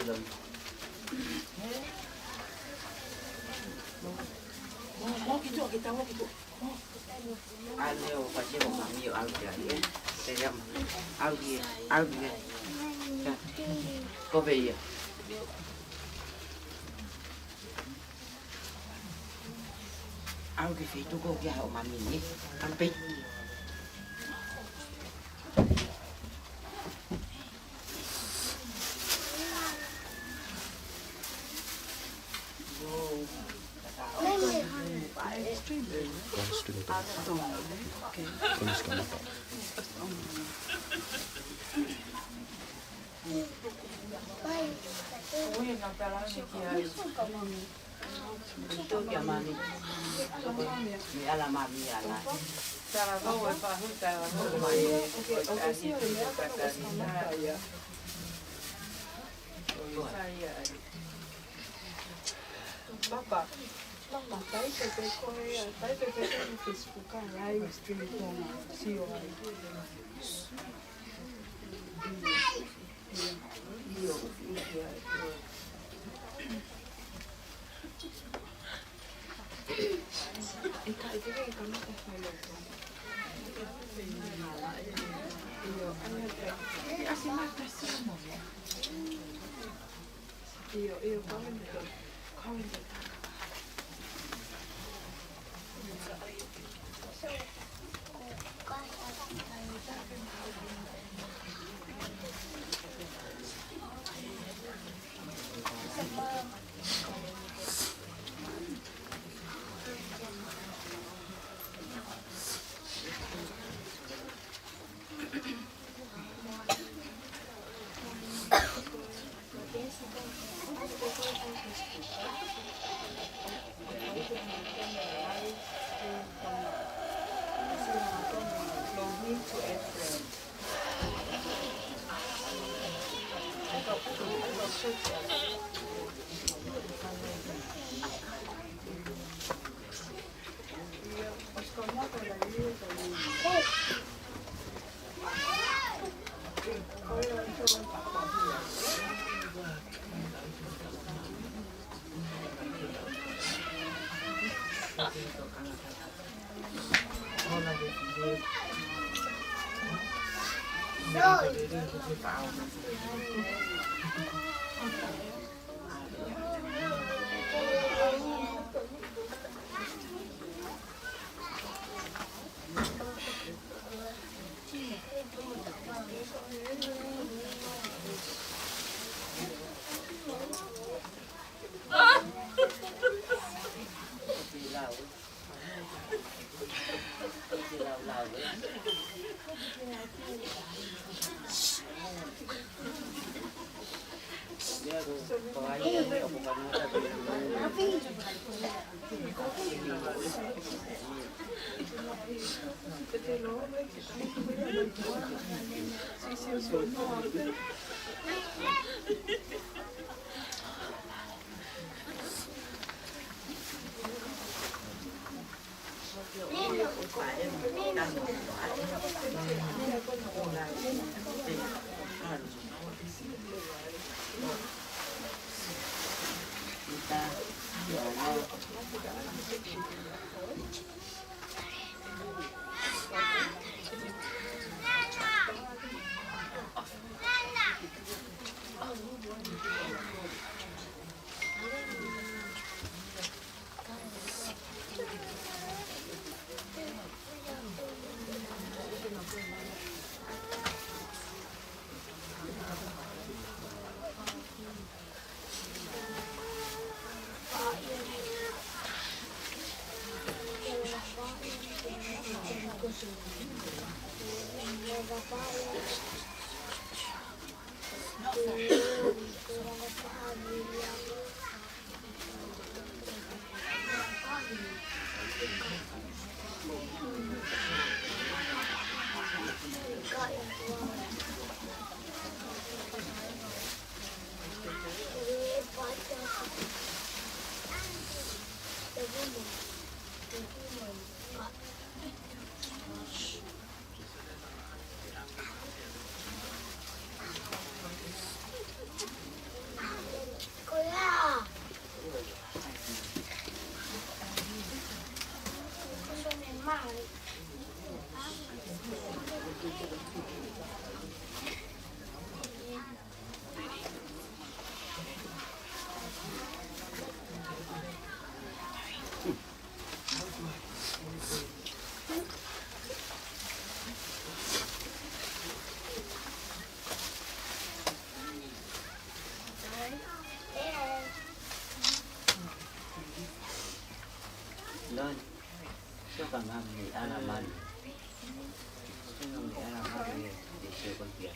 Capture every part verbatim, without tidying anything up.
Mo, mo ki tuʻa, ki tuʻa, mo ki tuʻa. Mo. ʻAlu ʻo fai ʻo mami ʻo ʻalu ki ai, ē. Te ia ma. ʻAlu ki ai, ʻalu ki ai. Ka. Ko pē ia. ʻAlu ki feituʻu ko ē ʻoku ʻi ai hoʻo mami, ē. ʻAlu pē. Ui, na pela ni ki ai. Ito kia mami. Ni ala mami ala. Tala vau e pahu, tala vau e mami. Papa, papa, tai pē ko e, tai pē ko e Facebook ka live stream ko ma sio ai. Lon, sio ka ngami ala manu. Sio ngami ala manu e, e sio ko kia.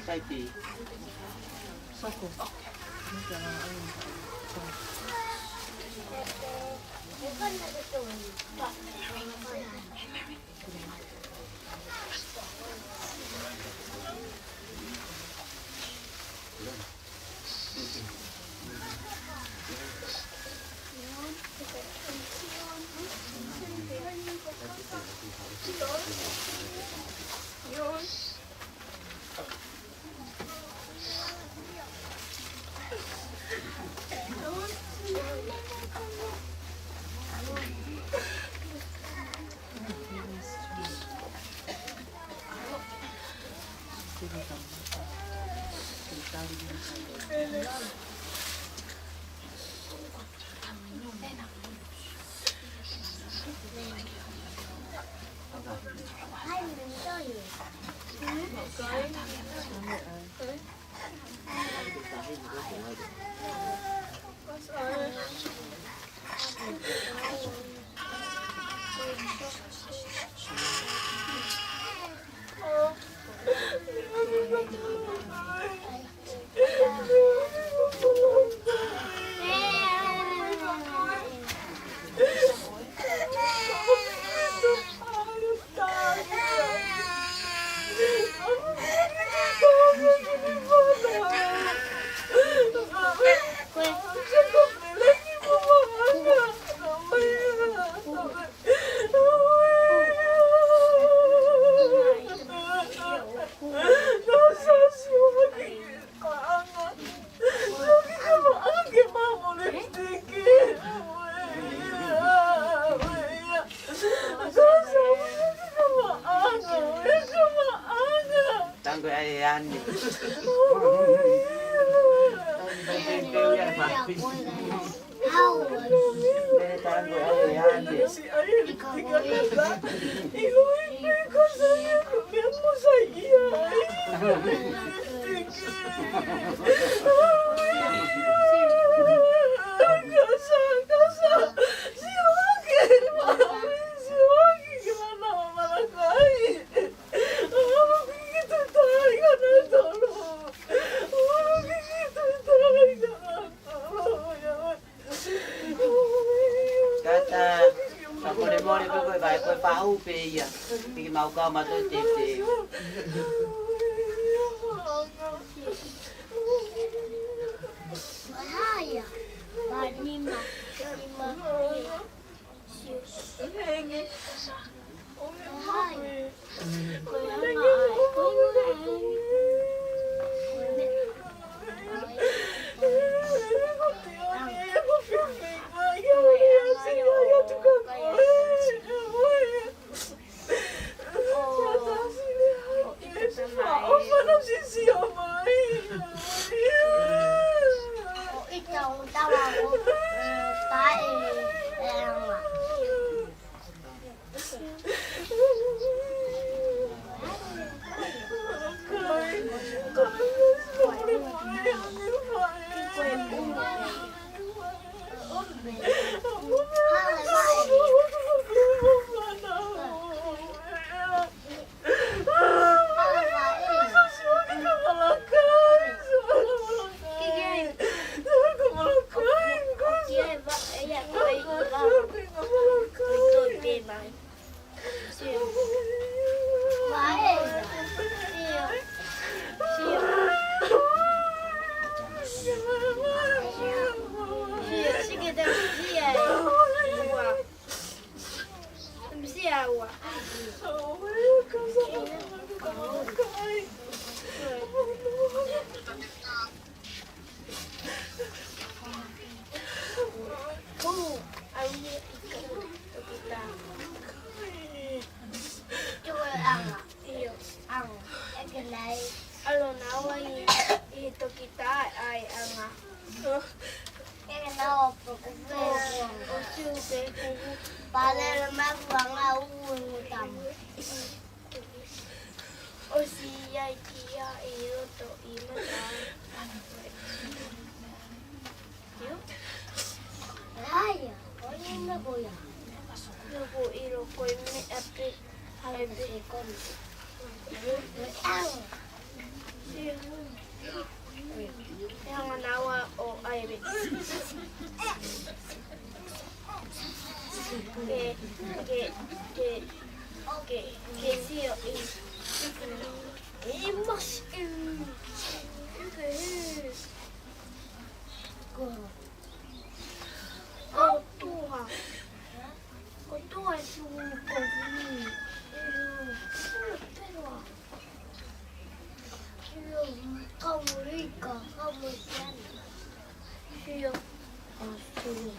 Saipi. Tango ai ane. Tango ai ane. Tata, ka mole mole ko e vai, ko e fahu pē ia. Piki mau kau mato tete. Mahaya, ma lima, lima. Sio. Vaʻe. Sio. Sio. Sio, sio ke te sio. Ua. Sio, ua. Ko au ia ʻi ka tokita. Tuku e anga. ʻIo, anga. ʻEke nai. ʻAlu naua ʻi, ʻi tokita ʻa e anga. ʻEke naua poku pē. ʻO, ʻo tuku pē kuku. Palele maku anga ʻu ʻu tama. ʻOsi ʻi ai kia ʻi loto ʻi mata. ʻIo. Aia, ʻo ia me ko ia. Naʻa ku ʻilo ko e meʻa pē. ʻAi pē. Au. ʻIo. ʻE anga naua ʻo ʻai pē. Ke, ke, ke, ke, ke sio ʻi. ʻE masi ʻe. Ke he. Ko. Ko tuha. Ko tuha e suʻu ko ni. ʻIo. Kau ika, kau moe kiana. ʻIo. ʻAsulu.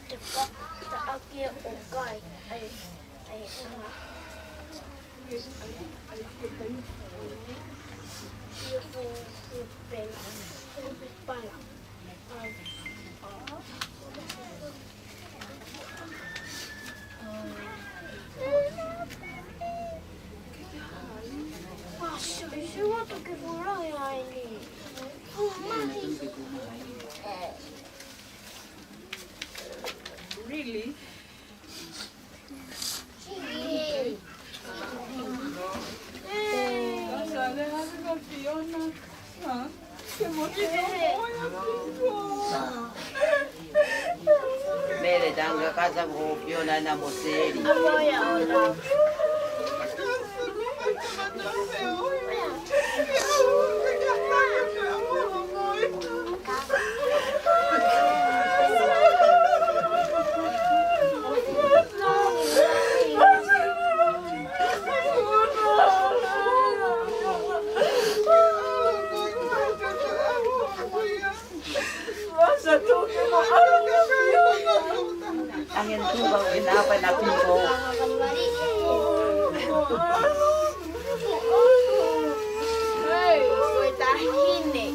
Te ka, ta ake o kai, ai, ai, anga. Really? Mele tanga kasa ko Fiona na Moseli. Angen tuba ina apa na pingo. Hei, ko e tahine.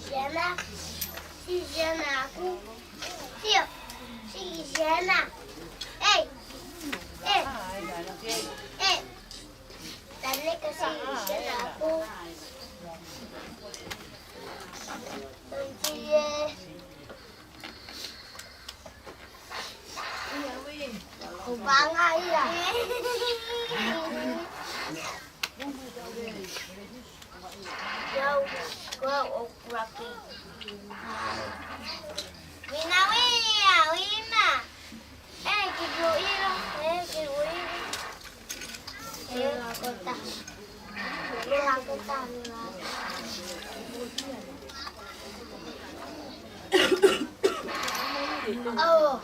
Siana, si Siana aku. Sio, si Siana. Ei, ei, ei. Tane ka si Siana aku. Tonti e. Kupanga ia. Yau, ko o kuraki. Wina wia, wina. E ki kuilo, e ki kuilo. E la kota. E la kota, la. Oh.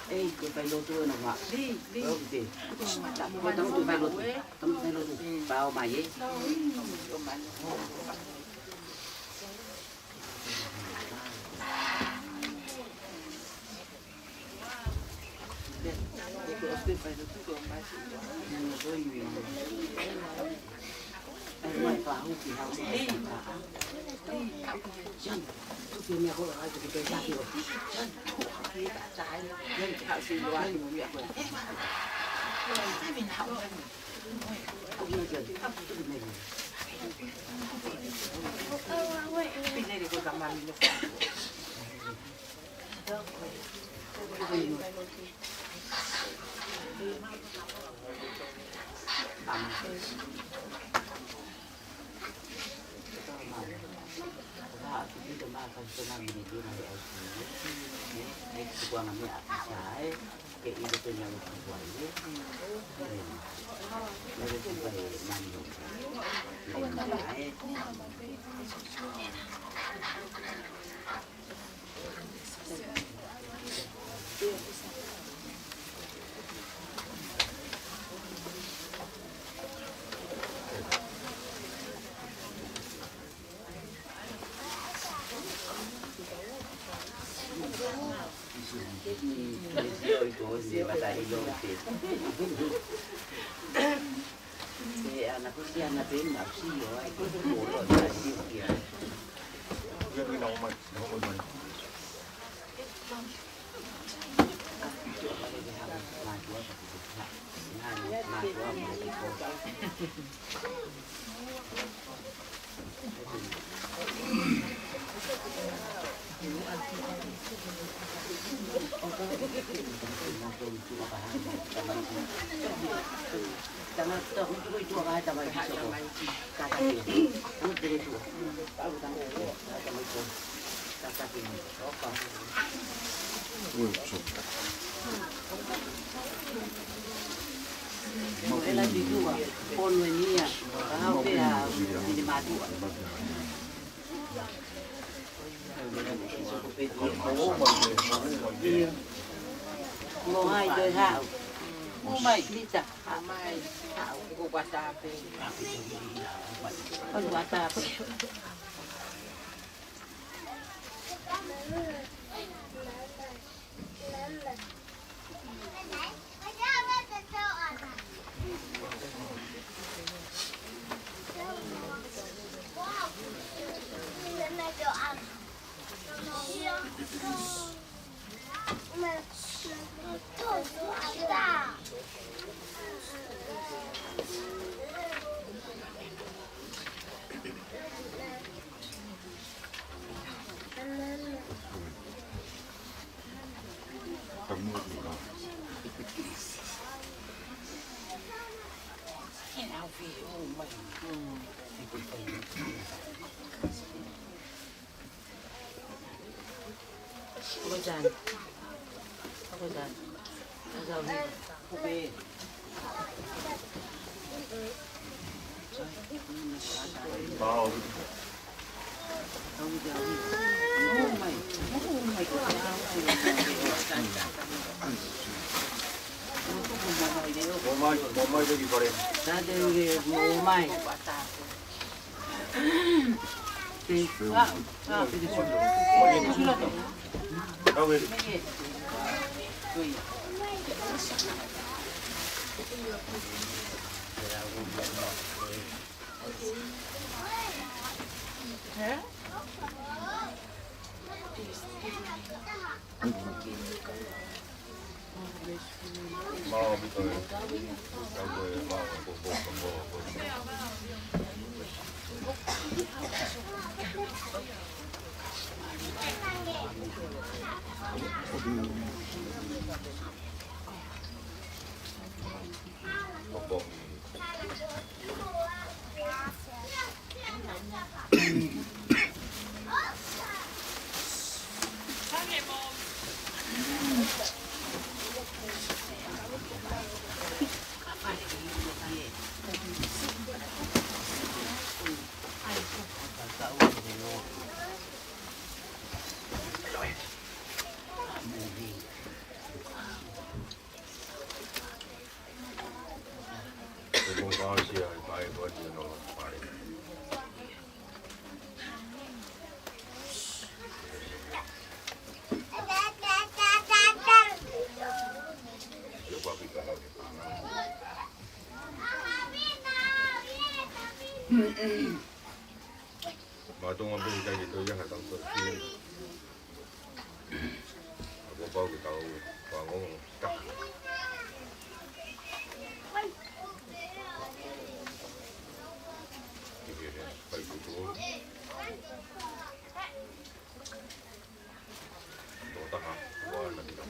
Ei, ko e fai lotu ʻana, ma. Li, li. Ko e te. Ko e tamu tu fai lotu. Tamu tu fai lotu. Pao mai, e. Mata ilo pe. Pe ana ko si ana pe ma si o ai ko lo na si kia. Mo hai toi hau. Mo mai, Mita. Mo mai. Hau, ko kua tape. Ko kua tape. Mātou ngā pō i kai ke tau ia ha tau tau ki. Ako pau ke tau whangongo ta. Ke ke he kai kutu. Tō taha, ua na ki tau.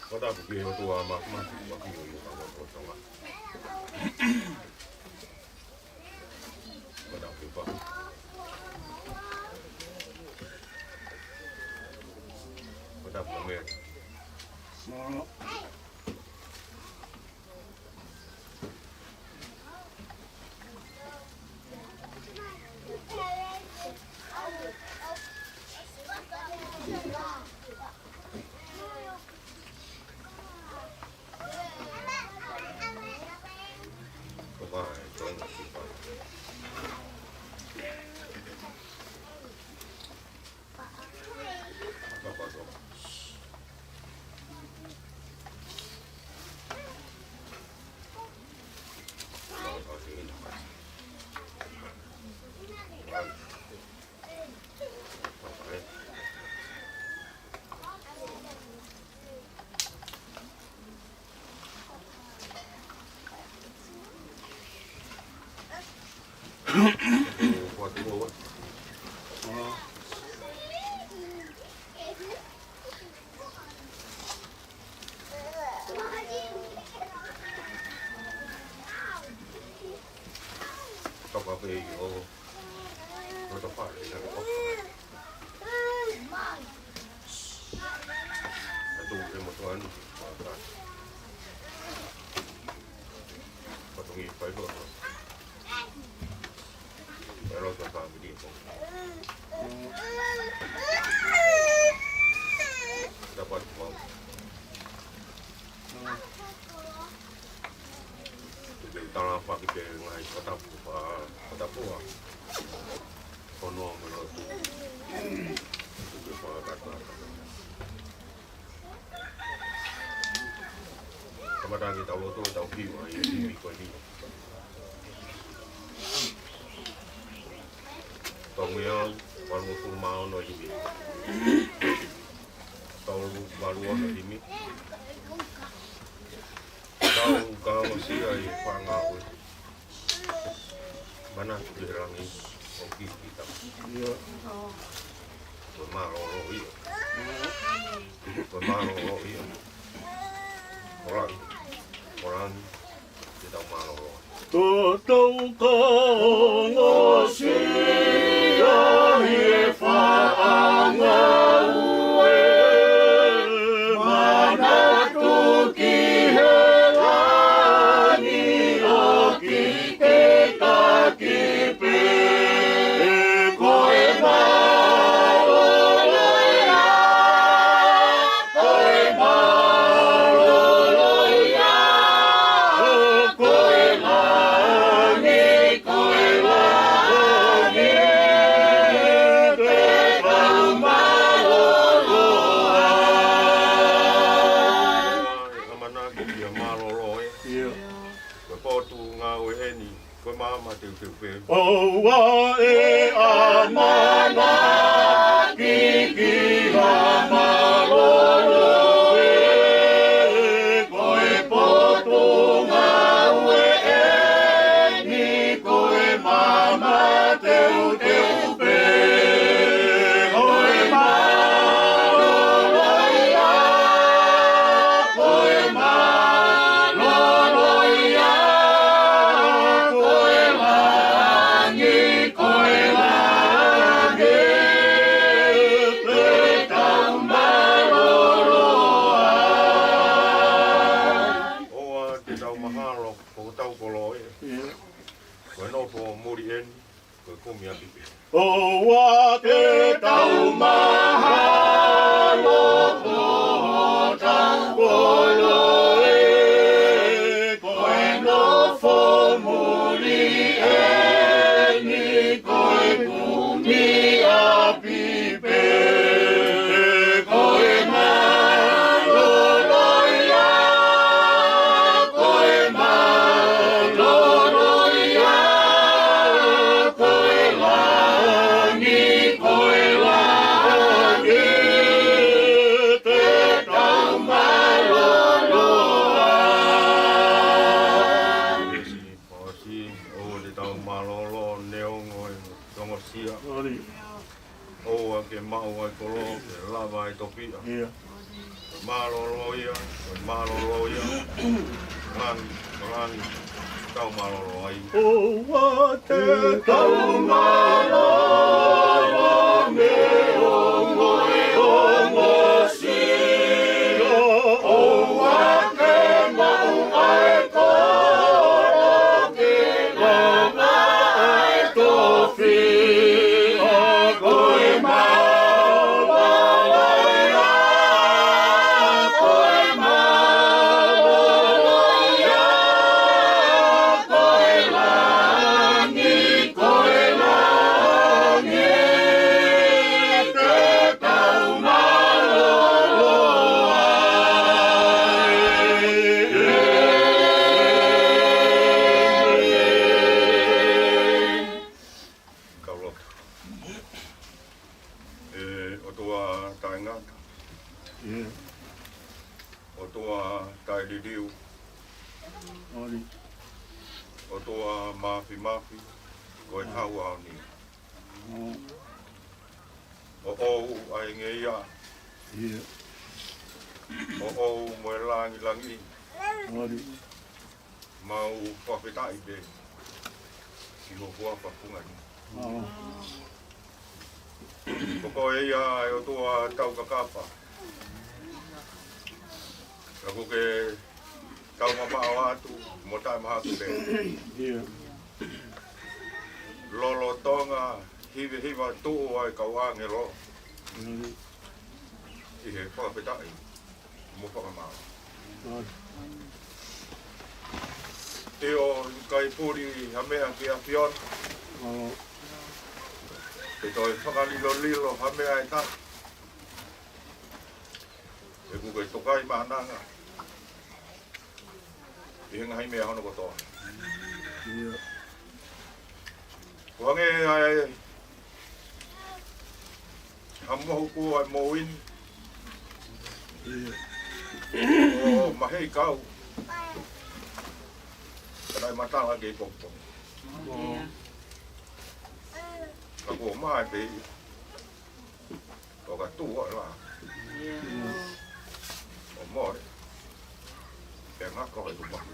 Ko tapu ki he ʻOtua Māfimafi, ua ki o i o tau o Tonga. Ko tapu ki pa. Ko tapu ka mea. Moro. Ko e kuatu ua. Toka pē ʻi ʻolunga. Ko e toka pē ʻi ʻolunga. Atu ke motuʻa ni. Patongi fai loa. Fai loa ka fāmili ko. Dapat mau. Ke tala faki ke ngai katapu fa, katapu a. Kono me lotu. Ke fa kata. Kamata ke tau lotu, tau kiu, ai, himi ko ni. Tau ngeau, valu fulu mā ono himi. Tau valu ono himi. Tau kau sia ʻi he fanga ue. Mana tu ke rangi o ki kita. Ia. Ko e mālōlō ia. Ko e mālōlō ia. Ko e rangi. Ko e rangi. Ke tau mālōlō. Ko tau kaongosia ʻi he fanga ue, manatu ki he langi ʻo ki ke taki pē, ko e mālōlō ia, ko e mālōlō ia, ko e langi, ko e langi, te tau mālōlō ai. ʻAmanaki ki he mālōlō ē. Ia. Ko e potu ngāue eni, ko e maama teuteu pē. ʻOua ʻe ʻamanaki ki ha mālōlō ē, ko e potu ngāue eni, ko e maama teuteu pē. Ko e mālōlō ia, ko e mālōlō ia, ko e langi, ko e langi, te tau mālōlō ai. ʻOua te tau mahalo, ko hotau kolo ē. Ia. Ko e nofo muli eni, ko e kumi ʻapi pē. ʻOua te tau mahalo ko hotau kolo ē, ko e nofo muli eni, ko e kumi ʻapi pē, ko e mālōlō ia, ko e mālōlō ia, ko e langi, ko e langi, te tau mālōlō ai. Pasi, ʻoua te tau mālōlō neongo e tongosia. ʻOua ke maʻu ai kolo, ke lava ai topiʻa. Ia. Mālōlō ia, mālōlō ia. Langi, langi, tau mālōlō ai. ʻOua te tau mālōlō neongo e ongosia. ʻOua ke maʻu ai kolo, ke lava ai tofiʻa, ko e mālōlō ia, ko e mālōlō ia, ko e langi, ko e langi, te tau mālōlō ai. Kau lotu. ʻE ʻOtua taʻengata. ʻIo. ʻOtua taʻeliliu. ʻOni. ʻOtua mafimafi. Ko e hau ʻaho ni. ʻOku ou ʻai ngeia. ʻIo. ʻOku ou mo e langilangi. Mālie. Mau fakafetaʻi pē ki ho huafa fungani. Ko koe ia ʻa e ʻOtua taukakapa. Ka ʻoku ke taumamaʻo atu mo taʻemahaku pē. ʻIo. Lolotonga hivehiva tuʻu ʻa e kau ʻāngelo. ʻI he fakafetaʻi mo fakamālō. ʻIo, ʻikai puli ha meʻa ki he ʻAfiona. Pe toe fakalilolilo ha meʻa ʻe taha. ʻOku ke tokaimaʻananga ʻi he ngaahi meʻa hono kotoa. ʻIo. Ko hangē ʻa e ha mohu kuo ʻai moʻui ni. ʻIo. ʻO maheʻi kau. Ka naʻe matala kei pongipongi. ʻIo. Ka kuo mai pē. ʻO ka tuʻu ʻo la. ʻIo. ʻO mole. Pea ngako e tuʻu mahu.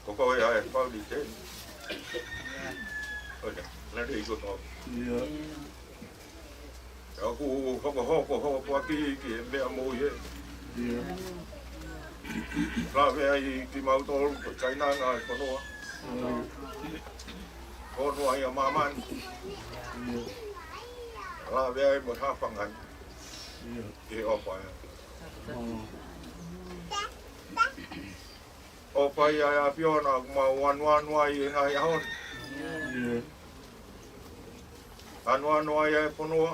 Ko koe ia ʻe fau ni te. ʻOia, na te iko tau. ʻIo. ʻOku hokohoko, hokohoko atu ki he meʻa moʻui ē. ʻIo. Lave ai kimautolu, ko e kainanga ʻo e fonua. ʻIo. Fonua ia ʻa māmani. ʻIo. Lave ai mo hafangani. ʻIo. ʻI he ʻofa ia. ʻOfa ia ʻa e ʻAfiona ʻoku mau anuanu ai he ngaahi ʻaho ni. ʻIo. Anuanu ai ʻa e fonua.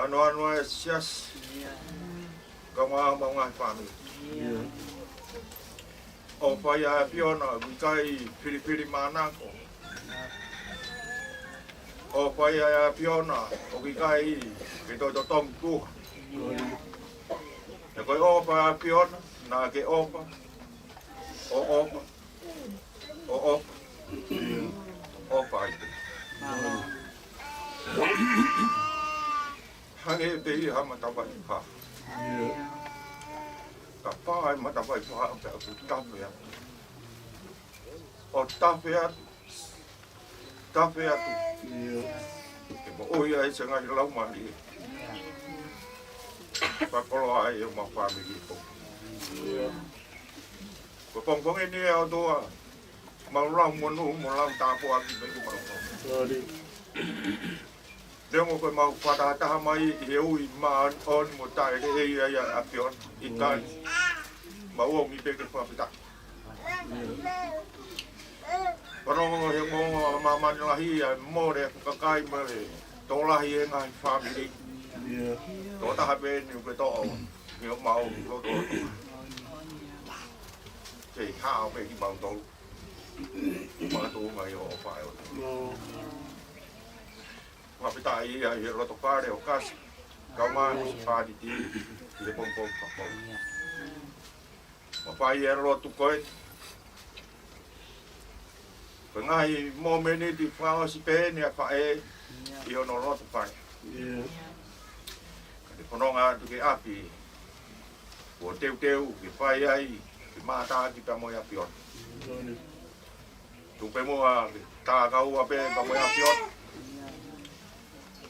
Anuanu ai ʻa e siasi. Kae ʻumaʻā homau ngaahi fāmili. ʻIo. ʻOfa ia ʻa e ʻAfiona ʻoku ʻikai filifilimānako. ʻOfa ia ʻa e ʻAfiona ʻoku ʻikai ke toe totongi tuha. He ko e ʻofa ʻa e ʻAfiona, naʻa ke ʻofa, ʻo ʻofa, ʻo ʻofa, ʻofa ai pē. Hangē pē ia ha matavai pā. Ka pā e matavai pā pea ʻoku tafe atu. ʻO tafe atu. Tafe atu. ʻIo. Ke moʻui ai ʻa e ngaahi laumālie. Fakakoloa ai ʻemau fāmili ko. ʻIo. Ko e pongipongi ni ʻa e ʻOtua. Mau lau monū, mau lau tāpuaki pē ki he ʻOtua. Neongo ko ʻemau fakataha mai ʻi he ui māʻoniʻoni mo taʻeleʻei ʻa e ʻAfiona. ʻIkai. Mau ō mai pē ke fakafetaʻi. Fanongo he ongoongo ʻa māmani lahi ʻa e mole ʻa e kakai mo e tokolahi e ngaahi fāmili. ʻIo. Tokotaha pē eni ʻoku ke toʻo ʻi homau loto. Ke hao pē kimautolu. Makatuʻunga ʻi hoʻo ʻofa ʻe ʻOtua. Fakafetaʻi ia ʻi he loto fale ʻo Kasi. Kae ʻumaʻā e munisipāliti ʻi he pongipongi fakaʻosi. Mafai e lotu ko ē. Ko e ngaahi momeniti fakaʻosi pē eni ʻa e faʻē ʻi hono loto fale. Ka te fononga atu ki ʻapi. Kuo teuteu ke fai ai, ke mātā ki pea mo e ʻAfiona. Tuku pē muʻa ke tākaua pē pea mo e ʻAfiona.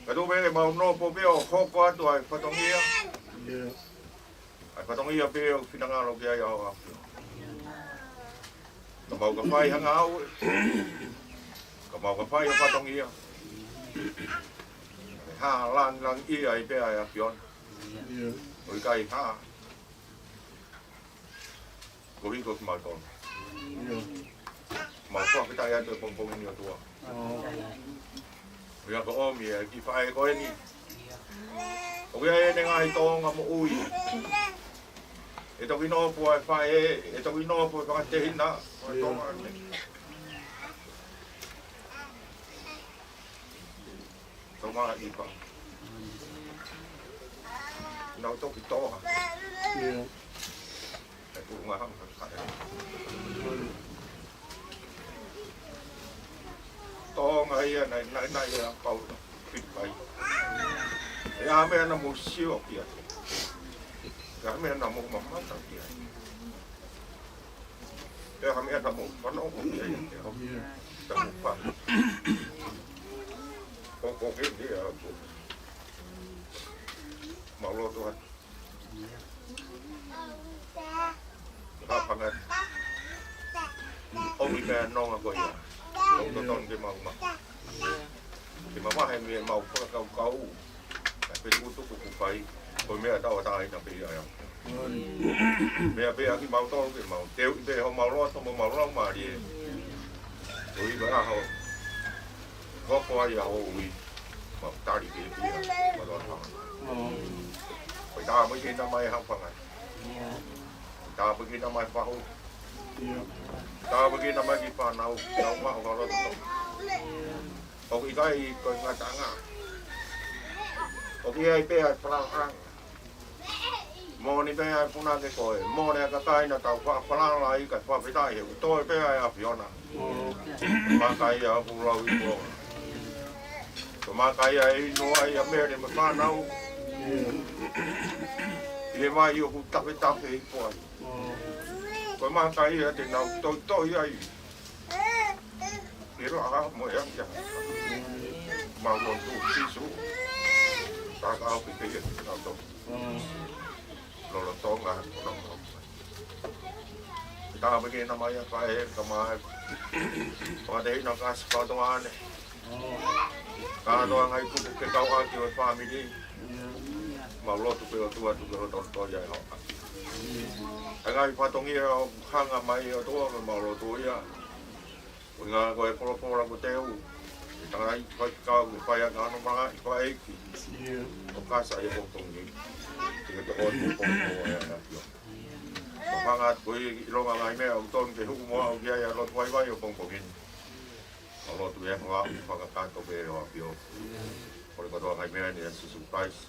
Ka tuku pē ke mau nofo pē ʻo hoko atu ʻa e fatongia. ʻA e fatongia pē ʻoku finangalo ki ai ʻa e ʻAfiona. Ka mau ka fai ha ngāue. Ka mau ka fai ha fatongia. Ke hā langilangiʻia ai pē ʻa e ʻAfiona. ʻIo. ʻO ʻikai hā. Ko hiko ki mau tonu. ʻIo. Mau fakafetaʻi atu he pongipongi ni ʻOtua. ʻIo. ʻIo ko ʻomi e kiʻi faʻē ko eni. ʻOku ʻi ai ʻene ngaahi tōʻonga moʻui. ʻE toki nofo ʻa e faʻē, ʻe toki nofo e fakatehina. ʻIo. Tō mā ipa. Nau toki tō ha. ʻIo. E pulunga hanga ka e. Ia, naʻe, naʻe, naʻe, ia, Paula, Filipai. ʻE ʻi ai ha meʻa naʻa mou sio ki ai? ʻE ʻi ai ha meʻa naʻa mou mamata ki ai? ʻE ʻi ai ha meʻa naʻa mou fanongo ki ai? ʻE ʻi ai ha meʻa naʻa mou fa-, ko, ko ke, ke, a, ko. Mau lotu atu. Ka hangē ʻoku ʻi ai e nonga ko ia, ʻoku totonu ke mau ma-, ke mavahe mei heʻemau fakakaukau, ka pe tukutuku kuo fai, ko e meʻa tauʻatāina pē ia. Meʻa pē ʻa kimautolu ke mau teuʻi pē homau loto mo homau laumālie. Ko e ʻaho hoko ai ʻa hoʻo ui, mau tali ke pia, mau loto. Ko e tāpuekina mai ha fanga. Tāpuekina mai fahu. Tāpuekina mai ki fānau, tau maʻu ka loto. ʻOku ʻikai ko e ngataʻanga. ʻOku ʻi ai pē ʻa e falalaʻanga. Moʻoni pē ʻa e punake ko ē. Moʻoni ʻa e kakai naʻa tau faʻa falala ai kae fakafetaʻi he ʻoku toe pē ʻa e ʻAfiona. Maka ia ʻoku lau i ko. Ko maka ia ʻe inu ai ʻa Mele mo e fānau. ʻI he vai ʻoku tafetafe i ko ai. Ko maka ia te nau toitoi ai. ʻI he laʻā mo e ʻahiʻahi. Mau lotu Sīsū. Ka ka au ki te ia te nau tō. Lolotonga ʻo nau mau. Tāpuekina mai ʻa e faʻē, ka mai. Fakatehina ka si fatonga ane. Kātoa ngaahi kupu ke kau ʻaki ʻo e fāmili. Mau lotu pē ʻOtua tuku ke lotoloto ia ʻe hoka. ʻA e ngaahi fatongia ʻoku hanga mai ʻOtua ke mau lotu ia. Ko e ngaahi ko e folofola ko teu. ʻE tangai faikau ke fai ʻa e ngano manga ʻi faiki. ʻO kasa ia ʻo tongi. Te ke toko atu ʻo tongi ʻo ea na tio. Ko hanga atu ko e ʻilonga ngaahi meʻa ʻoku tonu ke huku mo au ki ai ʻa e lotu vaivai ʻo pongipongi ni. Mau lotu ia ko au fakakato pē ʻo ʻAfio. Kole kotoa ngaahi meʻa ni ʻia Sīsū Kalaisi.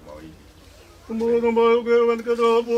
Mau ʻi. Kumuru mai uke wan ke tapo.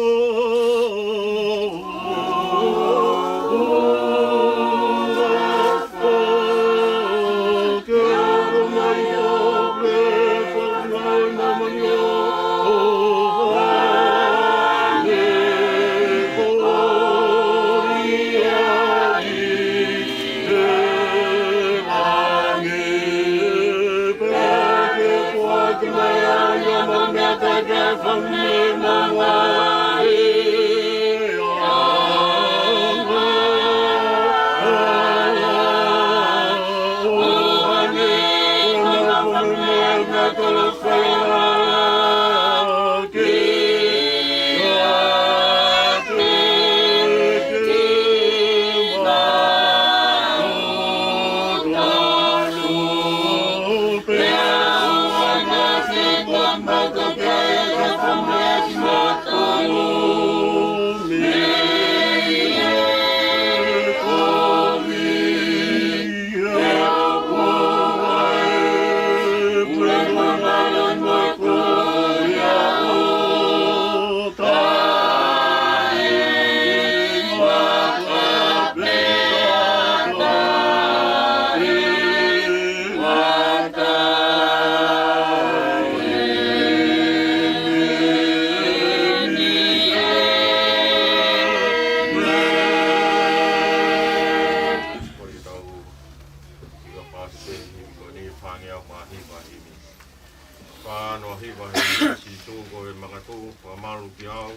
Fā noa hiva himi. Sīsū ko e makatuʻu, fakamalu kiate au,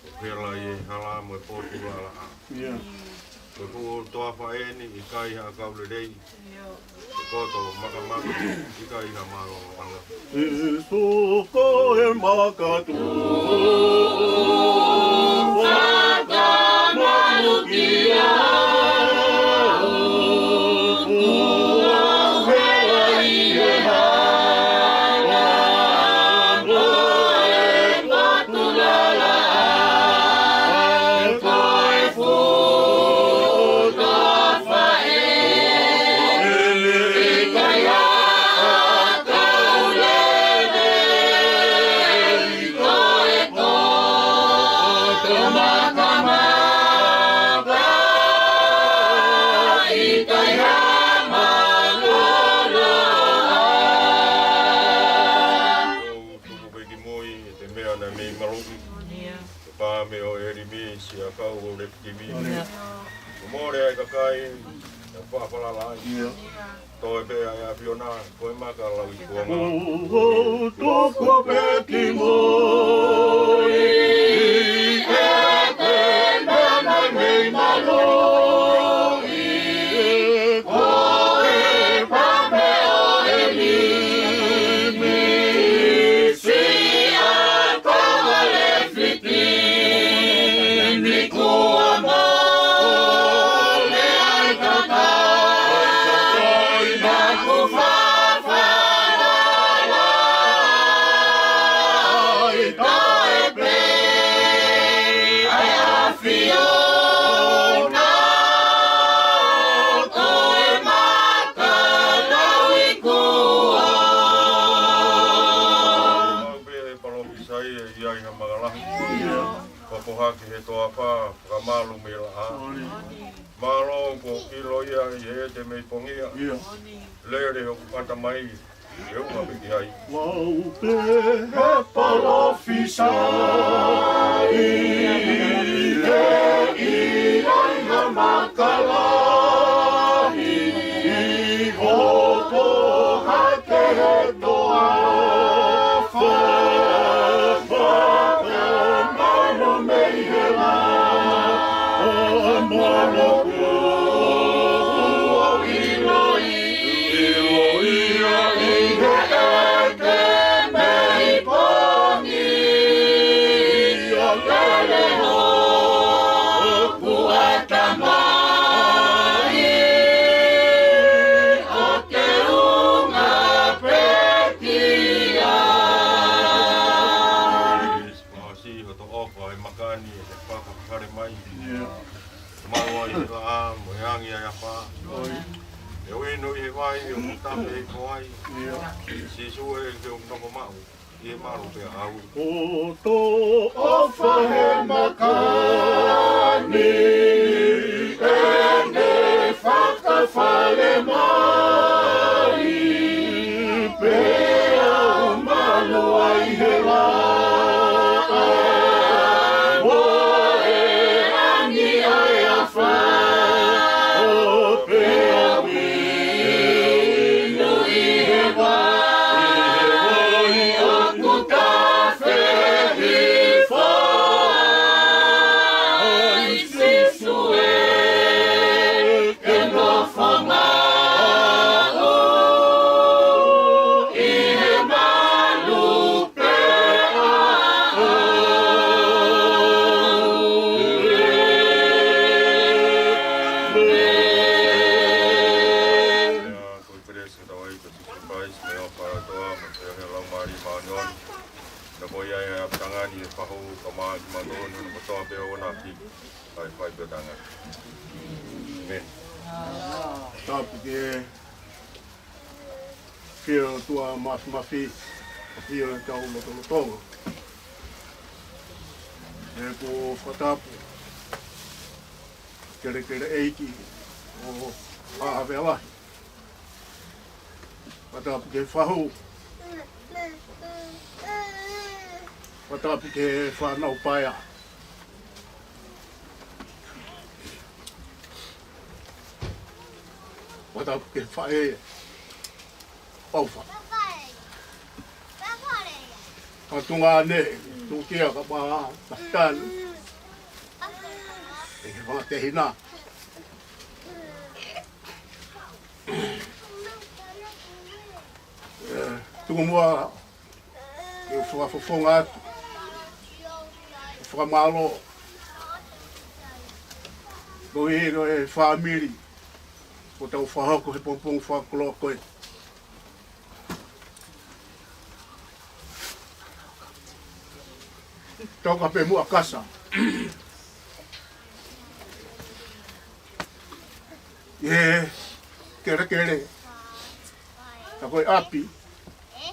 ʻo pela ʻi he hala mo e potu lalaʻā. Ko e fuʻu toafa eni, ʻikai ha kau lelei. Ko e koto makamaka, ʻikai ha mālōlōʻanga. Sīsū ko e makatuʻu, fakamalu kiate au, ʻo pela ʻi he hala mo e potu lalaʻā. Ko e fuʻu toafa eni, ʻikai ha kau lelei. Ko e koto Mei ʻElimi, siʻa kau ʻo Lefitimi. ʻIo. Kuo mole ʻa e kakai, ʻa e faʻa falala ai. ʻIo. Toe pē ʻa e ʻAfiona, ko e maka lauikuonga. Kuo tuku pē ki mui, ʻe te nana mei maloʻi. Ko e pame ʻo ʻElimi, siʻa kau ʻo Lefitimi. Ni kuo mole ʻa e kakai, naʻa ku fafalala ai, toe pē ʻa e ʻAfiona, ko e maka lauikuonga. Mau pē he palōfisai ʻe ʻi ai ha maka lahi. Ko e pohaki he toafa, fakamālō mei laʻā. Mālō kuo ʻilo ia ʻi he ʻete mei pongia. ʻIo. Lele hoku ʻatamai, ʻe unga pē ki ai. Mau pē he palōfisai ʻe ʻi ai ha maka lahi, ʻo pohaki he toafa, fakamālō mei he laʻā. Mālō kuo u ʻiloʻi, ʻiloʻi ia ʻi he ʻete mei pongia, lele hoku ʻatamai ʻo te unga pē ki ai. Mālō siʻi hoto ʻofa he maka ni ʻe te fakafale mai. ʻIo. Malu ai he laʻā, mo e angi ʻa e afā. ʻIo. ʻE u inu ʻi he vai, ʻoku tafe ʻi ko ai. ʻIo. Sīsū ē, ke u nofo maʻu ʻi he malu pē ʻaʻau. Hoto ʻofa he maka ni ʻe ne fakafale mai, pea u malu ai he laʻā, mo e angi ʻa e afā, pea u inu ʻi he vai, ʻoku tafe hifo ai Sīsū ē, ke nofo maʻu ʻi he malu pē ʻaʻau. Ko e kelesi ʻa hotau ʻEiki ko Sīsū Kalaisi, mo e ʻofa ʻa e ʻOtua, mo e feohi ʻa e Laumālie Māʻoniʻoni, na mo ia ʻi he ʻapitanga ni ʻo e fahu, ka mai ki māmani, na mo toa pē ʻo na ki, kae fai pē ʻo taʻengata. ʻĒmeni. Tapu ke fio ʻOtua Mafimafi, fio ʻetau lotolotonga. ʻOku fakatapu, kelekele ʻeiki ʻo Haʻa Havea Lahi. Fakatapu ki he fahu. Fakatapu ki he fānau paea. Fakatapu ki he faʻē ʻofa. Ka tuʻunga ʻanenai, tukia ka pā, patani. ʻE ke fanga tehina. ʻE, tuku muʻa ke u fakafofonga atu e fakamālō. Koeʻuhi ko e fāmili kuo tau fakahoko he pongipongi fakakoloa ko ē. Tau ka pē muʻa kasa. ʻI he kelekele, ka ko e ʻapi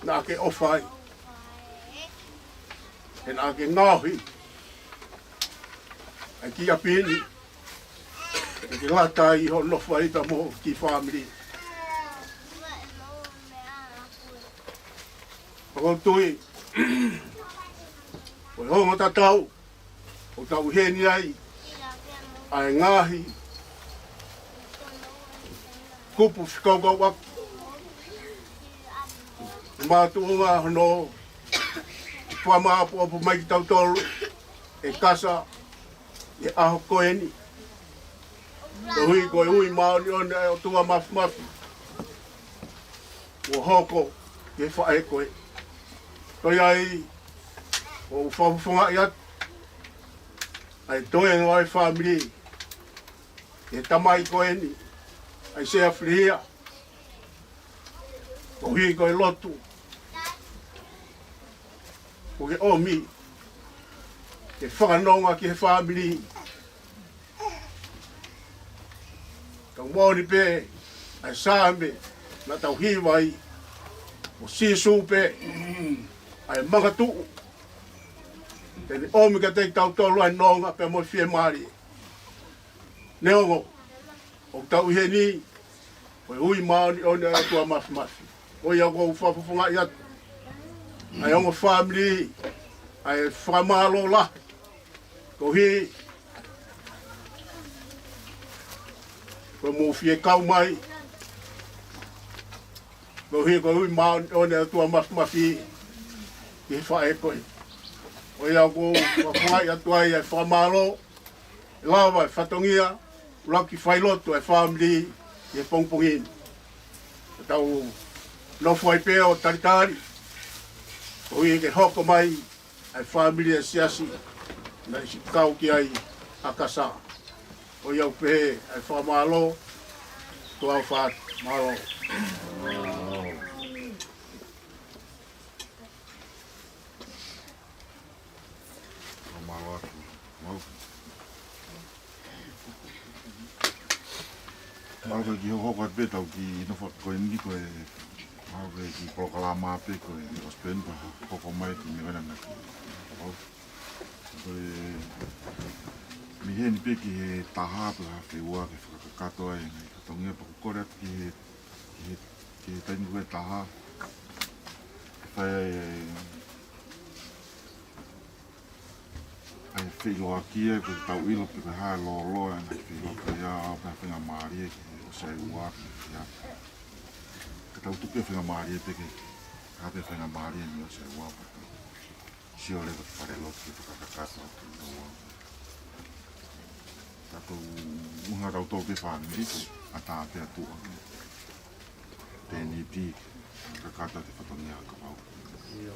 naʻa ke ʻofa ai, he naʻa ke ngaohi ʻa e kiʻi ʻapi ni ke ke ngata ai ʻi hoʻo nofo ai pea mo ho kiʻi fāmili. Pea ʻoku ou tui ko e ongo tatau ʻOku tau ʻi heni ai ʻa e ngaahi kupu fekauʻaki ʻa e mātuʻa hono fakamāʻopoʻopo mai kitautolu ʻe Kasa ʻi he ʻaho ko eni. Koeʻuhi ko e ui māʻoniʻoni ʻa e ʻOtua Māfimafi kuo hoko ki he faʻē ko ē. Ko ia ai, ʻoku ou fakafofongaʻi atu ʻa e toenga ʻo e fāmili ʻi he tamai ko eni, ʻAisea Filihia. Koeʻuhi ko e lotu kuo ke ʻomi ke fakanonga ki he fāmili. Ka ʻoku moʻoni pē ʻa e Saame naʻa tau hiva ai, ko Sīsū pē ʻa e makatuʻu te ne ʻomi kiate kitautolu ʻa e nonga pea mo e fiemālie. Neongo ʻoku tau ʻi heni, ko e ui māʻoniʻoni ʻa e ʻOtua Māfimafi. Ko ia ʻoku ou fakafofongaʻi atu ʻa e ongo fāmili ʻa e fakamālō lahi koeʻuhi ko hoʻomou fie kau mai, koeʻuhi ko e ui māʻoniʻoni ʻa e ʻOtua Māfimafi ki he faʻē ko ē. Ko ia ʻoku ou fakafofongaʻi atu ai ʻa e fakamālō, ʻe lava e fatongia ʻuluaki failotu ʻa e fāmili ʻi he pongipongi ni. Ka tau nofo ai pē ʻo talitali koeʻuhi ke hoko mai ʻa e fāmili ʻa e siasi naʻe siʻi kau ki ai ʻa Kasa. Ko ia ʻoku pehē ʻa e fakamālō, ko au fat mālō. Mālō atu. Mālō. Mālō ko e kiʻi hokohoko atu pē ʻetau kiʻi nofo ko eni ko e, mālō ko e kiʻi polokalama pē ko e ʻosi pē eni pea hoko mai ki he meʻa ko ena naʻa ke. Ko e mei heni pē ki he taha pē ha feua ke fakakakato ai e ngaahi fatongia pea ʻoku kole atu ki he, ki he, ki he taimi ko e taha. Fai ai e ʻa e feʻiloaki ia, ko ʻetau ʻilo pe ko e hā e lōloa ʻa e ngaahi feʻiloaki ia, ʻa e faingamālie ke ʻosi ai ua ke fia. Ka tau tuku e faingamālie pē ke, ka pē faingamālie ni ʻosi ai ua pea tau sio leva ki fale lotu ke fakakakato atu ʻa ua. Ka tau ʻuhinga ʻatautolu pē fāmili ko e ʻatā pē ʻa tuʻa. Tēniti, kakato atu e fatongia ʻa Kapau. ʻIo.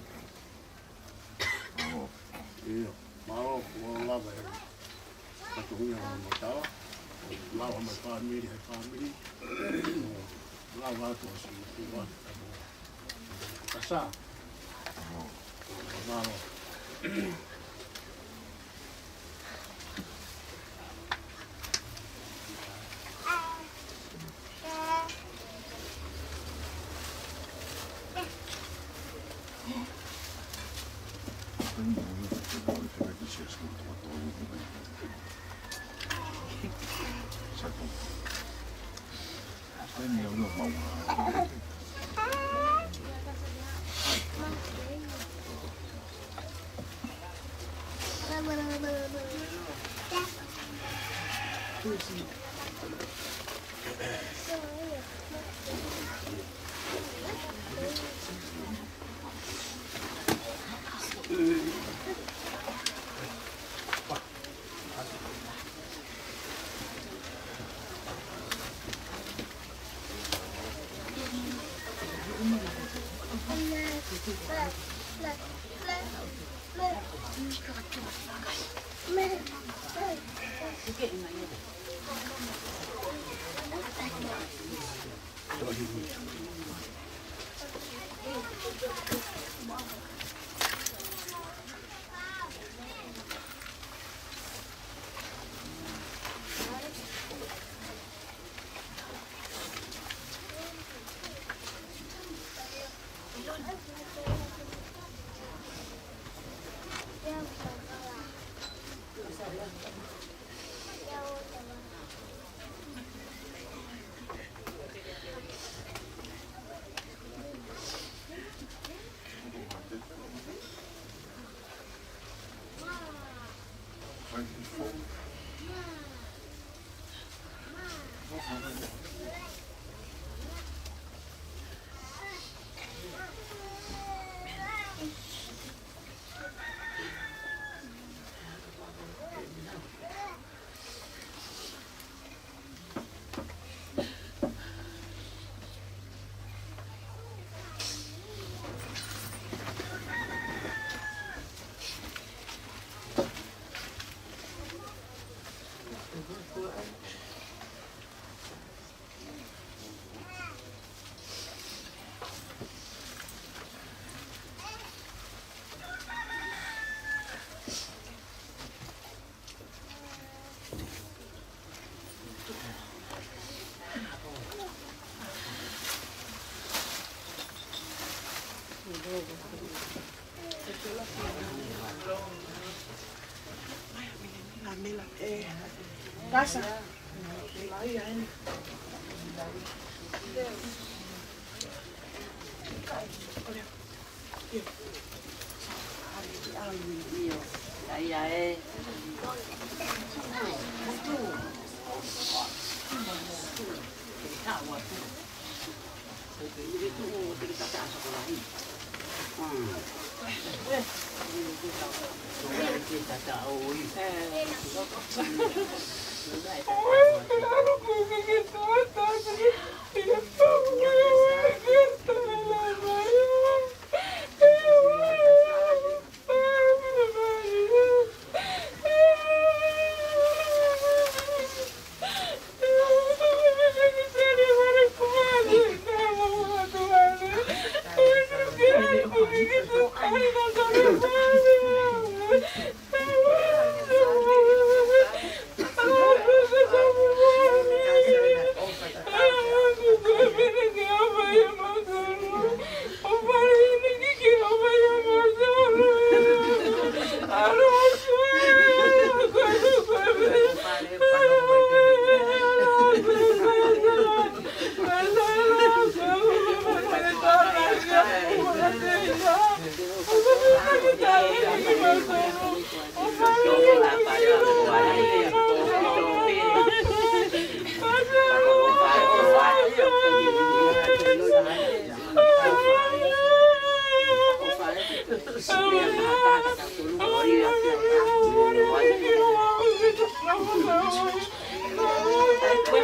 Mālō. ʻIo, mālō, kuo lava e fatongia ʻo e matala. Lava mai fāmili, hai fāmili. Lava atu ʻo si, si wa. Kasa. Mālō. Mālō.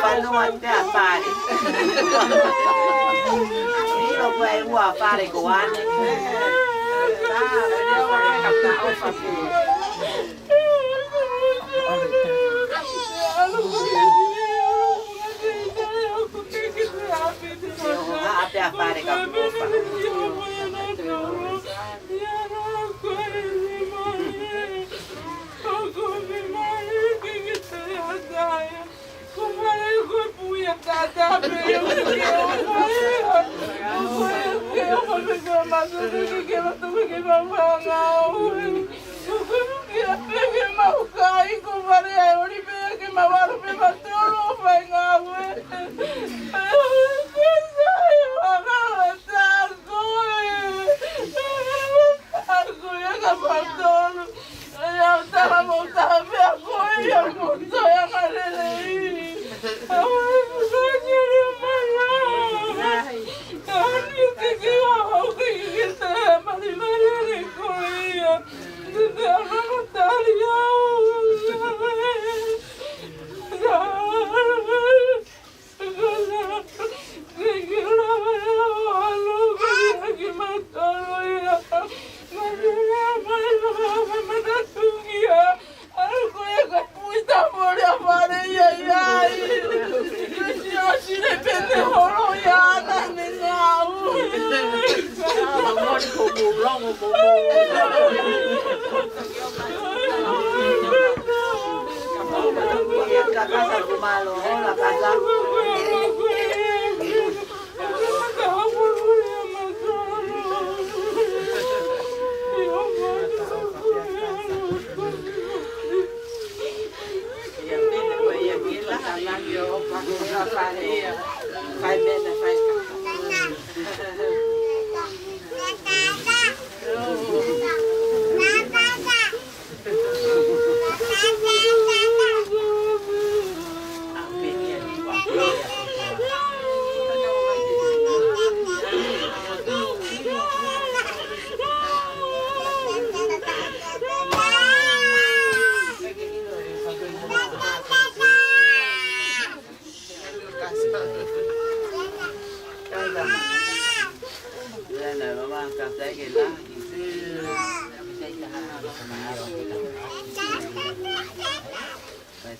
Fanua te a pale. Ilo ko e ua pale ko ane. Ape a pale ka kufa.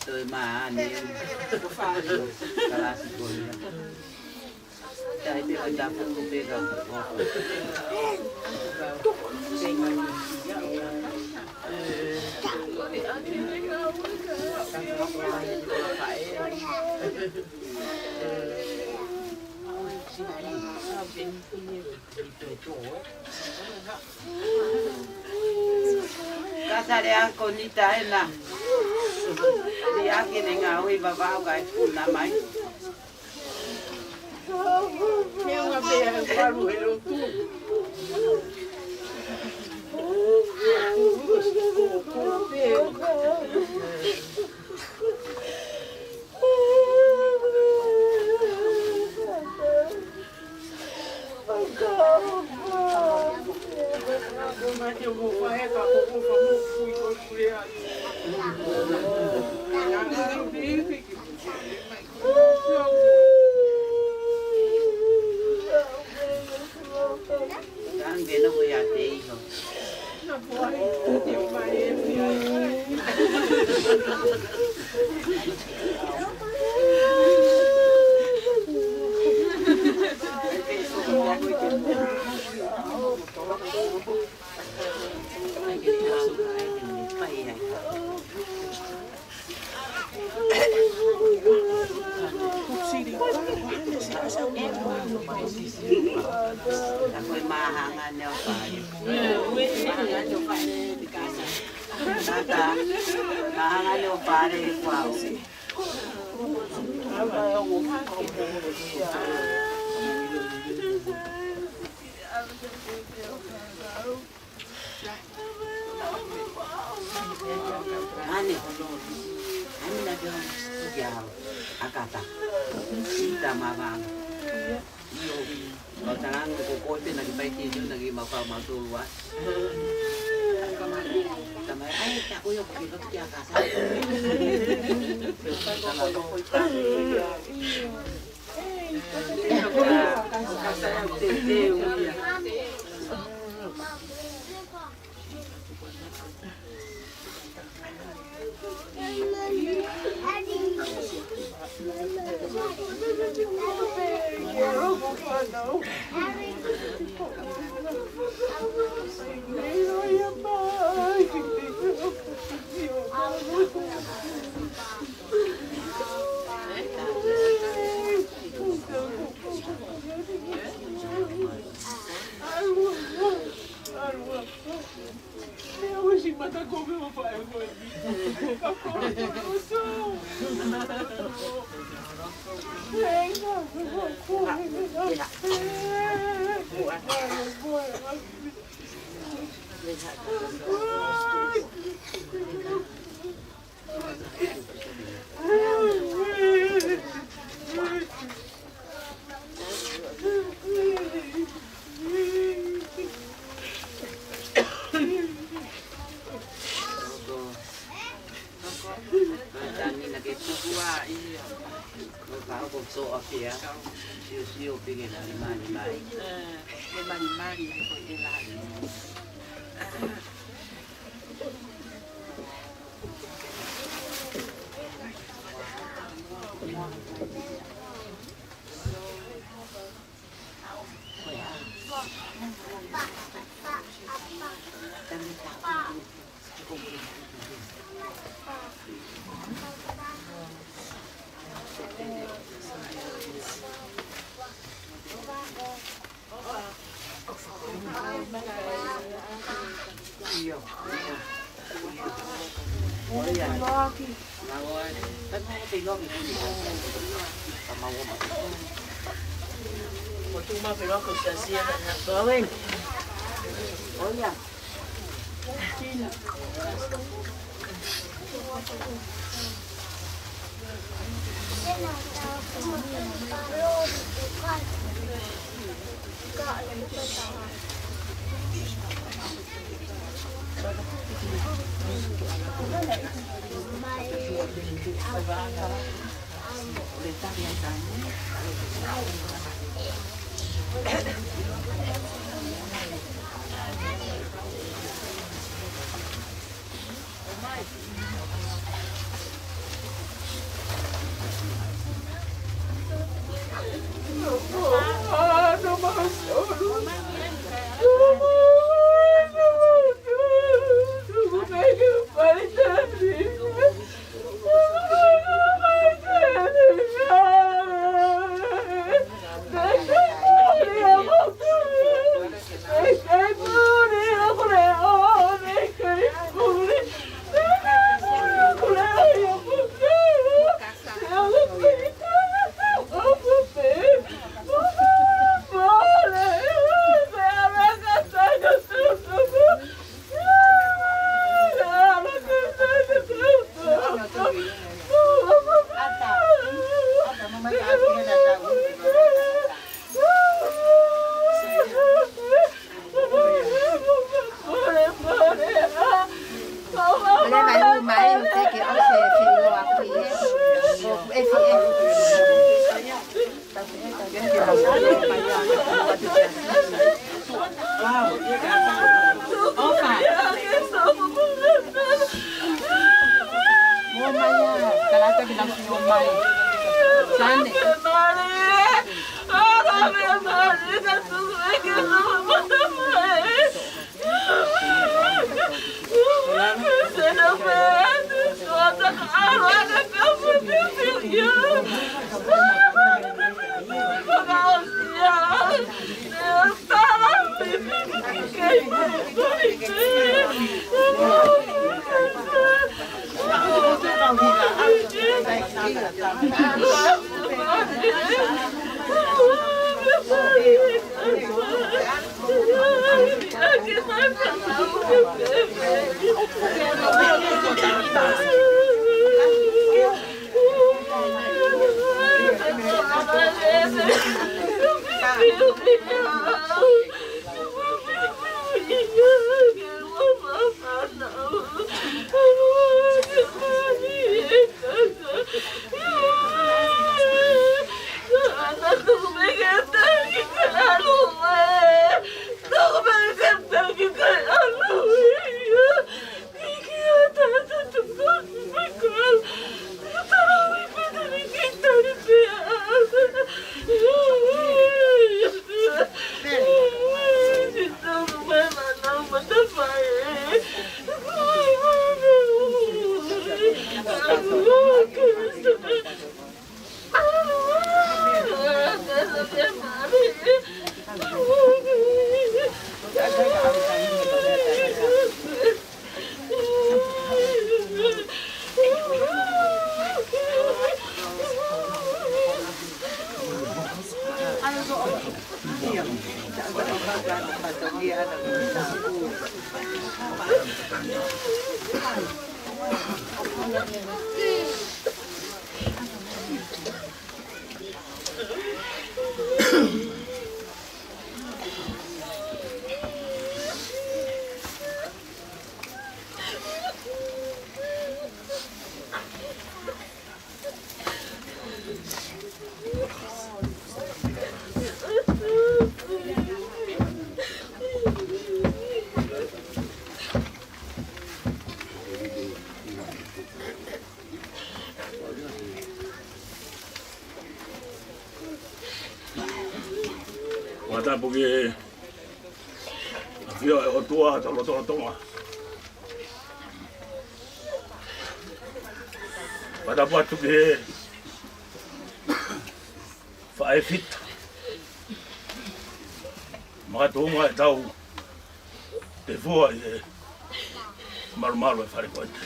Oi, maʻane. Kalasi ko ia. Tai pe o tapu ko pe ka ko. Ka sale anko ni taena. Ni ake ne ngāue vavau kai puna mai. He ua pea he palu he lotu. Ka ko e māhanga ne ʻo fale. Māhanga ne ʻo fale. Tata, māhanga ne ʻo fale e kuau. Ane, ane na ke hau, tuki hau, akata, ita mavanga. Io, ʻo talangu ko koe pē na ke pai ke tu na ke mau kau mau tolu a. Tamai, ai, ta ko io ke lotu ke akata. Tangi na ke tuku ā ia. Ko ka ko so a pia. Sio sio pige na ni mani mai. Ke mani mani ko e la. Fakatapu ki he ʻafio ʻa e ʻOtua ʻo e lotolotonga. Fakatapu atu ki he faʻē fita, makatuʻunga ʻetau tefua ʻi he malumalu ʻo e fale ko eni.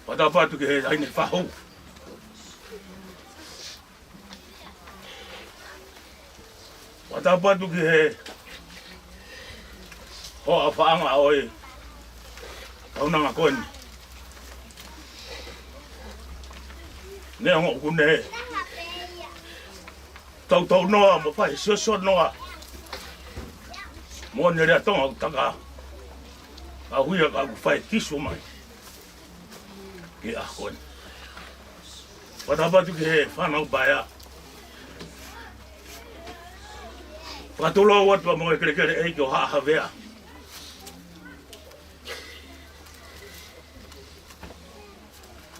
Fakatapu atu ki he taʻahine fahu. Fakatapu atu ki he hoa ʻofaʻanga ʻo e kaunanga ko eni. Neongo ʻoku ne tautau noa mo fai siosio noa mo ʻene lea Tonga ʻoku taka, ka ʻoku ʻi ai ka ʻoku fai kisu mai ki he ʻaho ko eni. Fakatapu atu ki he fānau paea. Fakatulou atu ʻa e moʻui kelekele ʻEiki ʻo Haʻa Havea.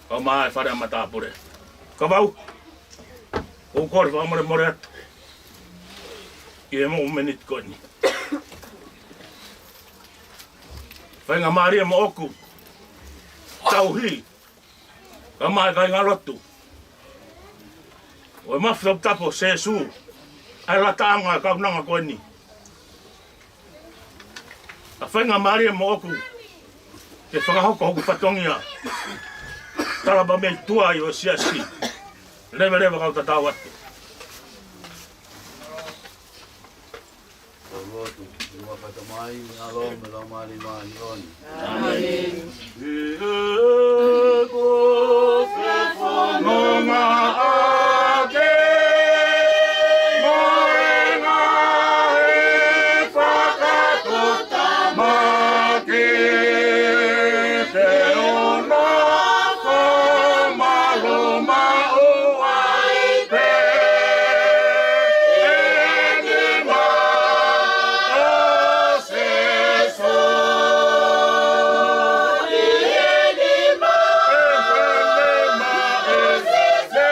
Kau mai fale ʻa matāpule. Kavau, ʻoku ou kole fakamolemole atu ʻi he mōmeniti ko eni. Faingamālie moʻoku tauhi, kau mai kāingalotu ʻo e Mafi Toputapu ʻo Sēsū, ʻa e lataʻanga ʻo e kaunanga ko eni. ʻA e faingamālie moʻoku ke fakahoko hoku fatongia. Tala pē mei tuai ʻo e siasi. Leveleva kau tatau atu. Fakataha mai, mo e ʻAlo, mo e Laumālie Māʻoniʻoni. ʻĒmeni. ʻI he kōfefononga ake, mo e ngaahi fakatōtōmaki, te u nofo malu maʻu ai pē ʻi he nima ʻo Sīsū. ʻI he nima ʻo Sīsū.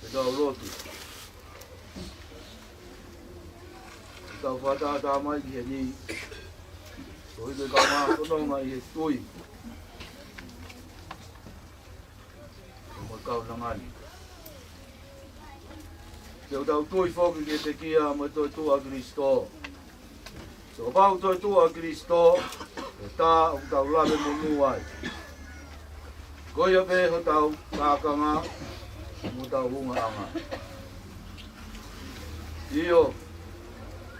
Ke tau lotu. Ke tau fakataha mai ki heni, koeʻuhi ko e kau māfanongo ʻi he tui, mo e kaunanga ni. Ke tau tui foki ki he pekia mo e toetuʻu ʻa Kalaisi. Kapau ʻoku toetuʻu ʻa Kalaisi, ko e tā ʻoku tau lave monū ai. Ko ia pē hotau lakanga mo hotau ungaʻanga. ʻIo,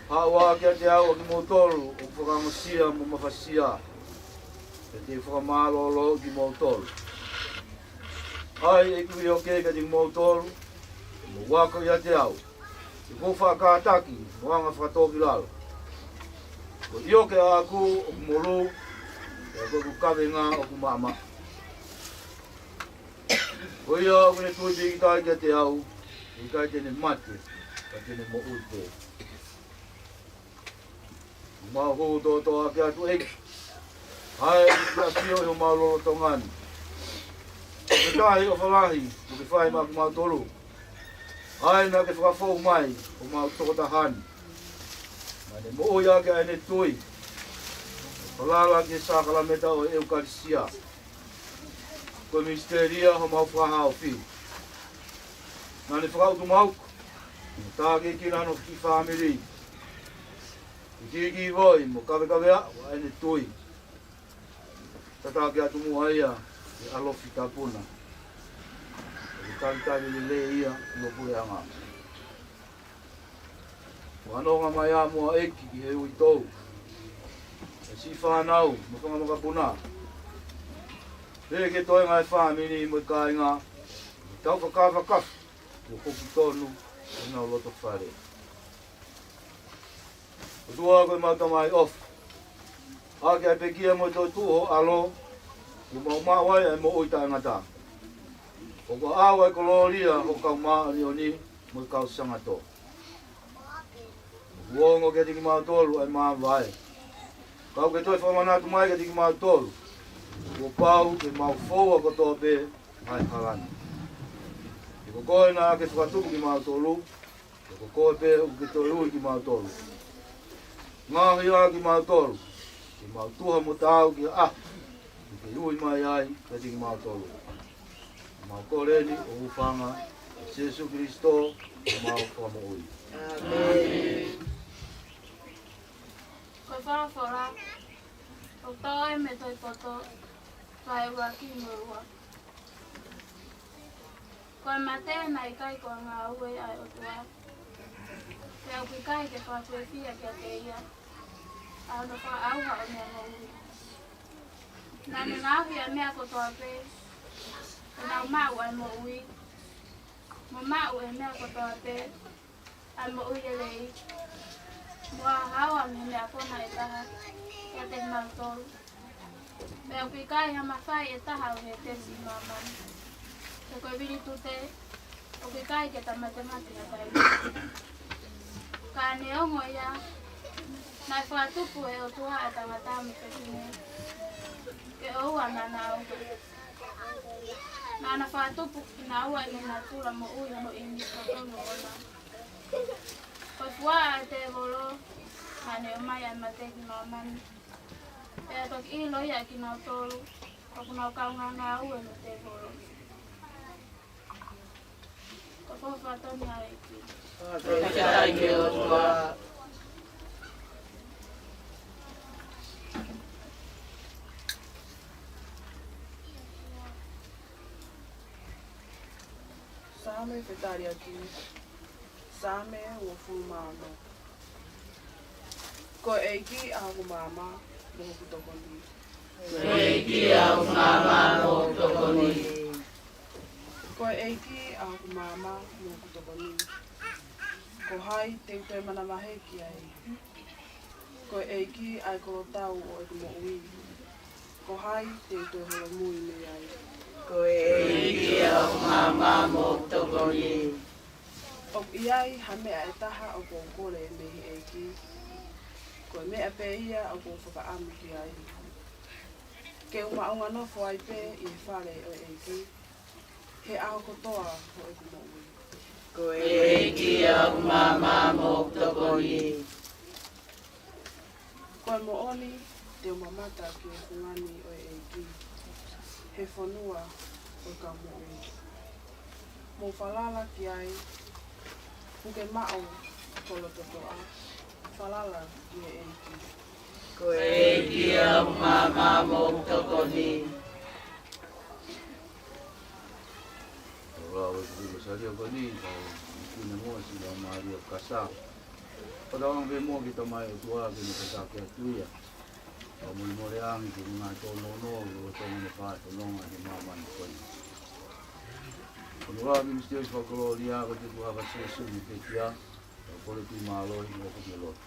haʻu ā kiate au ʻa kimoutolu ʻoku fakaongosia mo mafasia, pea te u fakamālōlō kimoutolu. ʻAi ʻeku ʻioke kiate kimoutolu, mou ako ʻiate au, he ʻoku ou faʻa kātaki mo anga fakatōkilalo. Ko e ʻioke ʻaʻaku ʻoku molū, pea ko ʻeku kavenga ʻoku maʻamaʻa. Ko ia ʻoku ne tui pīkitai kiate au, ʻe ʻikai te ne mate, ka te ne moʻui pē. Mau hū tōtō ake atu, ʻEiki. ʻAi ʻeku ʻafio ʻi homau lotolotonga ni. Ko e tahi ʻofa lahi kuo ke fai maʻa kimautolu. ʻAi naʻa ke fakafou mai homau tokotaha ni, naʻa ne moʻui ʻaki ʻa ʻene tui, falala ki he sākalameta ʻo e ʻEukalisia. Ko e misiteli ia homau fakahaofi. Naʻa ne fakautu mauku, mo tākiekina hono kiʻi fāmili, ikiiki ʻi he voi mo kavekaveʻi ʻa ʻene tui. Tataki atu muʻa ia ʻi he ʻalofi tapu na, ʻo ke talitali lelei ia ʻi ho puleʻanga. Fanongo mai ā muʻa ʻEiki ki he uitou, e siʻi fānau mo e fanga makapuna, pea ki he toenga ʻo e fāmili mo e kāinga, ke tau fakafakafa kuo foki tonu ʻenau loto fale. ʻOtua ko ʻemau Tamai ʻofa, ʻaki ʻa e pekia mo e toetuʻu ho ʻAlo, kuo mau maʻu ai ʻa e moʻui taʻengata. ʻOku ʻaʻau ʻa e kolōlia ho kau māʻoniʻoni mo e kau sangato. ʻOku ongo kiate kimautolu ʻa e māvae, ka ʻoku ke toe fakamanatu mai kiate kimautolu, kuo pau ke mau foua kotoa pē ʻa e hala ni. He ko koe naʻa ke fakatupu kimautolu, pea ko koe pē ʻoku ke toe ui kimautolu. Ngaohi ā kimautolu ke mau tuha mo taau ki he ʻaho ʻoku ke ui mai ai kiate kimautolu. Mau kole ni ʻo hūfanga ʻia Sīsū Kalaisi, ko homau Fakamoʻui. ʻĒmeni. Ko e folofola, ʻoku tau ʻai mei he tohi poto, vahe ʻuluaki mo e ua. Ko e mate naʻe ʻikai ko ha ngāue ʻa e ʻOtua, pea ʻoku ʻikai ke fakafiefia kiate ia ʻa hono fakaʻauha ʻo e meʻa moʻui. Naʻa ne ngaohi ʻa e meʻa kotoa pē, ʻo nau maʻu ʻa e moʻui, mo maʻu ʻe he meʻa kotoa pē ʻa e moʻui lelei, mo haohaoa mei he meʻa konā ʻe taha kiate kimautolu. Pea ʻoku ʻikai ha mafai ʻe taha ʻo e heʻetesi ʻi māmani, pe ko e vilitute, ʻoku ʻikai ke tamatemate ha taimi. Ka neongo ia, naʻe fakatupu ʻe he ʻOtua ʻa e tangata mo e fefine ke ʻoua naʻa na ʻauha. Naʻa na fakatupu kinaua ʻi he natula moʻui hono ʻīmisi totonu ʻoʻona. Ko e fuaʻa ʻa e tēvolo naʻa ne ʻomai ʻa e mate ki māmani, pea toki ʻilo ia ʻe kinautolu ʻoku nau kaungā ngāue mo e tēvolo. Ko e fakatonu ʻa e ʻEiki. Fakafetaʻi ki he ʻOtua. Saame fetaliaki. Saame uofulu mā ono. Ko e ʻEiki ʻa hoku maama mo hoku tokoni. Ko e ʻEiki ʻa hoku maama mo hoku tokoni. Ko e ʻEiki ʻa hoku maama mo hoku tokoni. Ko hai te u toe manavahē ki ai? Ko e ʻEiki ʻa e kolotau ʻo ʻeku moʻui. Ko hai te u toe holomui mei ai? Ko e ʻEiki ʻa hoku maama mo hoku tokoni. ʻOku ʻi ai ha meʻa ʻe taha ʻoku ou kole mei he ʻEiki, ko e meʻa pē ia ʻoku ou fakaʻamu ki ai, ke u maʻunga nofo ai pē ʻi he fale ʻo e ʻEiki he ʻaho kotoa ʻo ʻeku moʻui. Ko e ʻEiki ʻa hoku maama mo hoku tokoni. Ko e moʻoni te u mamata ki he fungani ʻo e ʻEiki he fonua ʻo e kau moʻui. Mou falala ki ai, puke maʻu ho lototoʻa, falala ki he ʻEiki. Ko e ʻEiki ʻa hoku maama mo hoku tokoni. Lau e kuku Salia ko eni, ʻa e kuku ne moa si lau Malia Kasa. Fakatauange pē muʻa ki he Tamai ʻOtua ke ne tataki atu ia. Ka molemole ange ke ngaahi tōnounou, ʻo tonga ne fai fononga he māmani ko eni. Ko hono ʻuhinga ki he misiteli fakakolōlia ko e tuʻu hake ʻa Sīsū mei he pekia, ka ko e kole ki mālohi mo ko ke lotu.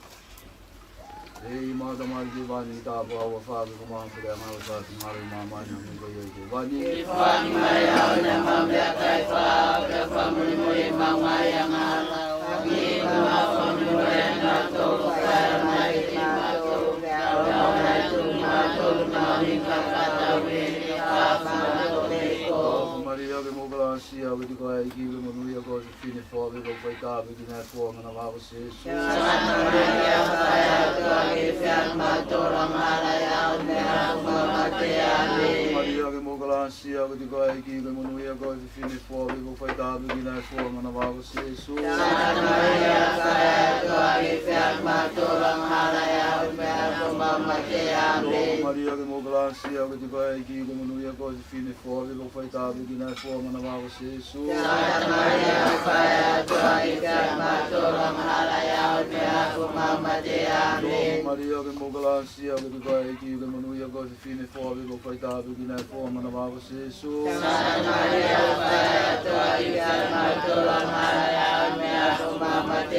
ʻE ʻi māmani ʻi hēvani, ke tāpuhā ho huafa, ke hoko mai ho puleʻanga, ke fai ho finangalo ʻi māmani hangē ko ia ʻi hēvani. Ke fai mai ʻa e ʻaho ni haʻamau meʻakai fakaʻaho, pea fakamolemole ʻemau ngaahi angahala, hangē ko ʻemau fakamolemole ʻa kinautolu ʻoku fai angahala kiate kimautolu. Pea ʻoua naʻa tuku kimautolu ki he maʻuʻanga, kae fakatatau kimautolu mei he kovi. Malia ke mo kalasi, ʻa e ʻEiki ko e ʻEiki, ko e monūʻia ko e fefine foha pē ʻoku faitāpuekina ʻi he foha ʻo ho manava ko Sīsū. Santa Maria, ʻofa ʻi he ʻOtua, ke fai kimautolu angahala ʻi he ʻaho ʻo ʻemau mate. ʻĒmeni. Malia ke mo kalasi, ʻa e ʻEiki ko e ʻEiki, ko e monūʻia ko e fefine foha pē ʻoku faitāpuekina ʻi he foha ʻo ho manava ko Sīsū. Santa Maria, ʻofa ʻi he ʻOtua, ke fai kimautolu angahala ʻi he ʻaho ʻo ʻemau mate. ʻĒmeni. Malia ke mo kalasi, ʻa e ʻEiki ko e ʻEiki, ko e monūʻia ko e fefine foha pē ʻoku faitāpuekina ʻi he foha ʻo ho manava ko Sīsū. Santa Maria, ʻofa ʻi he ʻOtua, ke fai kimautolu angahala ʻi he ʻaho ʻo ʻemau mate. ʻĒmeni. Malia ke mo kalasi, ʻa e ʻEiki ko e ʻEiki, ko e monūʻia ko e fefine foha pē ʻoku faitāpuekina ʻi he foha ʻo ho manava ko Sīsū. Santa Maria, ʻofa ʻi he ʻOtua, ke fai kimautolu angahala ʻi he ʻaho ʻo ʻemau mate.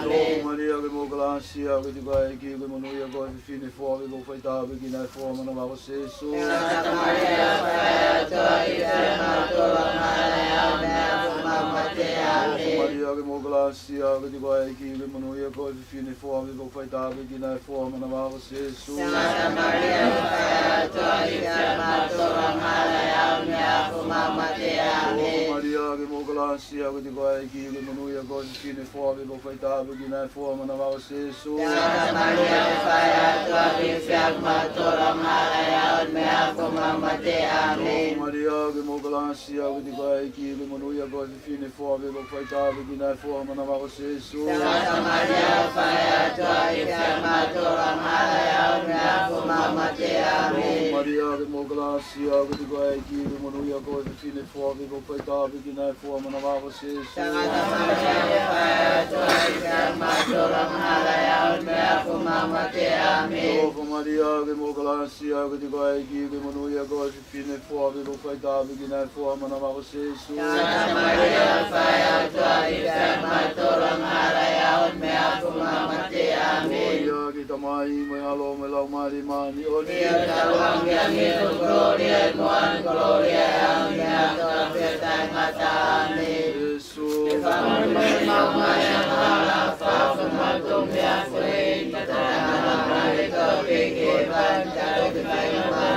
ʻĒmeni. Malia ke mo kalasi, ʻa e ʻEiki ko e ʻEiki, ko e monūʻia ko e fefine foha pē ʻoku faitāpuekina ʻi he foha ʻo ho manava ko Sīsū. Santa Maria, ʻofa ʻi he ʻOtua, ke fai kimautolu angahala ʻi he ʻaho ʻo ʻemau mate. ʻĒmeni. Malia ke mo kalasi, ʻa e ʻEiki ko e ʻEiki, ko e monūʻia ko e fefine foha pē ʻoku faitāpuekina ʻi he foha ʻo ho manava ko Sīsū. Santa Maria, ʻofa ʻi he ʻOtua, ke fai kimautolu angahala ʻi he ʻaho ʻo ʻemau mate. ʻĒmeni. Malia ke mo kalasi, ʻa e ʻEiki ko e ʻEiki, ko e monūʻia ko e fefine foha pē ʻoku faitāpuekina ʻi he foha ʻo ho manava ko Sīsū. Santa Maria, ʻofa ʻi he ʻOtua, ke fai kimautolu angahala ʻi he ʻaho ʻo ʻemau mate. ʻĒmeni. Malia ke mo kalasi, ʻa e ʻEiki ko e ʻEiki, ko e monūʻia ko e fefine foha pē ʻoku faitāpuekina ʻi he foha ʻo ho manava ko Sīsū. Santa Maria, ʻofa ʻi he ʻOtua, ke fai kimautolu angahala ʻi he ʻaho ʻo ʻemau mate. ʻĒmeni. Malia ke mo kalasi, Siʻi ʻa e ʻEiki, ke monūʻia koe ʻi he fefine fua pē, pea ʻoku faitāpuekina ʻa e fua manava ko Sēsū. Sangata Malia, ʻofa atu kiate kimautolu angahala, ʻi he ʻaho ni pea mo e mate. ʻĀmeni. Talofa Malia, ʻoku mo kalasi, ʻa e ʻEiki ko e ʻEiki, ke monūʻia koe ʻi he fefine fua pē, pea ʻoku faitāpuekina ʻa e fua manava ko Sēsū. Sangata Malia, ʻofa atu kiate kimautolu angahala, ʻi he ʻaho ni pea mo e mate. ʻĀmeni. Ko ia ki Tamai mo e ʻAlo mo e Laumālie Māʻoniʻoni. Pea ʻoku tauange ʻa e kolōlia, mo e kolōlia, ʻi he ʻaho ni pea taʻengata. ʻĀmeni. Sēsū. Ke fakamolemole maʻu mai ʻa e angahala, fakafoki mautolu mei he ʻaho ni, pea tala mai ke tau pē ki he vani, kae ʻoua ke fai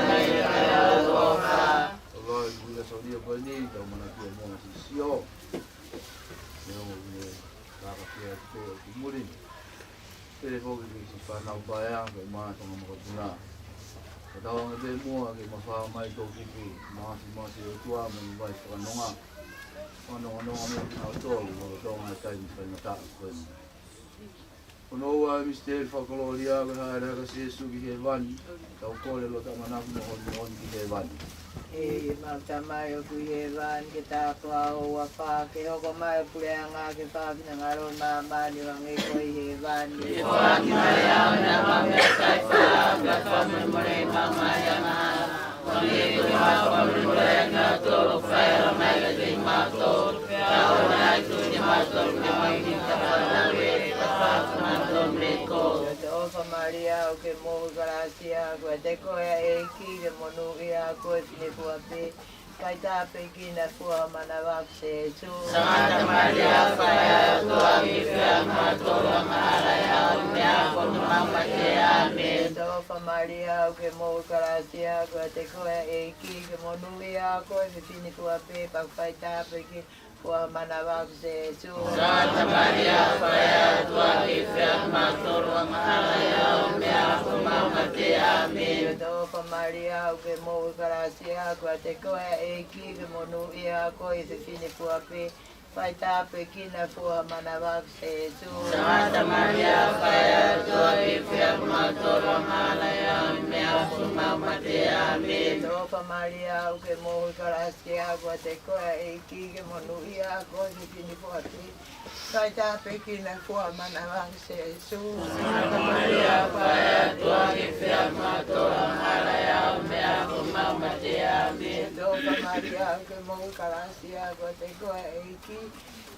mai ki he ʻaloʻofa. ʻOku ʻi ai e sōlia ko eni, tau manatuʻi mo e sio. Neongo ʻene kaka pea te o ki muli. Pele foki ki he siʻi fānau paea, ko e mā Tonga Makapuna. Ka tau anga pē muʻa ke mafao mai tau kiki, masi masi ʻOtua mo e vai fakanonga. Fakanonga nonga mo kinautolu, ʻo Tonga e taimi faingataʻa ko eni. Ko hono ua e misiteli fakakolōlia ko e hāʻele hake ʻa Sēsū ki hēvani. Tau kole ʻa e ʻAlo ʻo e ʻAtamaiki mo hono ʻOtua ki hēvani. ʻE, ʻemau Tamai ʻoku ʻi hēvani, ke tāpuhā ho huafa, ke hoko mai ho puleʻanga, ke fai ho finangalo ʻi māmani ʻo hangē ko ia ʻi hēvani. Ke foaki mai ʻa e ʻaho ni haʻamau meʻakai fakaʻaho, pea fakamolemole maʻu mai ʻa e angahala, ʻo hangē ko ia ʻoku mau fakamolemoleʻi ʻa kinautolu ʻoku fai angahala mai kiate kimautolu. Pea ʻoua naʻa tuku kimautolu ki he maʻuʻanga, ka ke fakamoʻui kimautolu mei he kovi. Siʻoto ʻofa Malia, ʻoku ke moʻui ʻi he kalasia, ʻoku ʻiate koe ʻa e ʻEiki, ke monūʻia koe ʻi he fefine fua pē, faitāpuekina ʻa e fua manava ko Sēsū. Sangata Malia, ʻofa atu kiate kimautolu angahala, ʻi he ʻaho ni pea mo e mate. ʻĀmeni. Siʻoto ʻofa Malia, ʻoku ke moʻui ʻi he kalasia, ʻoku ʻiate koe ʻa e ʻEiki, ke monūʻia koe ʻi he fefine fua pē, pea faitāpuekina ʻa e fua manava ko Sēsū. Sangata Malia, ʻofa atu kiate kimautolu angahala, ʻi he ʻaho ni pea mo e mate. ʻĀmeni. Siʻoto ʻofa Malia, ʻoku ke moʻui ʻi he kalasia, ʻoku ʻiate koe ʻa e ʻEiki, ke monūʻia koe ʻi he fefine fua pē, faitāpuekina ʻa e fua manava ko Sēsū. Sangata Malia, ʻofa atu kiate kimautolu angahala, ʻi he ʻaho ni pea mo e mate. ʻĀmeni. Siʻoto ʻofa Malia, ʻoku ke moʻui ʻi he kalasia, ʻoku ʻiate koe ʻa e ʻEiki, ke monūʻia koe ʻi he fefine fua pē, faitāpuekina ʻa e fua manava ko Sēsū. Sangata Malia, ʻofa atu kiate kimautolu angahala, ʻi he ʻaho ni pea mo e mate. ʻĀmeni. Siʻoto ʻofa Malia, ʻoku ke moʻui ʻi he kalasia, ʻoku ʻiate koe ʻa e ʻEiki,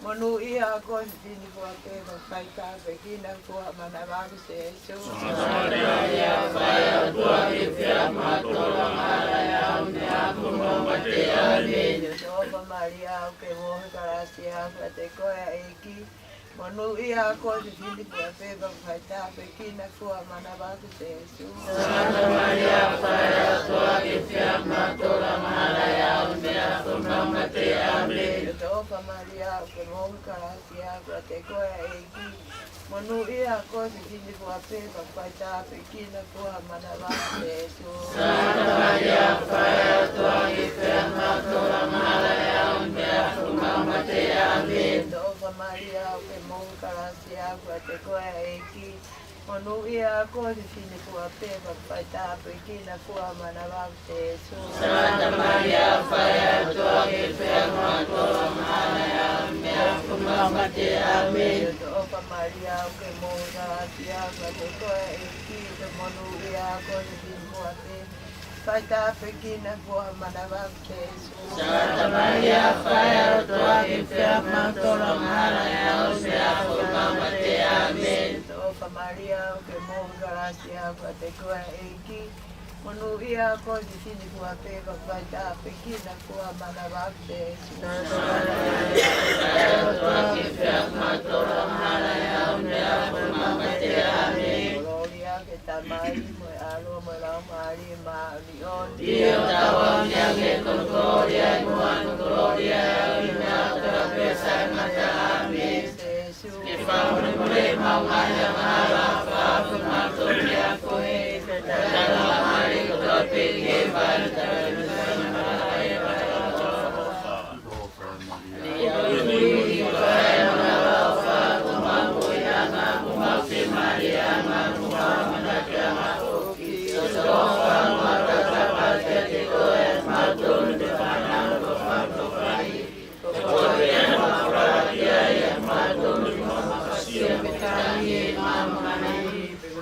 monūʻia koe ʻi he fefine fua pē, pea faitāpuekina ʻa e fua manava ko Sēsū. Sangata Malia, ʻofa atu kiate kimautolu angahala, ʻi he ʻaho ni pea mo e mate. ʻĀmeni. Siʻoto ʻofa Malia, ʻoku ke moʻui ʻi he kalasia, ʻoku ʻiate koe ʻa e ʻEiki, monūʻia koe ʻi he fefine fua pē, pea faitāpuekina ʻa e fua manava ko Sēsū. Sangata Malia, ʻofa atu kiate kimautolu angahala, ʻi he ʻaho ni pea mo e mate. ʻĀmeni. Siʻoto ʻofa Malia, ʻoku ke moʻui ʻi he kalasia, ʻoku ʻiate koe ʻa e ʻEiki, monūʻia koe ʻi he fefine fua pē, pea faitāpuekina ʻa e fua manava ko Sēsū. Sangata Malia, ʻofa atu kiate kimautolu angahala, ʻi he ʻaho ni pea mo e mate. ʻĀmeni. Siʻoto ʻofa Malia, ʻoku ke moʻui ʻi he kalasia, ʻoku ʻiate koe ʻa e ʻEiki, monūʻia koe ʻi he fefine fua pē, pea faitāpuekina ʻa e fua manava ko Sēsū. Sangata Malia, ʻofa atu kiate kimautolu angahala, ʻi he ʻaho ni pea mo e mate. ʻĀmeni. Siʻoto ʻofa Malia, ʻoku ke moʻui ʻi he kalasia, ʻoku ʻiate koe ʻa e ʻEiki, ke monūʻia koe ʻi he fefine fua pē, faitāpuekina ʻa e fua manava ko Sēsū. Sangata Malia, ʻofa atu kiate kimautolu angahala, ʻi he ʻaho ni pea mo e mate. ʻĀmeni. Siʻoto ʻofa Malia, ʻoku ke moʻui ʻi he kalasia, ʻoku ʻiate koe ʻa e ʻEiki, monūʻia koe ʻi he fefine fua pē, pea faitāpuekina ʻa e fua manava ko Sēsū. Sangata Malia, ʻofa atu kiate kimautolu angahala, ʻi he ʻaho ni pea mo e mate. ʻĀmeni. Kolōlia ki he Tamai, mo e ʻAlo, mo e Laumālie Māʻoniʻoni. ʻIo, tauange ʻa e kolōlia, mo e kolōlia, ʻi he ʻaho ni pea taʻengata. ʻĀmeni. Sēsū. Ke fakamolemole maʻu mai ʻa e angahala, fakafoki mautolu mei he ʻaho ni, pea tala mai ke tau pē ki he vani, kae ʻoua ke fai mai ki he ʻaloʻofa.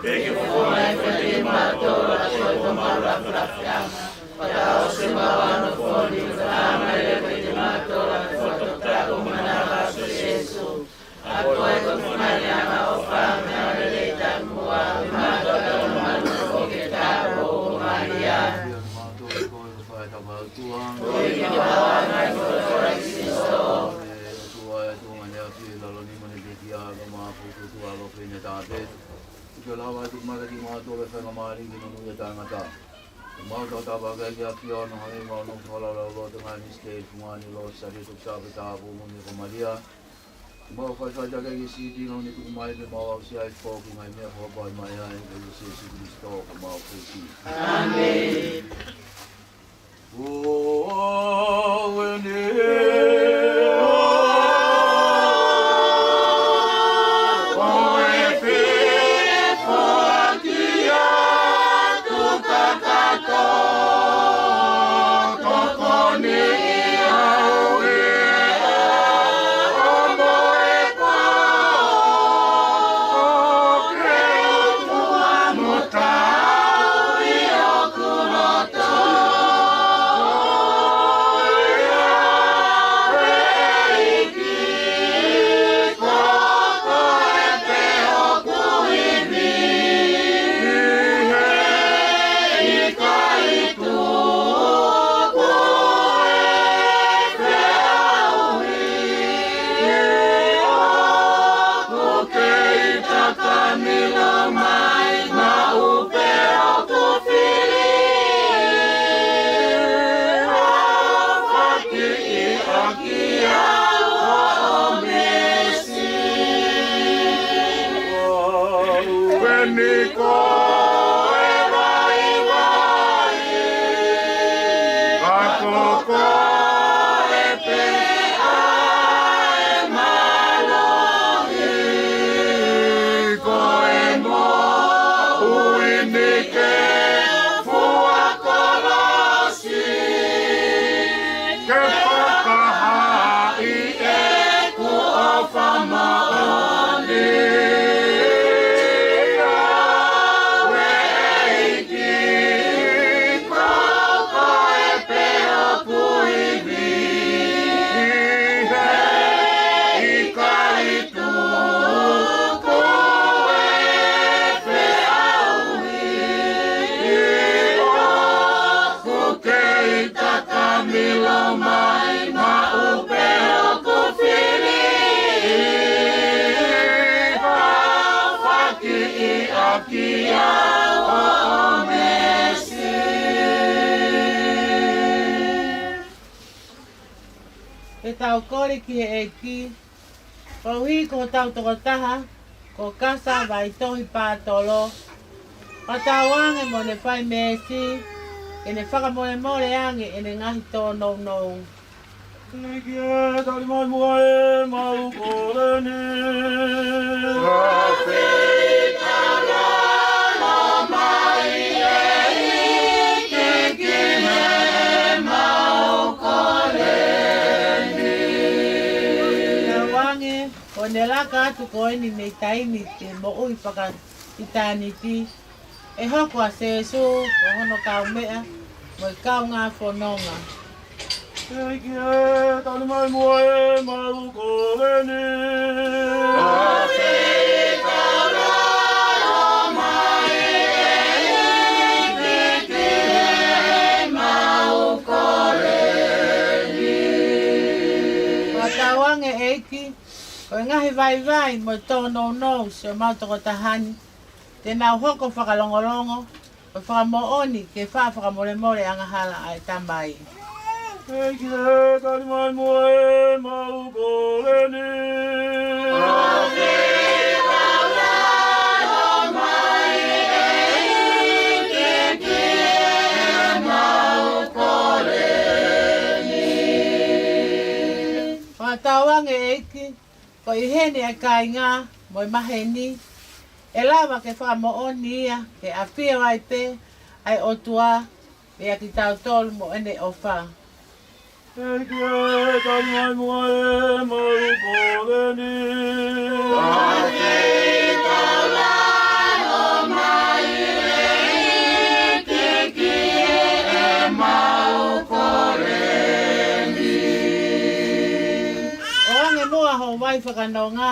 Pea ke fofonga ʻi he fai kimautolu ʻa e toʻo ʻo homau lafilafia. Pea ʻosi ʻemau ʻanofo ni, pea ʻai mai leva kiate kimautolu ʻa e fokotuʻu ʻoku ʻi he ʻEiki ko Sīsū. ʻA ia ko e ʻofa mo e ʻofa, mo e lelei taʻemuʻa, ʻe maʻu ʻe kimautolu ʻi he manu ʻo e ʻEiki ko Malia. Ko ia ʻoku ʻi ai ʻa e ʻOtua ʻi he ʻOtua ʻi Sīsū. ʻOtua ʻi he tuʻunga ʻo e ʻapi, ʻi lalo nima ʻo e ʻEiki, ʻa ia ko e mafotu ʻa e ʻAlo Fefine Taʻe. ʻIkai lava ʻo tuku mai kiate kimautolu ʻa e faingamālie ke monūʻia ʻa e tangata. Mau tau tapa ke ʻAfio ʻi hono ʻAfio, mau nofo ʻi he laulau loto, ngaahi misiteli fungani, lotositeli, tuku tapu, tapu mo e ʻEiki ko Malia. Mau faifai atu ki he sīpinga ʻoku ne tuku mai, pea mau aʻusia ai foki e ngaahi meʻa ʻoku fai mai ai, ʻia Sīsū Kalaisi ko homau ʻEiki. ʻĀmeni. Ke fakahaaʻi ʻeku ʻofa moʻoni, ʻe ʻEiki, ko koe pē ʻoku ivi ʻi he ʻikai tuku e feʻauhi ʻoku kei takamilo mai, maʻu pē hoku fili, ka fakiʻi ʻaki au hoʻo meesi. Ke tau kole ki he ʻEiki, koeʻuhi ko hotau tokotaha ko Kasa Vaitohi Pātolo, fakatauange mo ʻene fai meesi, ke ne fakamolemole ange ʻene ngaahi tōnounou. ʻEiki ē, tali mai muʻa ʻemau kole ni. Tauange, ko ʻene laka atu ko eni mei taimi ki he moʻui fakaʻitāniti, ʻe hoko ʻa Sīsū ko hono kaumeʻa mo e kaungā fononga. ʻEiki ē, tali mai muʻa ʻemau kole ni. Fakatauange ʻEiki, ko e ngaahi vaivai mo e tōnounou siʻomau tokotaha ni, te nau hoko fakalongolongo, ko e fakamoʻoni ke faʻa fakamolemole angahala ʻa e Tamai. ʻEiki ē, tali mai muʻa ʻemau kole ni. Fakatauange ʻEiki, ko e ʻi heni ʻa e kāinga mo e maheni, ʻe lava ke fakamoʻoni ia ke ʻafio ai pē ʻa e ʻOtua ʻia kitautolu mo ʻene ʻofa. ʻEiki ē, tali mai muʻa ʻemau kole ni. fakanonga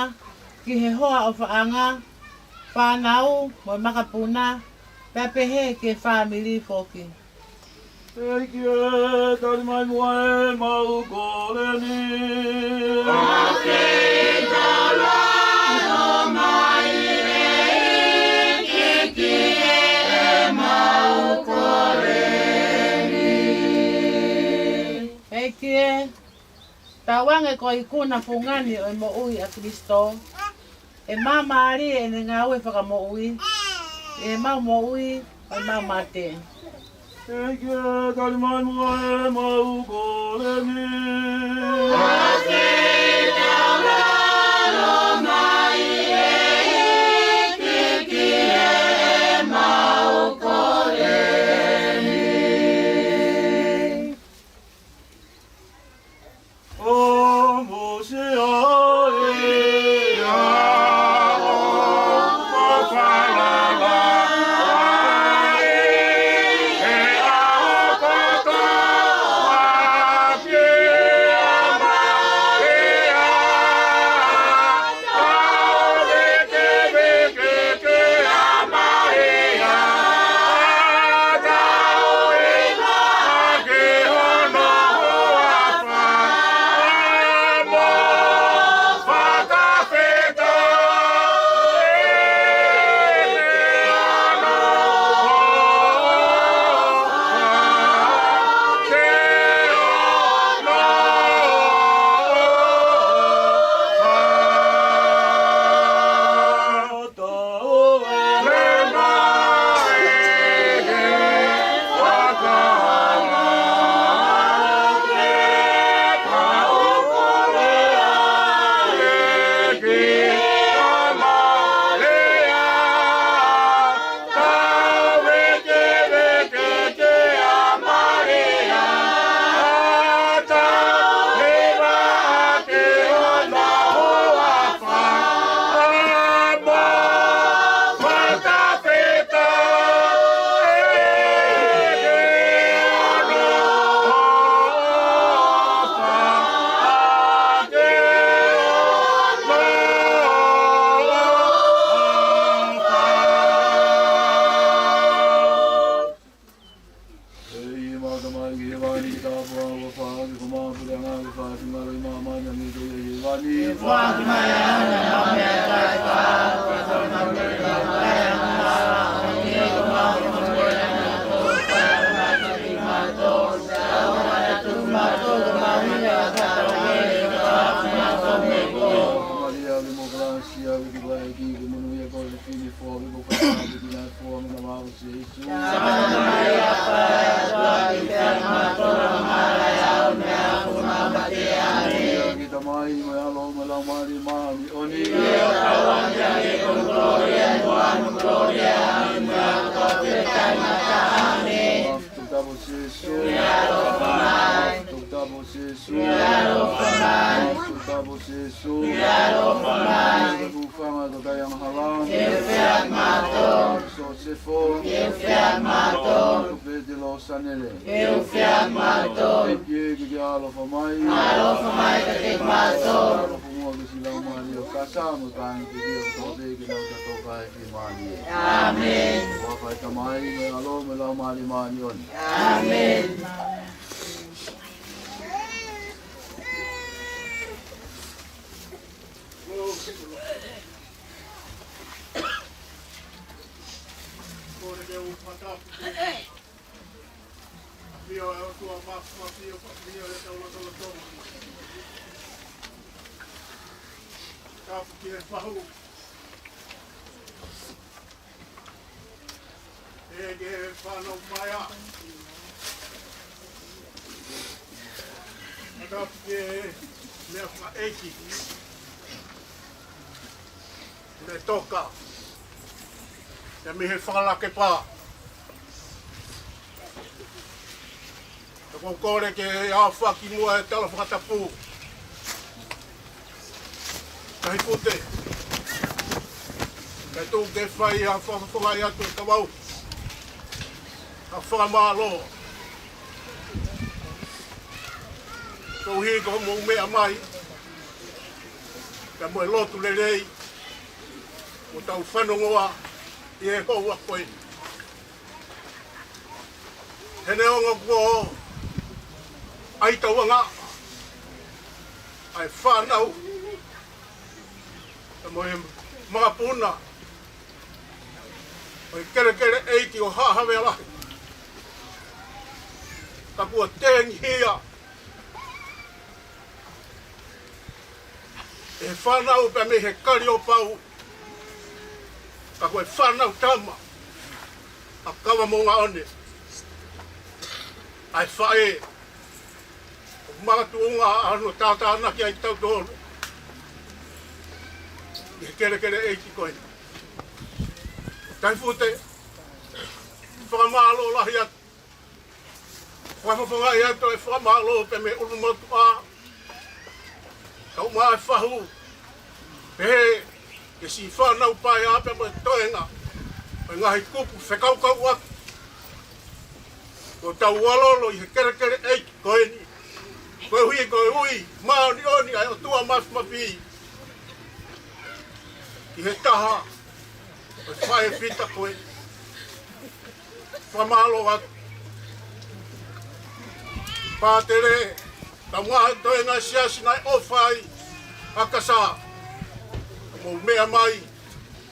ki he hoa ʻofaʻanga, fānau mo e makapuna, pea pehē ki he fāmili foki. ʻEiki ē, tali mai muʻa ʻemau kole ni. ʻAkei taulalo mai ʻEiki ki heʻemau kole ni. ʻEiki ē, tauange ko e ikuna fungani ʻo e moʻui ʻa Kalaisi, ʻe māmālie ʻene ngāue fakamoʻui ʻi heʻemau moʻui ʻo ʻemau mate. ʻEiki ē, tali mai muʻa ʻemau kole ni. ʻAkei taulalo mai ʻEiki ki heʻemau kole ni. ʻO Mōsese ʻa e ʻaho ʻo falala ai, he ʻaho kotoa ʻa e kiʻi ʻamai ʻa e tau vekeveke ke ʻamai ʻa e tau ʻi la ke hono huafa. ʻEiki ʻemau Tamai ʻoku ʻi hēvani, ke tāpuhā ho huafa, ke hoko mai ho puleʻanga, ke fai ho finangalo ʻi māmani hangē ko ia ʻi hēvani. Ke foaki mai ʻa e ʻaho ni haʻamau meʻakai fakaʻaho, pea fakamoʻui kimautolu ʻemau angahala, hangē ko ʻemau fakamoʻui ʻa kinautolu ʻoku fai angahala kiate kimautolu. Pea ʻoua naʻa tuku kimautolu ki he mahuʻinga, ka ke fakahaofi kimautolu mei he kovi. Maria, ʻoku ke maʻu ʻa e kalasia, ʻoku ke tuku ʻa e ʻEiki, ʻoku ke monūʻia koe ʻi he fefine ʻoku ke fua, pea ko e fefine ʻoku ke fua ʻa e ʻuhinga ʻo e ʻAfiona ko Sīsū. Sangata Malia, ʻofa atu kiate kimautolu angahala, ʻi he ʻaho ʻo ʻemau mate. ʻĀmeni. Hangē ko e Tamai, mo e ʻAlo, mo e Laumālie Māʻoniʻoni. ʻIo, ʻo taau ange ki he kolōlia ʻo e ʻOtua, mo e kolōlia ʻo e ʻAlo, mo e ʻAlo kotoa pē taʻengata. ʻĀmeni. Māfimafi, toketā ʻo Sīsū. Māfimafi, toketā ʻo Sīsū. Māfimafi, toketā ʻo Sīsū. Māfimafi, toketā ʻo Sīsū. Hūfanga ʻo e tauhi angahala. Ke ʻufiʻufi kimautolu. Siosefo. Ke ʻufiʻufi kimautolu. Tupete Losanele. Ke ʻufiʻufi kimautolu. ʻEiki, ke ke ʻaloʻofa mai. ʻAloʻofa mai kiate kimautolu. ʻAloʻofa muʻa ki siʻi laumālie ʻoku kasa mo e kāinga telia kotoa pē ke nau tatau ki he fiemālie. ʻĀmeni. ʻI he huafa ʻo e Tamai, mo e ʻAlo, mo e Laumālie Māʻoniʻoni. ʻĀmeni. Kole ke u fakatapu ki he ʻafio ʻa e ʻOtua Māfimafi ʻo fakahā ʻi he taulotolotonga. Tapu ki he fahu. ʻE ke fānau mai ā. Tapu ki he meʻa fakaʻeiki. Naʻe toka ia mei he fakalakepa. ʻOku ou kole ke aofaki muʻa e tala fakatapu. Kahi Fute. Kae tuku ke fai ha fakafofongaʻi atu ʻo e kavau. Ha fakamālō. Koeʻuhi ko hoʻomou meʻa mai. Ka mo e lotu lelei, ʻo tau fanongoa ʻi he houa ko eni. He neongo kuo ʻai tauangaʻa ʻa e fānau, ka mo e makapuna ʻo e kelekele ʻeiki ʻo Haʻa Havea Lahi, ka kuo tengihia ʻe he fānau pea mei he Kaliopau, ka ko e fānau tama ʻa Kavamoʻungaʻone, ʻa e faʻē ʻoku makatuʻunga ʻa hono tātānaki ai tautolu ʻi he kelekele ʻeiki ko eni. Taifute, fakamālō lahi atu. Fakafofongaʻi atu e fakamālō pea mei ʻulumotuʻa, kae ʻumaʻā e fahu, pehē ki he siʻi fānau paea pea mo e toenga ʻo e ngaahi kupu fekauʻaki ʻoku tau ʻalolo ʻi he kelekele ʻeiki ko eni, koeʻuhi ko e ui māʻoniʻoni ʻa e ʻOtua Mafimafi ki he taha ʻo e faʻē fita ko eni. Fakamālō atu. Pātele, kae ʻumaʻā e toenga siasi naʻe ʻofa ai, ʻakasā, mou meʻa mai,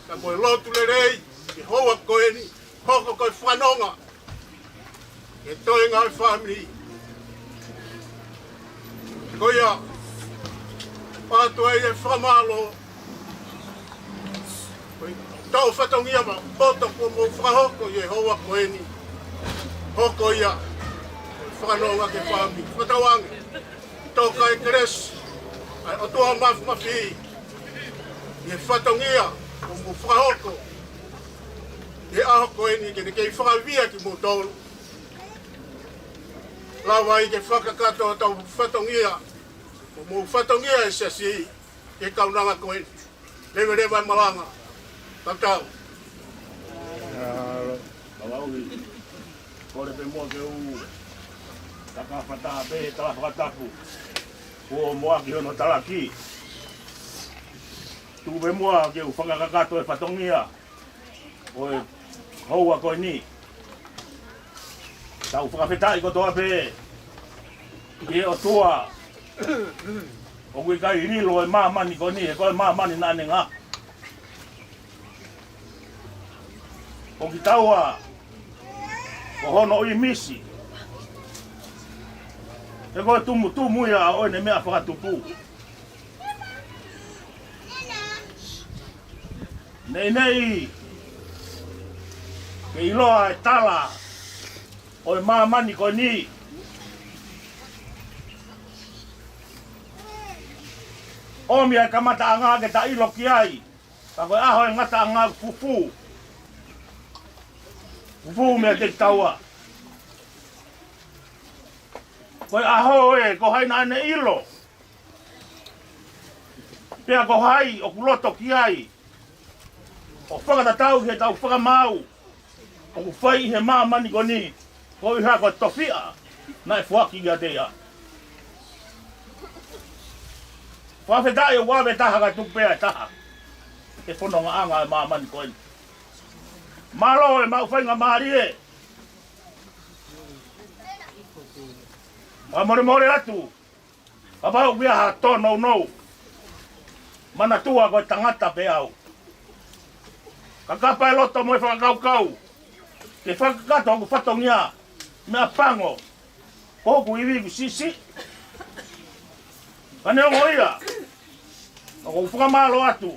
ka mo e lotu lelei ʻi he houa ko eni, hoko ko e fanonga ʻe he toenga ʻo e fāmili. Ko ia, ʻoatu ai e fakamālō, ko e tau fatongia maʻapoto kuo mou fakahoko ʻi he houa ko eni. Hoko ia ko e fanonga ki he fāmili. Fakatauange, toka e kelesi ʻa e ʻOtua Mafimafi ʻi he fatongia kuo mou fakahoko ʻi he ʻaho ko eni, ke ne kei fakavia kimoutolu, lava ai ke fakakakato hotau fatongia, ʻo mou fatongia e siasi, ki he kaunanga ko eni. Leveleva e malanga. Tautau. Mālō. Kavauhi, kole pē muʻa ke u taka fata pē he tala fakatapu kuo ʻomoaki hono talaki. Tuku pē muʻa ke u fakakakato e fatongia ʻo e houa ko eni. Tau fakafetaʻi kotoa pē ki he ʻOtua ʻoku ʻikai lilo e māmani ko eni, he ko e māmani naʻa ne ngāue. Ko kitaua ko hono ʻīmisi, he ko e tumutumu ia ʻo ʻene meʻa fakatupu. Neʻineʻi ke ʻiloa e tala ʻo e māmani ko eni, ʻomi ʻa e kamataʻanga ke ta ʻilo ki ai, ka ko e ʻaho e ngataʻanga fufū. Fufū meiate kitaua. Ko e ʻaho ē, ko hai naʻa ne ʻilo, pea ko hai ʻoku loto ki ai, ʻo fakatatau ki heʻetau fakamaau ʻoku fai ʻi he māmani ko eni, koeʻuhi ko e tofiʻa naʻe foaki kiate ia. Fakafetaʻi ʻoku ʻave taha kae tuku pē ʻe taha e fonongaʻanga e māmani ko eni. Mālō e maʻu faingamālie. Fakamolemole atu kapau ʻoku ʻi ai ha tōnounou, manatua ko e tangata pē au. Ka kapau ʻe loto mo e fakakaukau ke fakakakato hoku fatongia, meʻapango ko hoku ivi ʻoku siʻisiʻi. Ka neongo ia, ʻoku ou fakamālō atu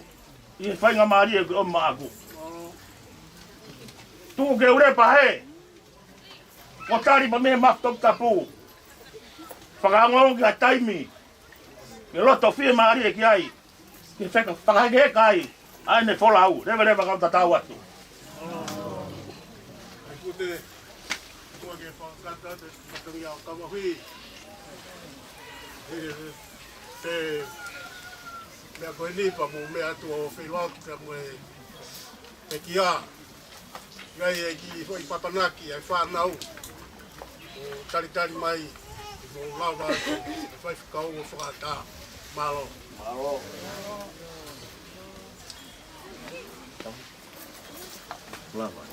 ʻi he faingamālie kuo ʻomi maʻaku. Tuku ke u lepa hē, ʻo tali pē mei he mafu toputapu. Fakaongoongo ki ha taimi ke loto fiemālie ki ai, ke feka-, fakahekeheka ai ʻa ʻene folau. Leveleva kau tatau atu. Ai kute, kua ke fakakakato e fatongia ʻo Kavauhi. He, he, he meʻa ko eni pea mou meʻa atu ʻo feʻiloaki pea mo e pekia. ʻIkai e kiʻi foʻi papanaki ʻa e fānau ʻo talitali mai, ʻi hoʻo lava atu e faifekau ʻo fakaʻatā. Mālō. Mālō. Lava.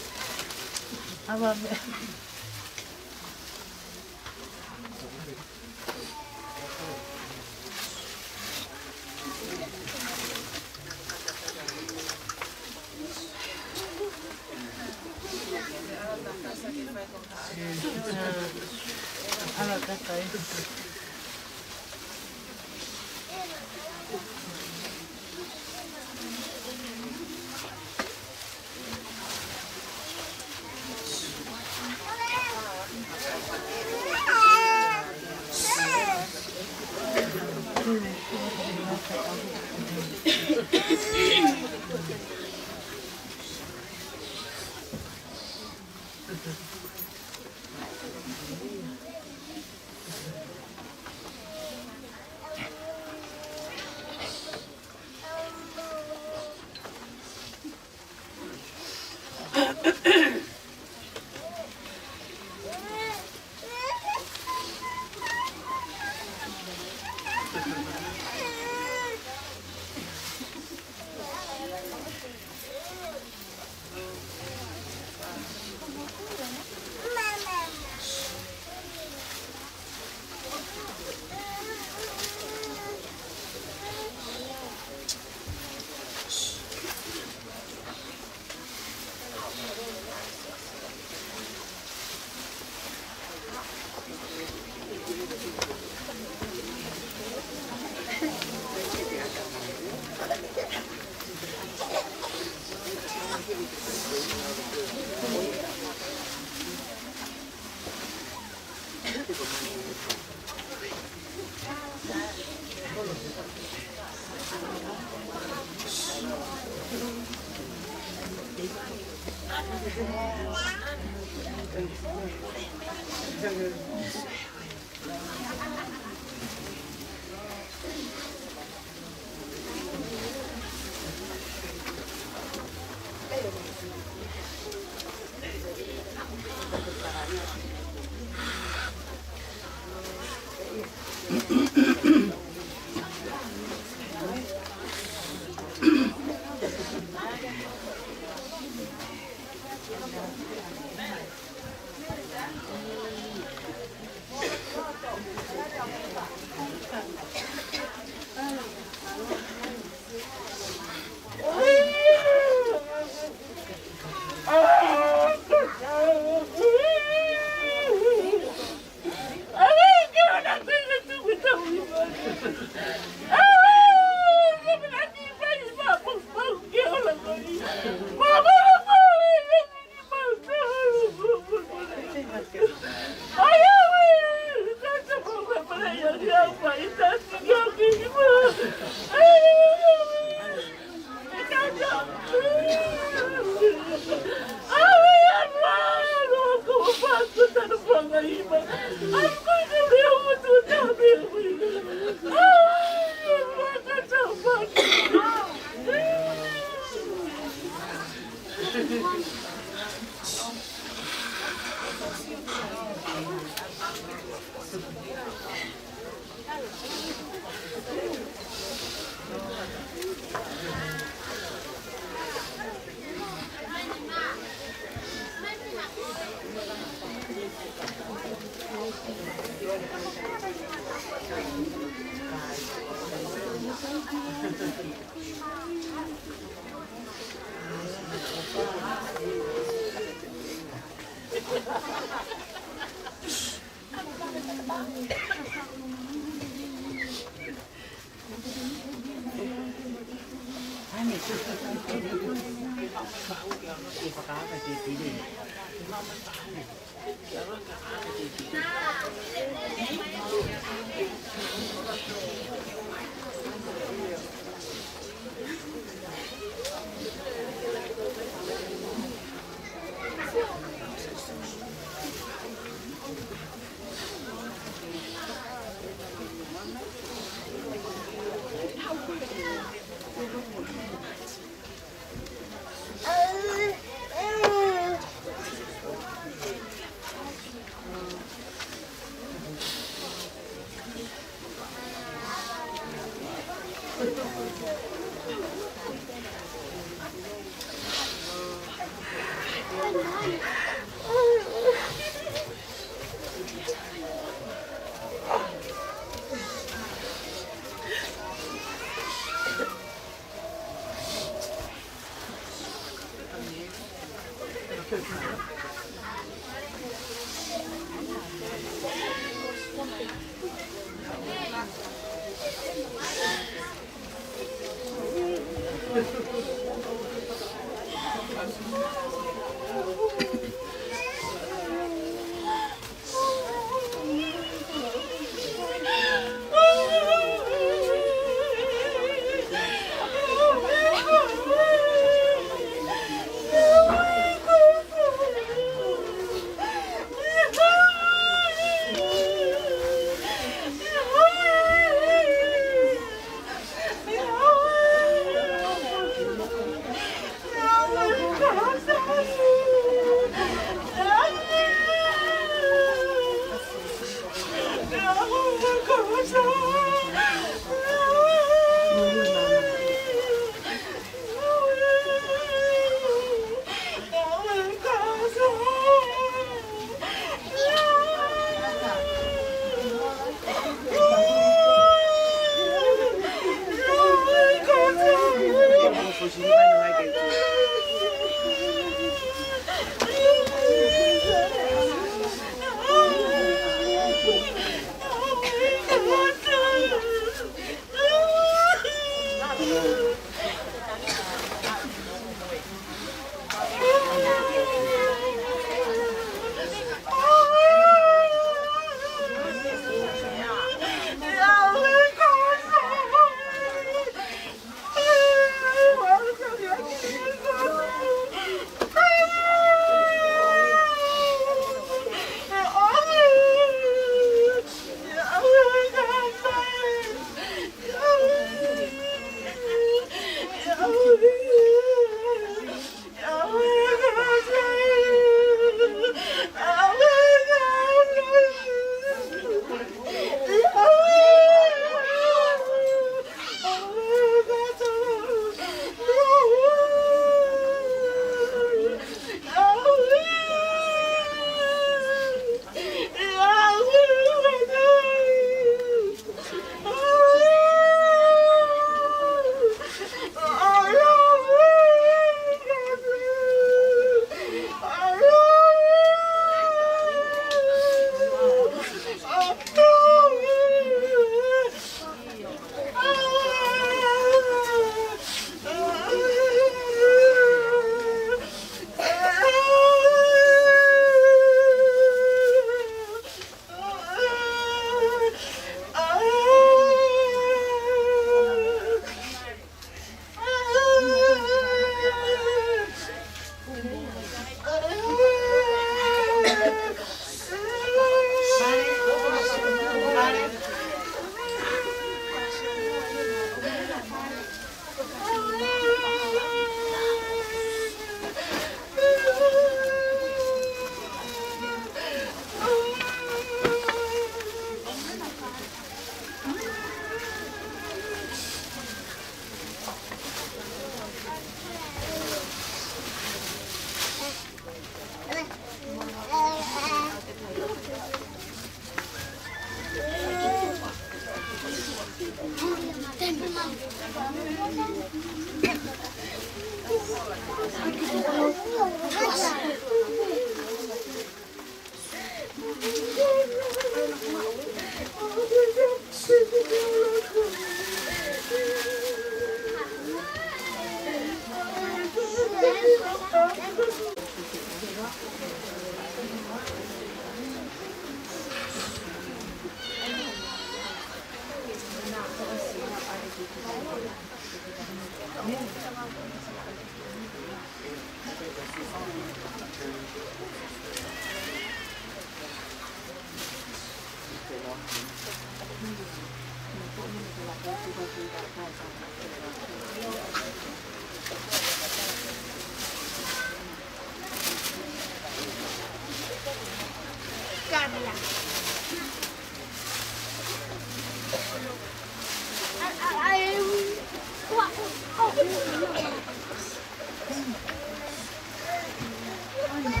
Hala,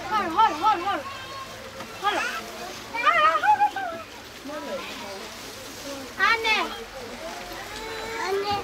hala, hala, hala. Hala. Hala, hala, hala. Ane. Ane.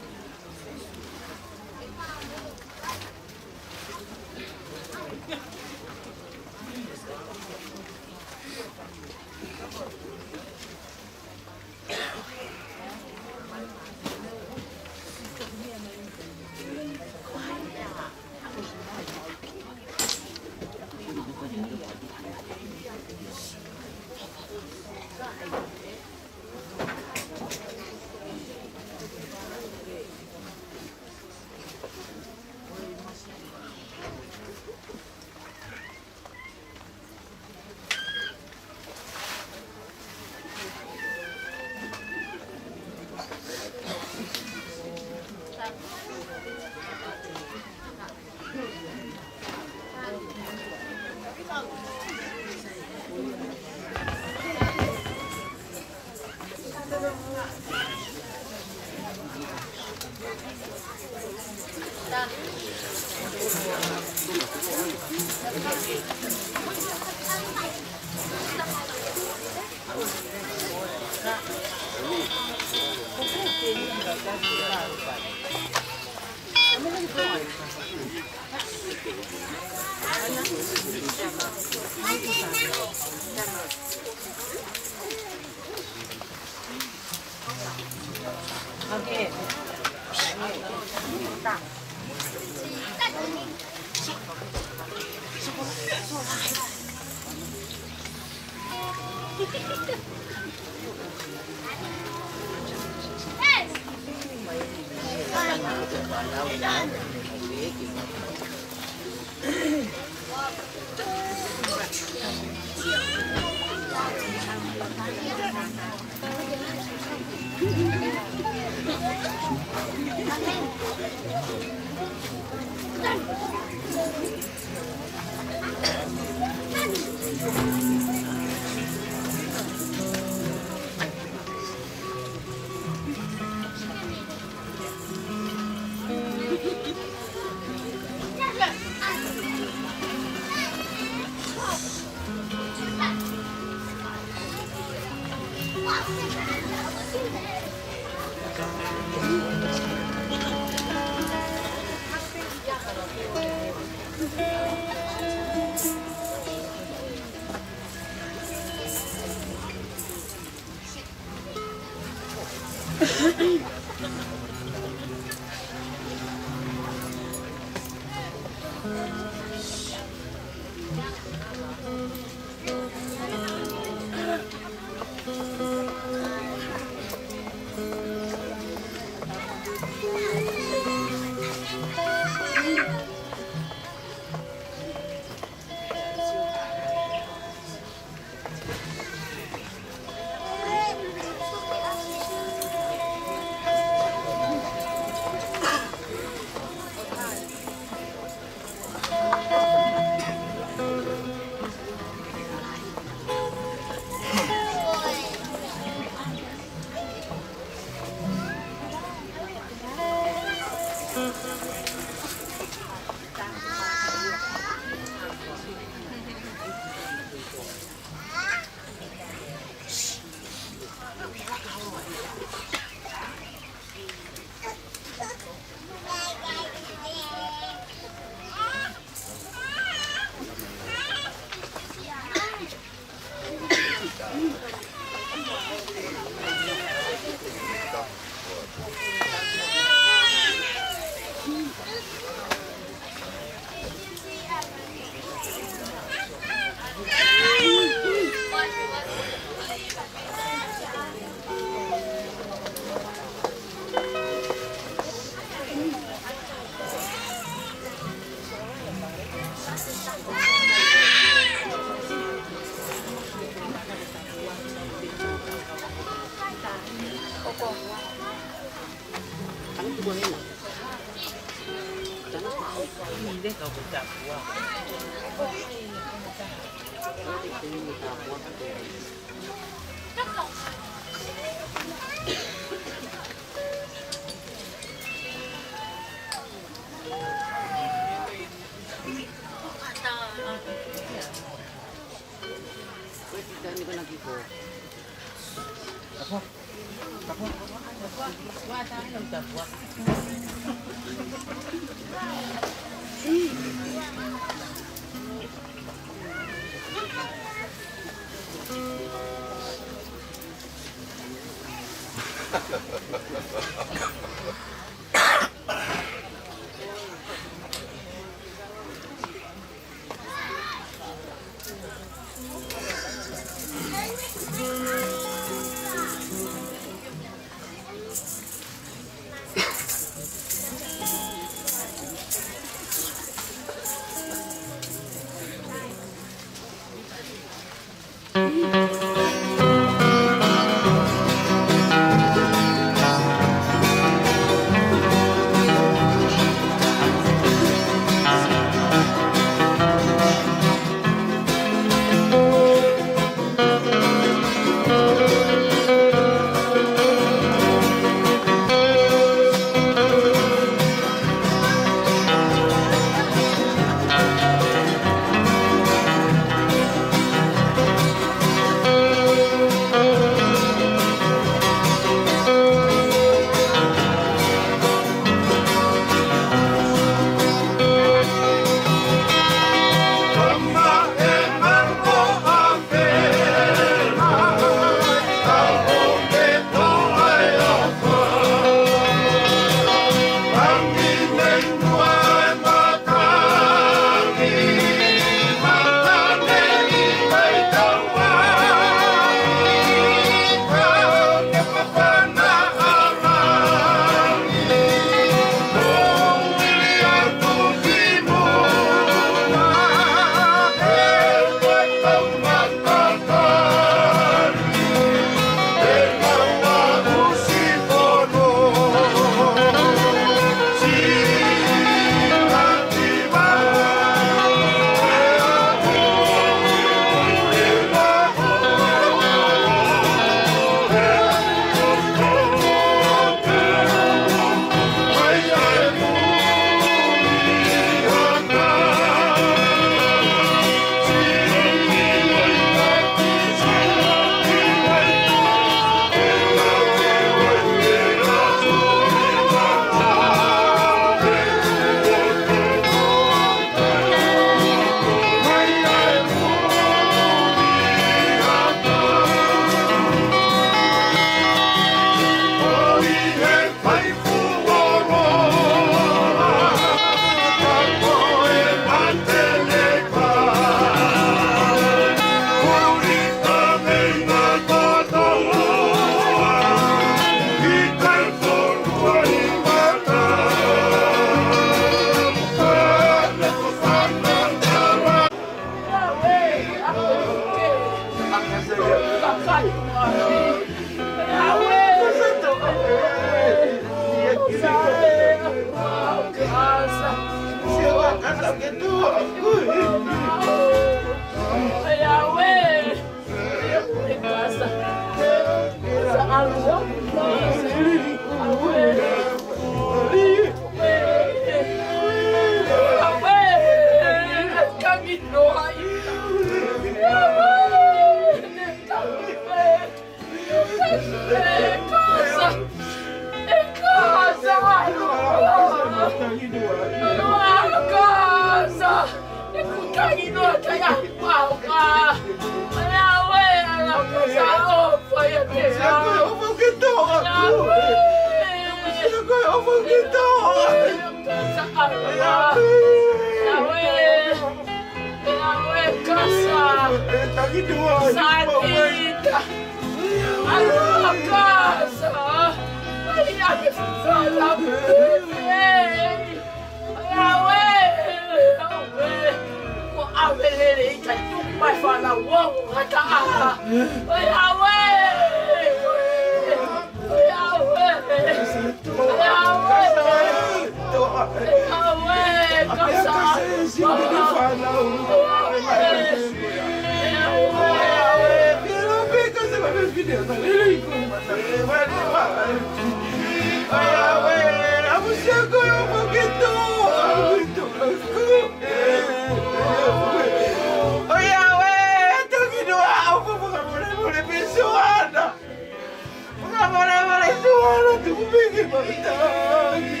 Fakamolemole Tuʻi, ʻoku pehē ke mautaki.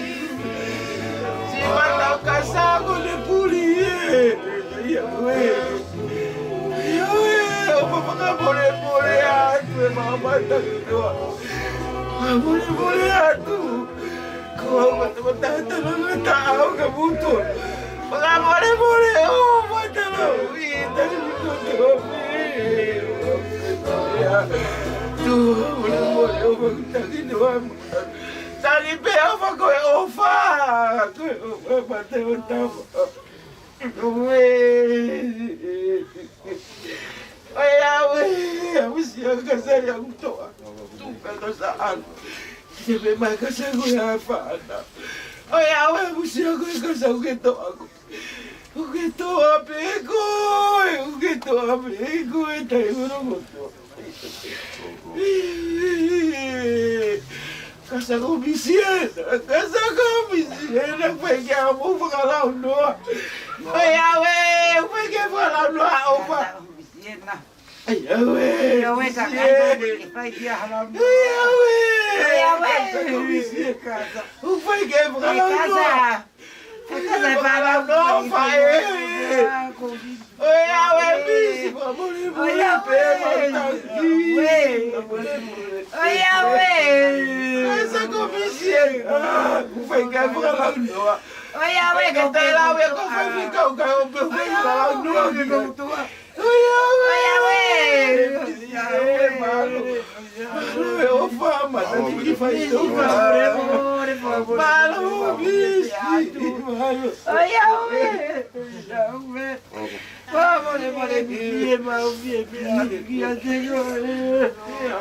Siʻi mata ʻo Kasa ko ʻene puli ē. ʻIo ē. ʻIo ē, ʻofa fakamolemole atu ʻe mautaki noa. Fakamolemole atu. Ko au matamata tangata au ka mutu. Fakamolemole ʻo fatalo i tani kotoa pē. Ia. Tuʻi molemole ʻo fakataki noa. Sani pē ʻofa ko e ʻofa. Ko e ʻofa mate o tama. ʻOiauē, amusia Kasa ia ʻoku toʻa. Tuka ko sa anu. Te me mai Kasa ko ia fana. ʻOiauē, amusia ko e Kasa ʻoku ke toʻa ko. ʻOku ke toʻa pē koe, ʻoku ke toʻa pē koe, tai uno ko toʻa. Kasa ko Misi ē, Kasa ko Misi ē, naʻe fai ke au mo fakalaunoa. ʻOiauē, fai ke fakalaunoa ʻofa. ʻOiauē, ʻoiauē, Misi ē. ʻOiauē, ʻoiauē, Kasa ko Misi ē. Kasa. ʻOku fai ke fakalaunoa. Kasa. Kasa e fakalaunoa, ʻofa ē. ʻOiauē Misi, fakamolemole pē mautaki. ʻOiauē. Kasa ko Misi ē. ʻOku fai ke fakalaunoa. ʻOiauē, ko e lau ē ko fai ke kau kau pē fakalaunoa ki koutou. ʻOiauē. ʻOiauē. ʻOiauē, mālō. Mālō e ʻofa, mālō e kiʻi faʻitoka. Mālō, Misi. Mālō. ʻOiauē. ʻOiauē. Fakamolemole, Misi ē, mau fie pē atu kiate koe.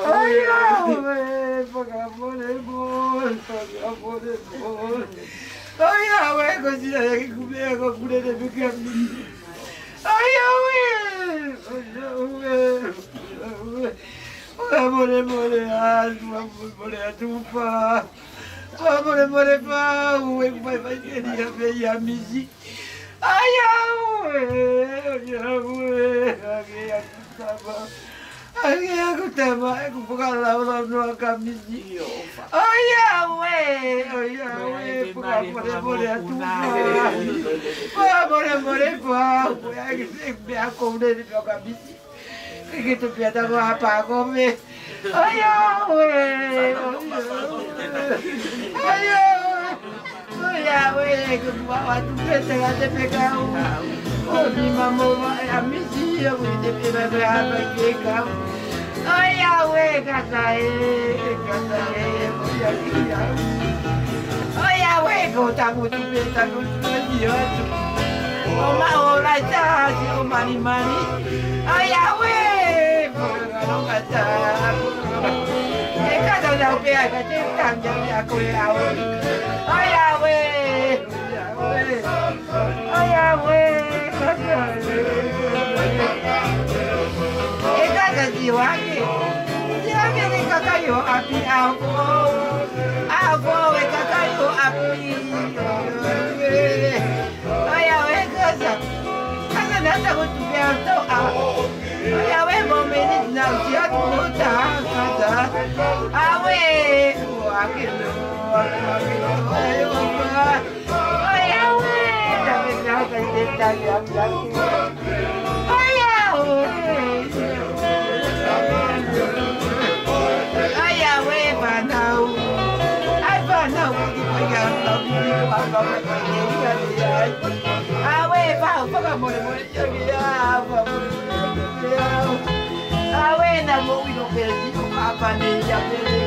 ʻOiauē, fakamolemole, fakamolemole. ʻOiauē, ko sila e kiʻi kume ko pule te peke a Misi. ʻOiauē, ʻoiauē, ʻoiauē. Fakamolemole atu, fakamolemole atu pā. Fakamolemole pā, ʻoku fai fai ke ni a pē ia Misi. ʻOiauē, ʻoiauē, hangē ʻoku tama. Hangē ʻoku tama, ʻeku fakalaulaunoa kia Misi. ʻOiauē, ʻoiauē, fakamolemole atu pā. Fakamolemole pā, ʻoku ʻikai ke meʻa ko ʻene pē kia Misi. Ke ke tupi ata ko a pā ko me. ʻOiauē, ʻoiauē. ʻOiauē, ʻoiauē, ke mua atu pē te ate pē kau. ʻOni mamo ma e a Misi, ʻoku ʻi te pē mai pē a mai ke kau. ʻOiauē, Kasa ē, Kasa ē, ʻoiauē. ʻOiauē, ko taku tupe, taku tupe, ʻio atu. ʻO ma o lai ta, si o mani mani. ʻOiauē. E kata nau pea ka te tanga ia ko e au. ʻOiauē. ʻOiauē. E kata tioake. Tioake ni kakai ʻo ʻapi au ko. Au ko e kakai ʻo ʻapi. ʻOiauē kata. Kata nata ko tu pea to a. ʻOiauē mo meni nau tia tu mo ta kata. Auē. Ua ke lo. ʻOiauē. ʻOiauē. ʻOiauē fānau. ʻAi fānau. Auē fānau fakamolemole. Auē na mo ino pele tiko kapane ia pele.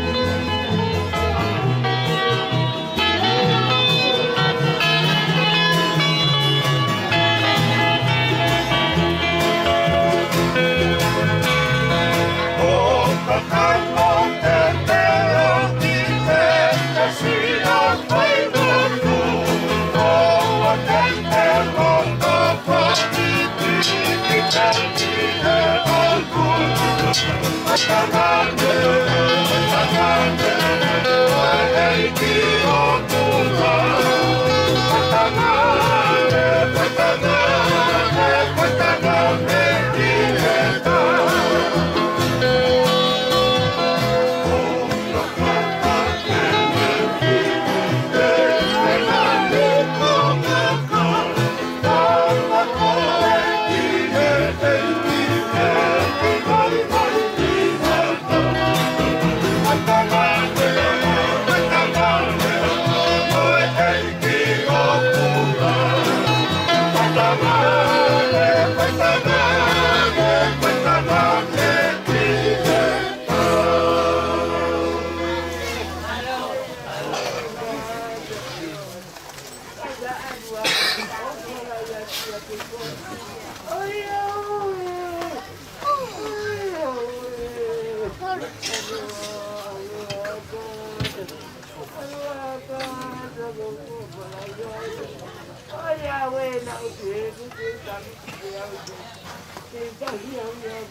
ʻOiauē.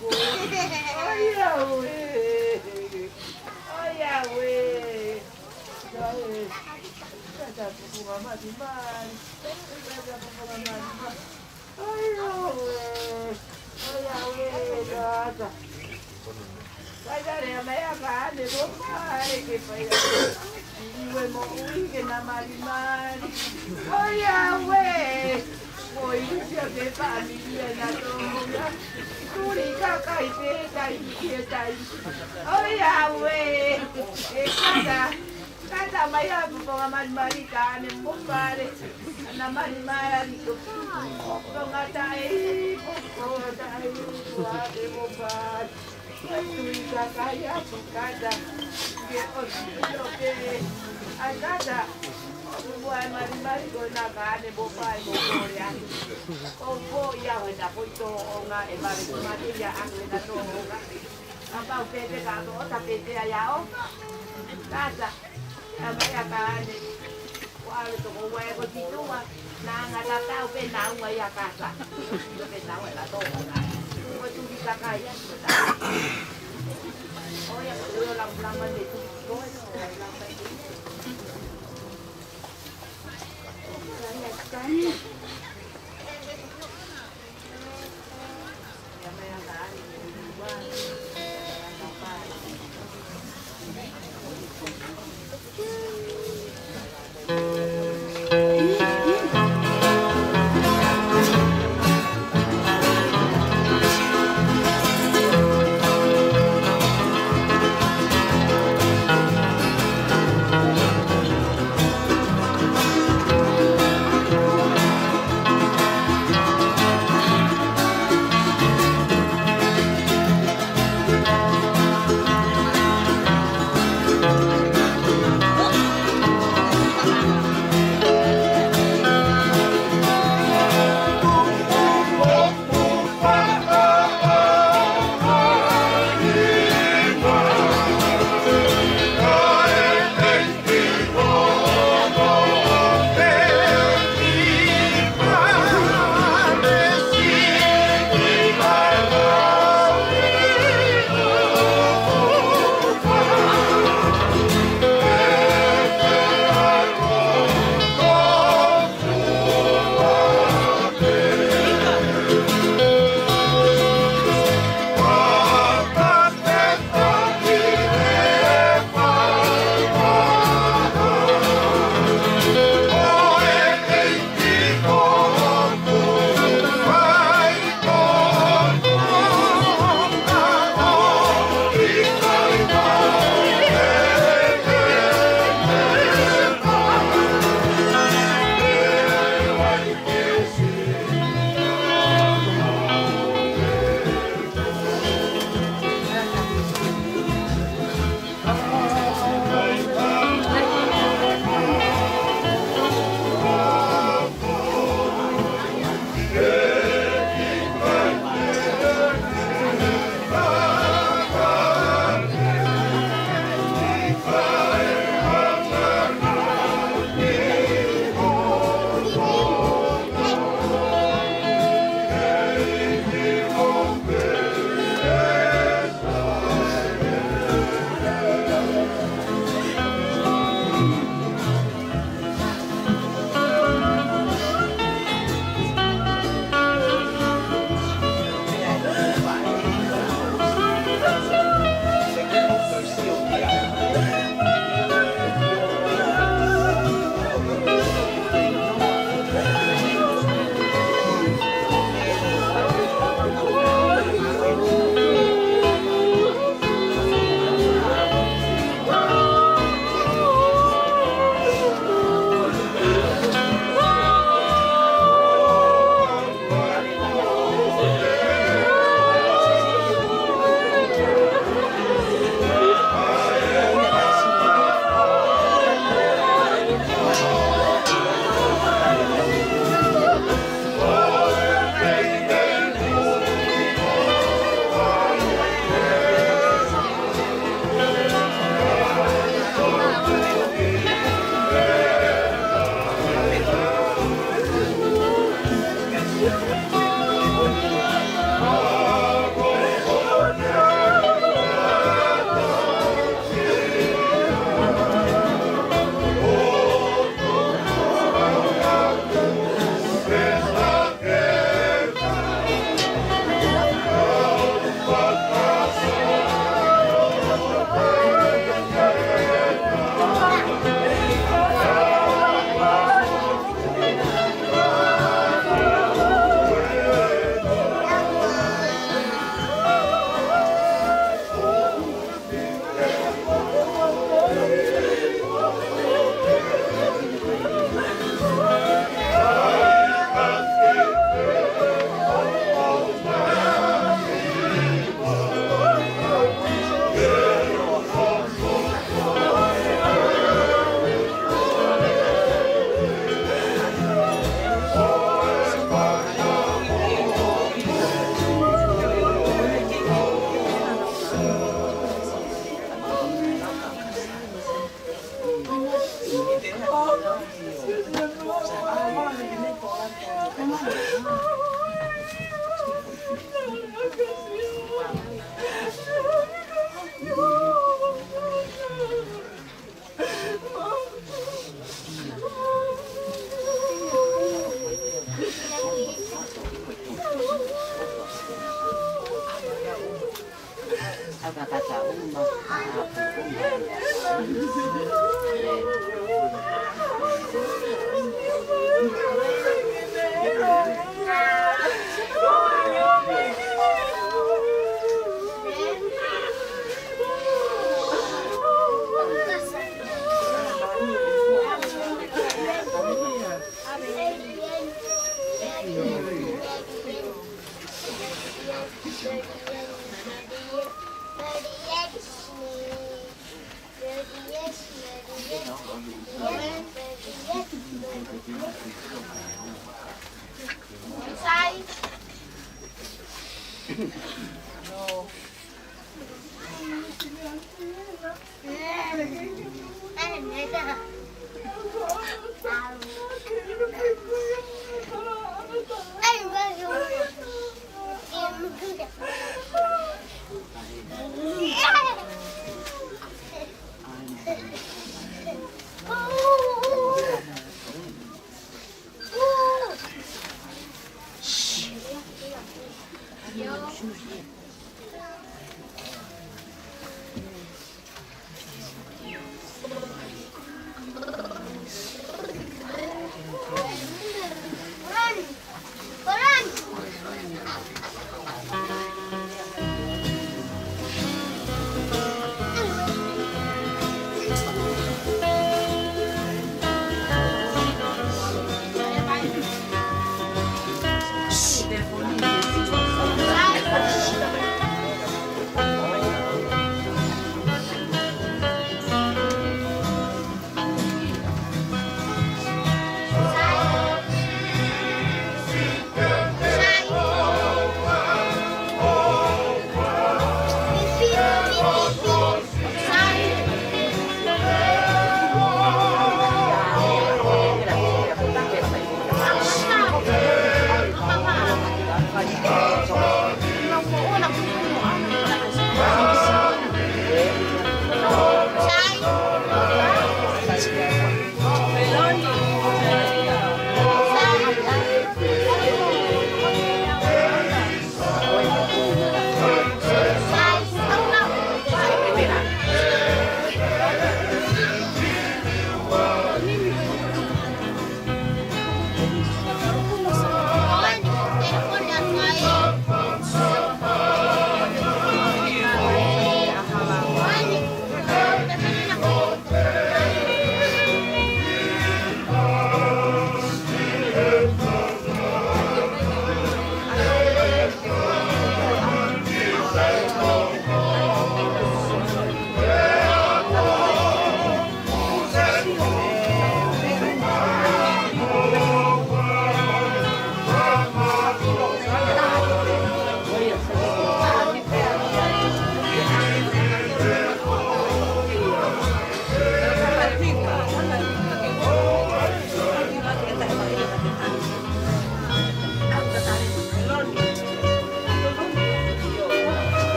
ʻOiauē. ʻOiauē. ʻOiauē. Kaitare a mai a ka ane ko pare ke pai a. Iwe mo ui ke na malimali. ʻOiauē. Mo ui sia ke pāmili a na tōna. Tuli kakai pē tai ki e tai. ʻOiauē. E kata. Kata mai a puponga malimali ka ane mo pare. Ana malimali. Tonga tai, tonga tai, ua te mo pare. Tui kakai a pukata. Ke o tui o ke. Ai kata. O mua e malimali ko na ka ane mo pare mo kore a. Ko ko ia he na ko i tōʻonga e mali mali ia a he na tōʻonga. Kapau pē te ka tō o ta pē te ai a o. Kata. Ia mai a ka ane. Ko ale toko ua e ko titua. Na anga tatau pē na ua ia kata. Io pē na ua la tōʻonga. Ko tuli kakai a. ʻOia ko ʻio la la mane tu.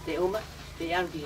Te uma, te alu ki.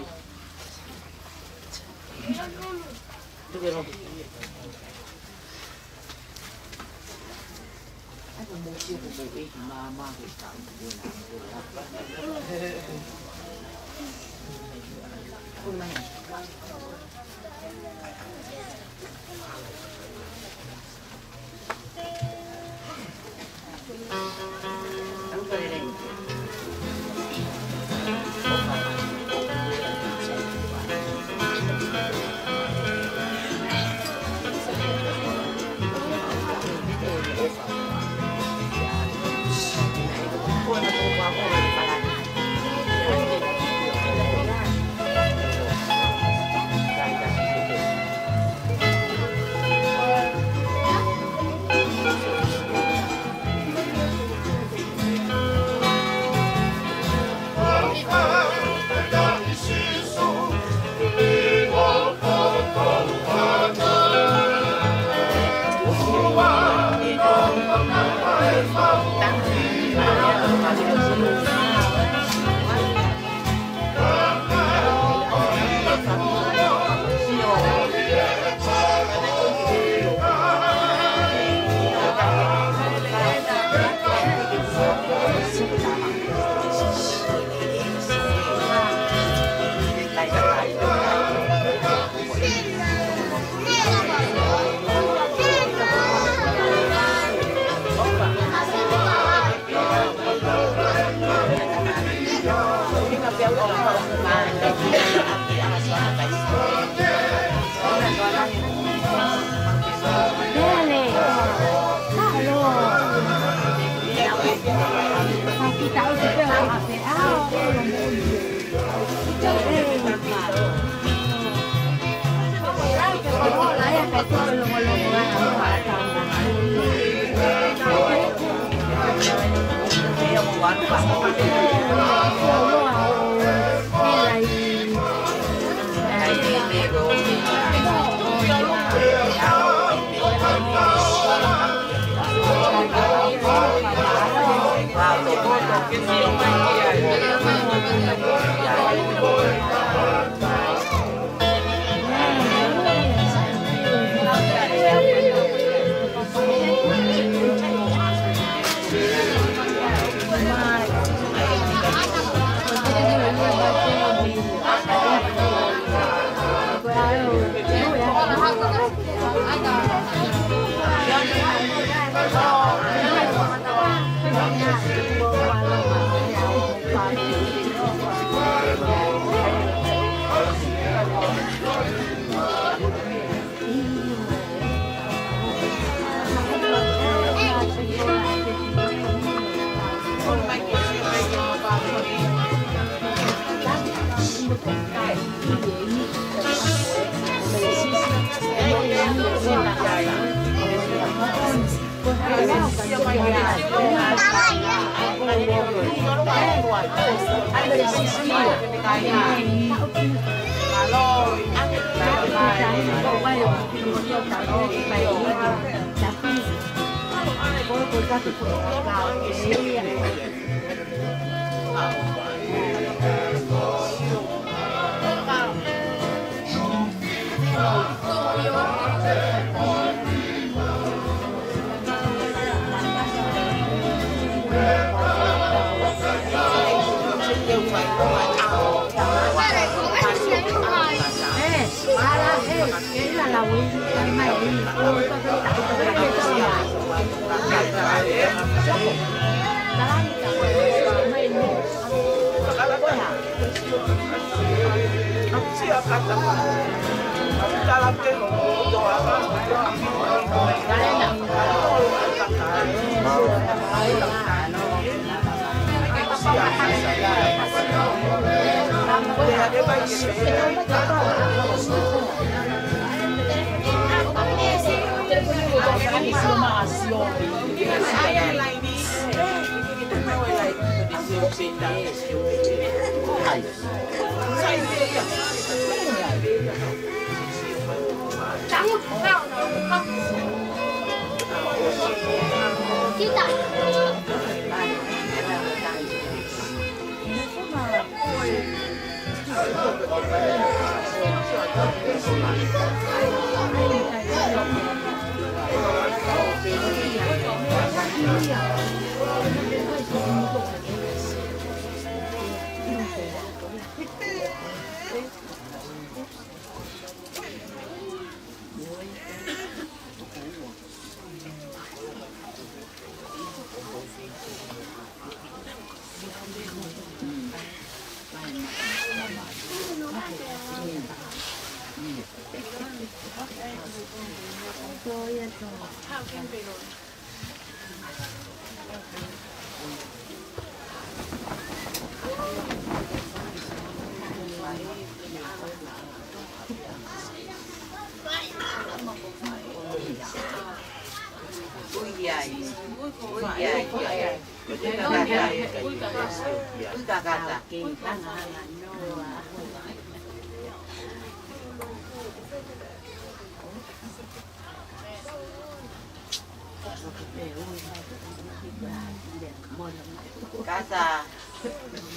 Kata,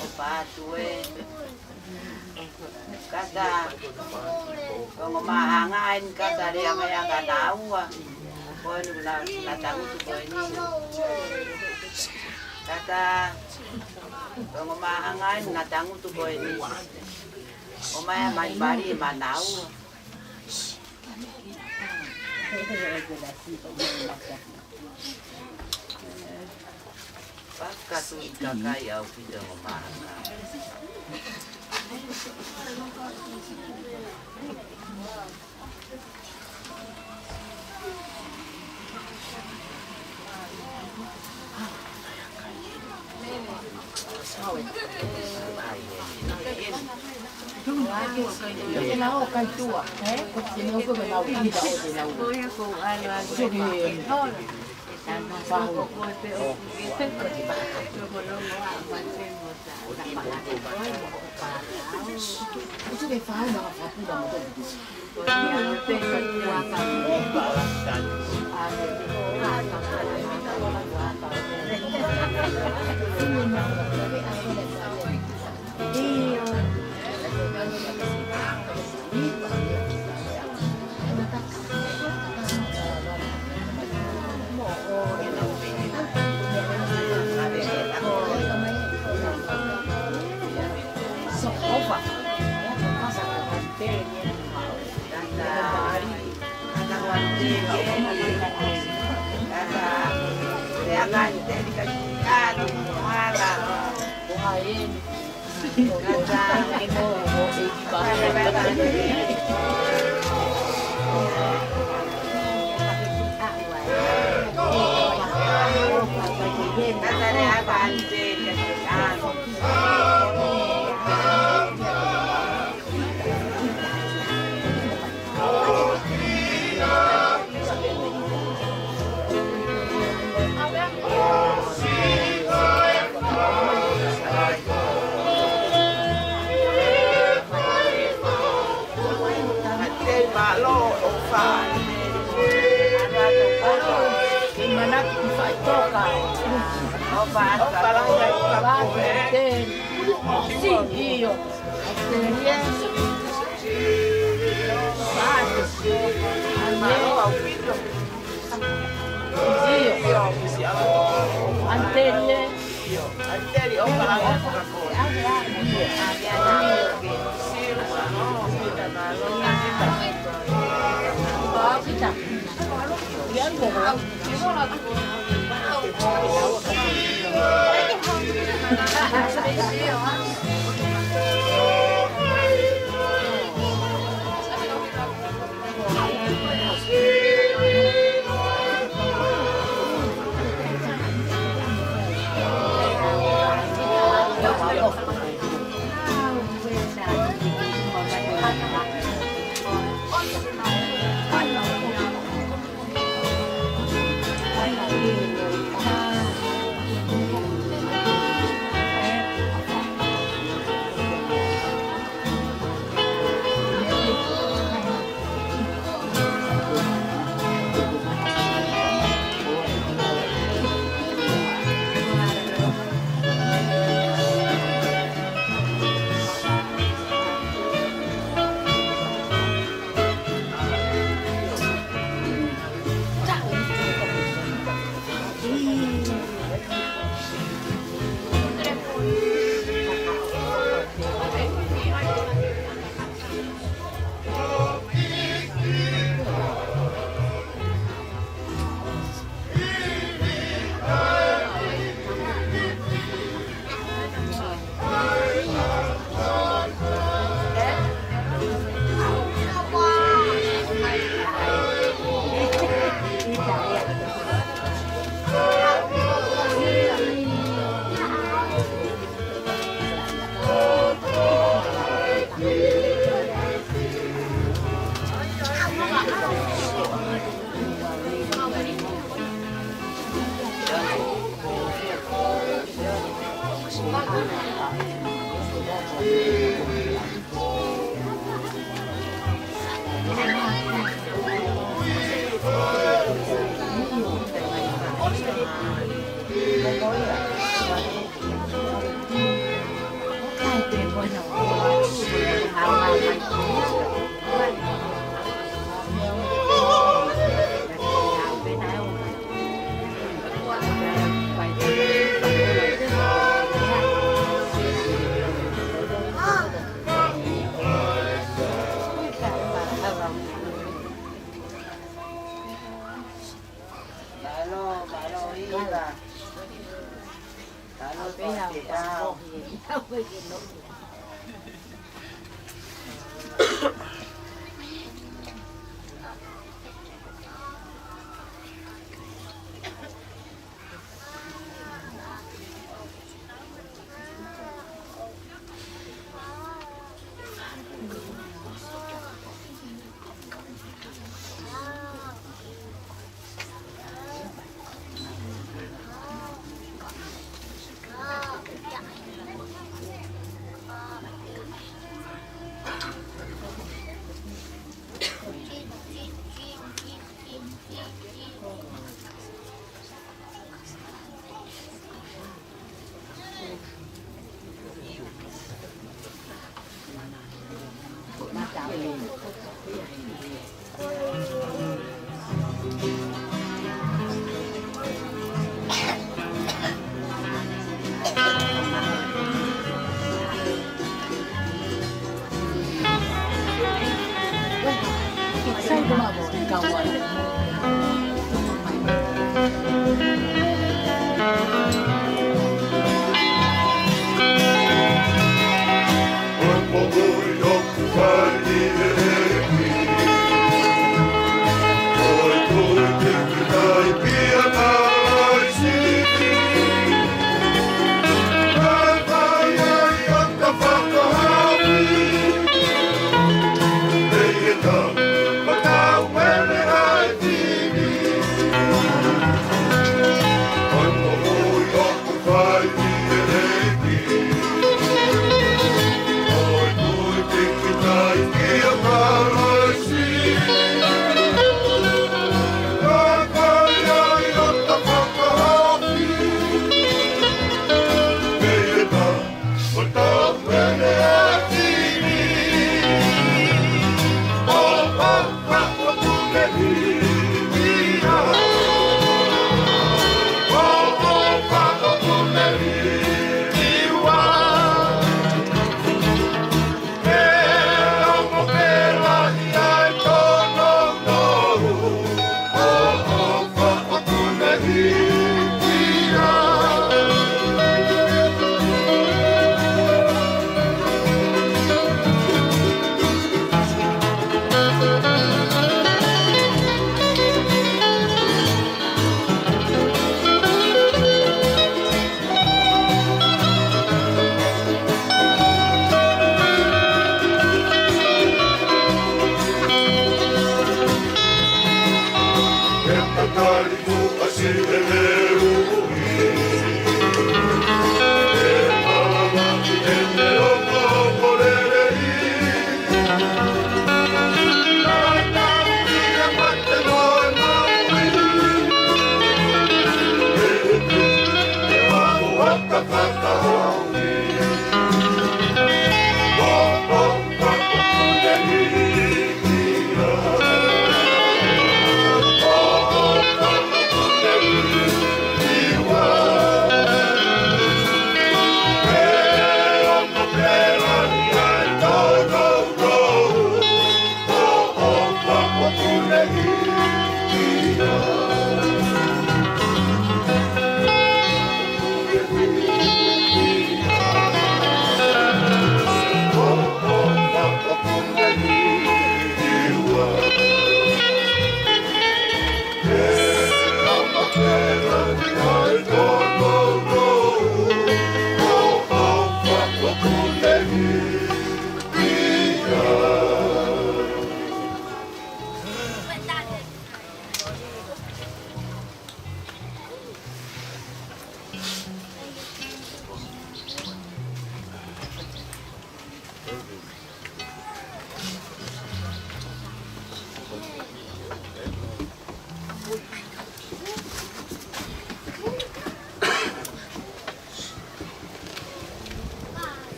ʻofa atu ē. Kata, ongo māhanga eni kata lea mai ʻa kanaua. Ko eni kuo na, na tangutu ko eni. Kata, ongo māhanga eni na tangutu ko eni. ʻOmai mai mali ʻe manaua. Fakatui kakai ʻaupito ʻo māhanga.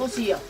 Osia.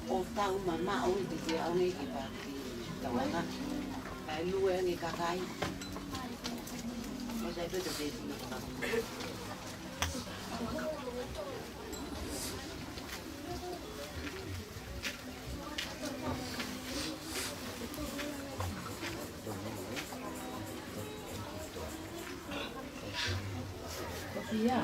ʻO tau mamaʻo ʻi te ke au nei ke paki tauanga. Kae lue ange kakai. Mo sai pē te pēsi na ka. Kofi ia.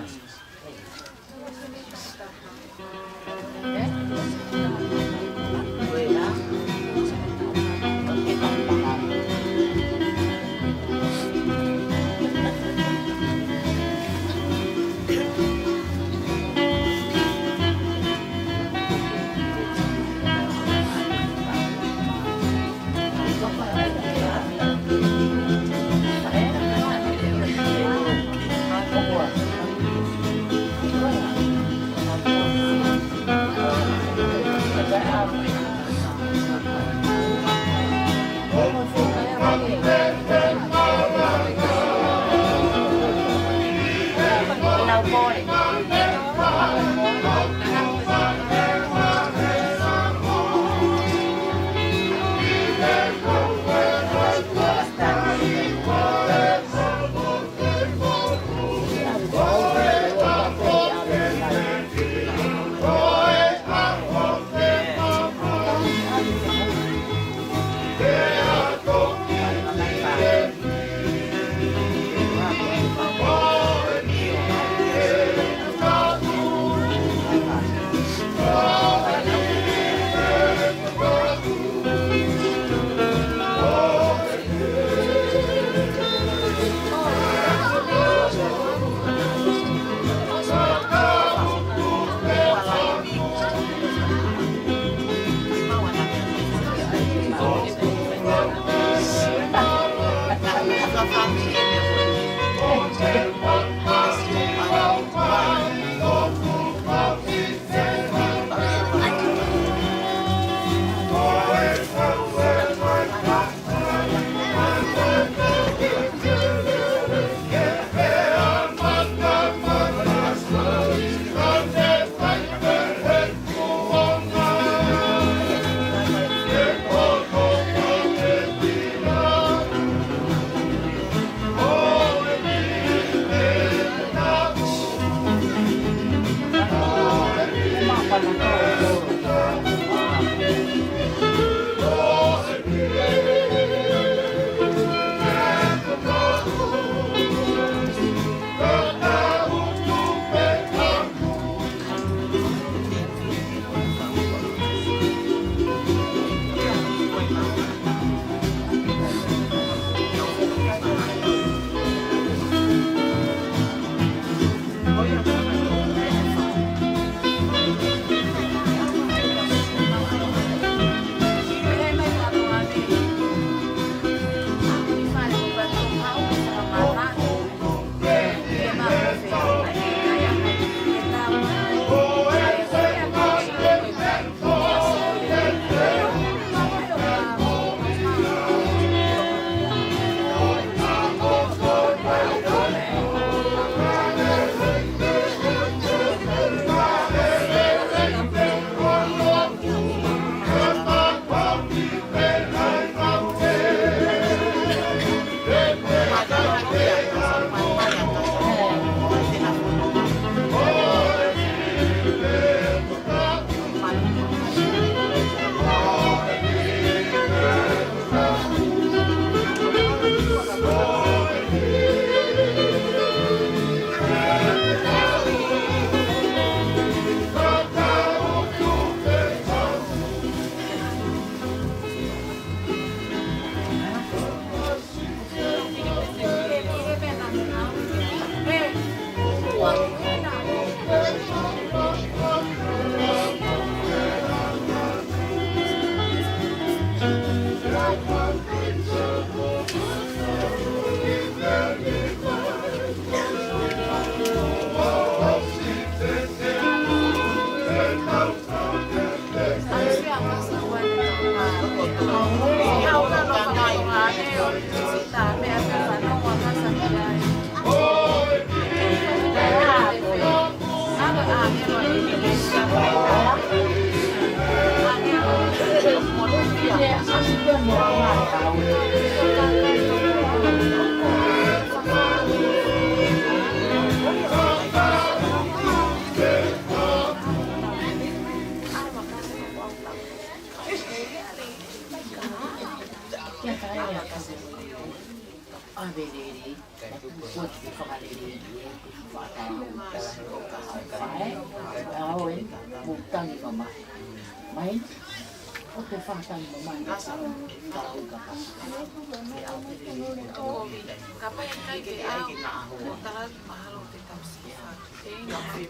Kapau ʻe ʻikai ke ʻaonga, ʻoku tala atu mahalo te tau siʻi fatu. Tēnā pē,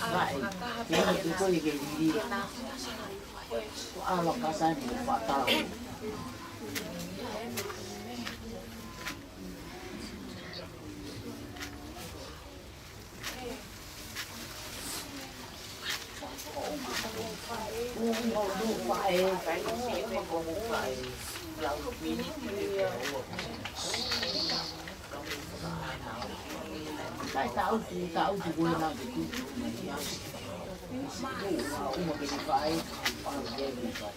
ʻalu fakataha pē ke nau, ke nau ʻAlo kasani mo fatau. Sai, taʻutu, taʻutu ko ena ke tuʻu mai. Uma ke ne fai, ʻalu ke ne fai.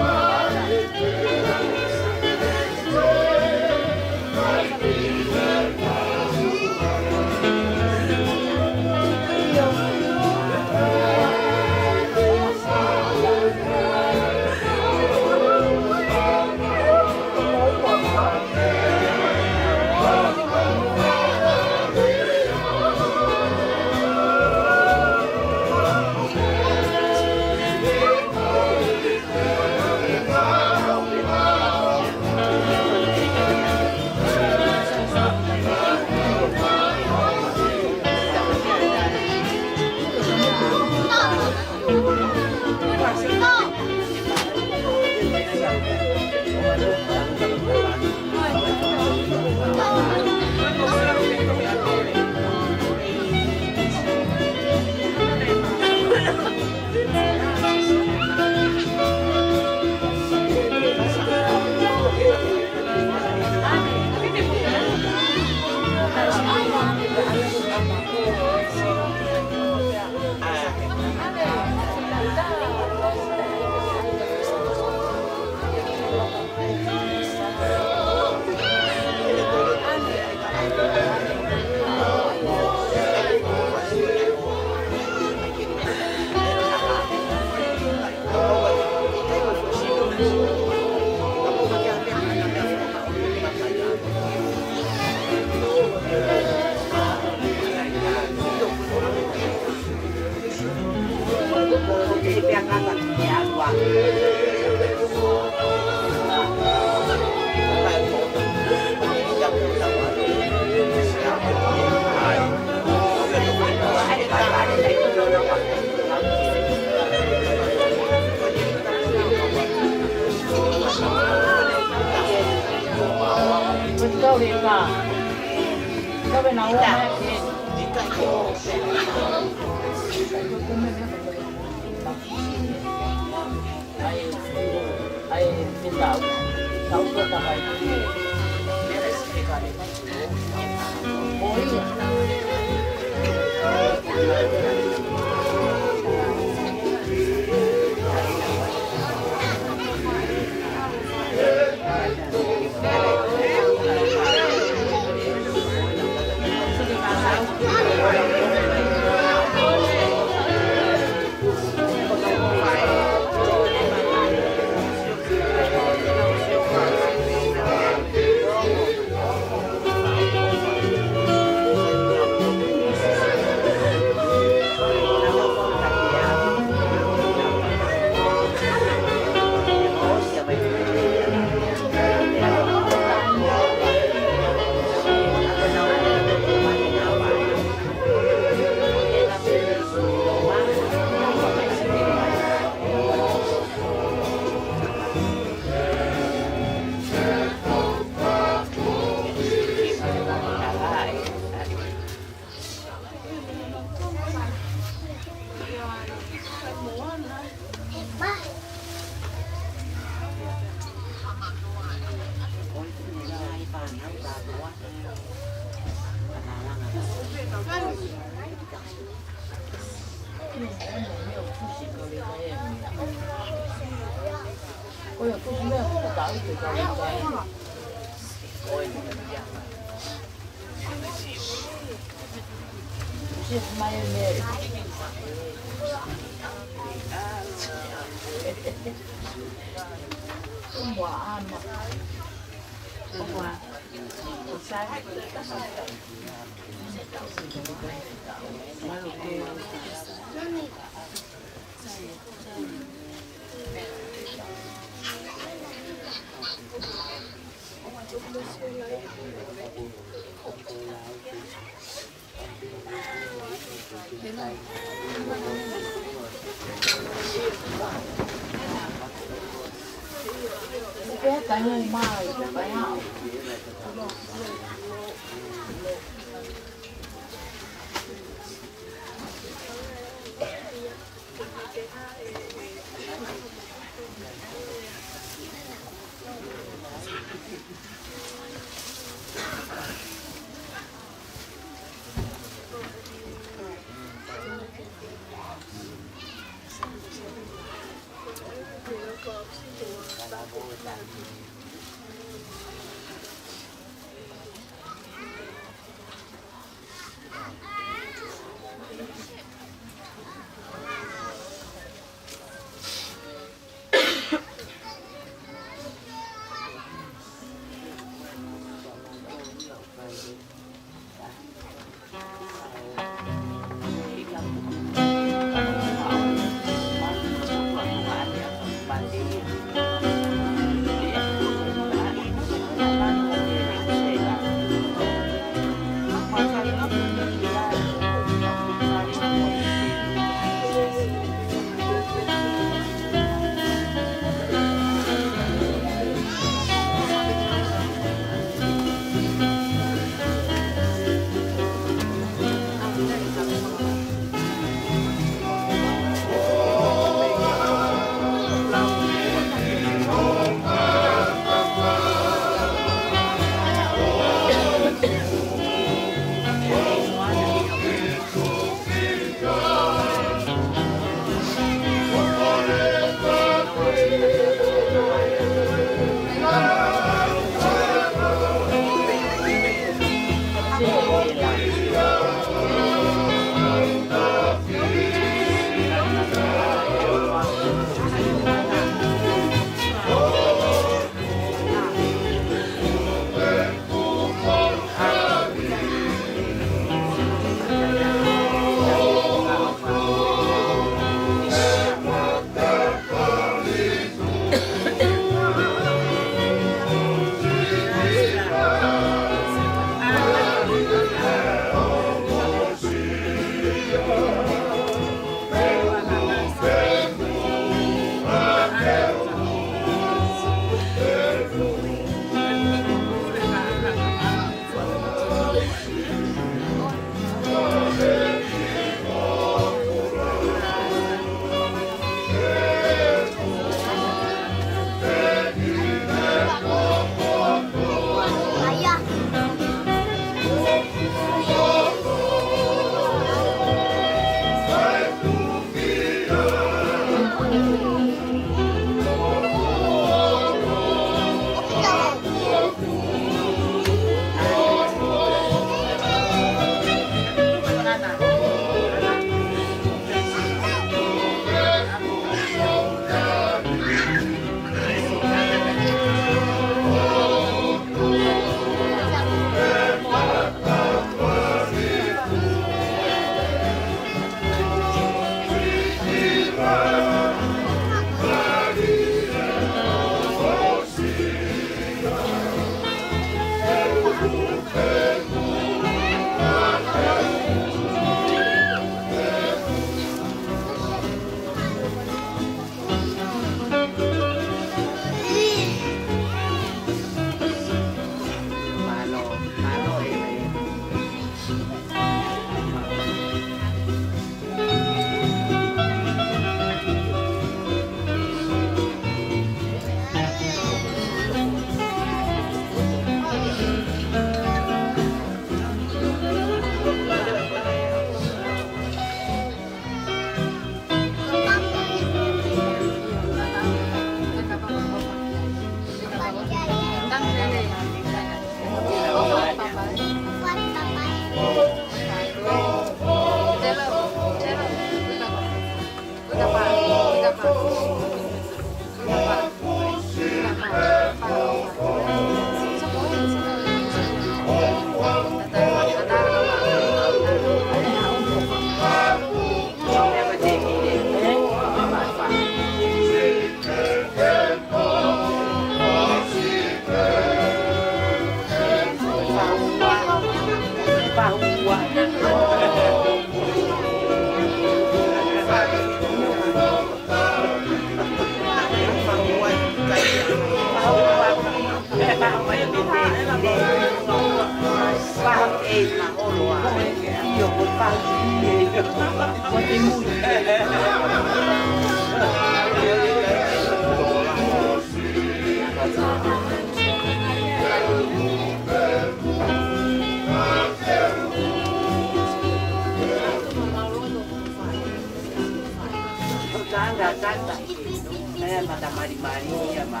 Mali, mali, ia ma.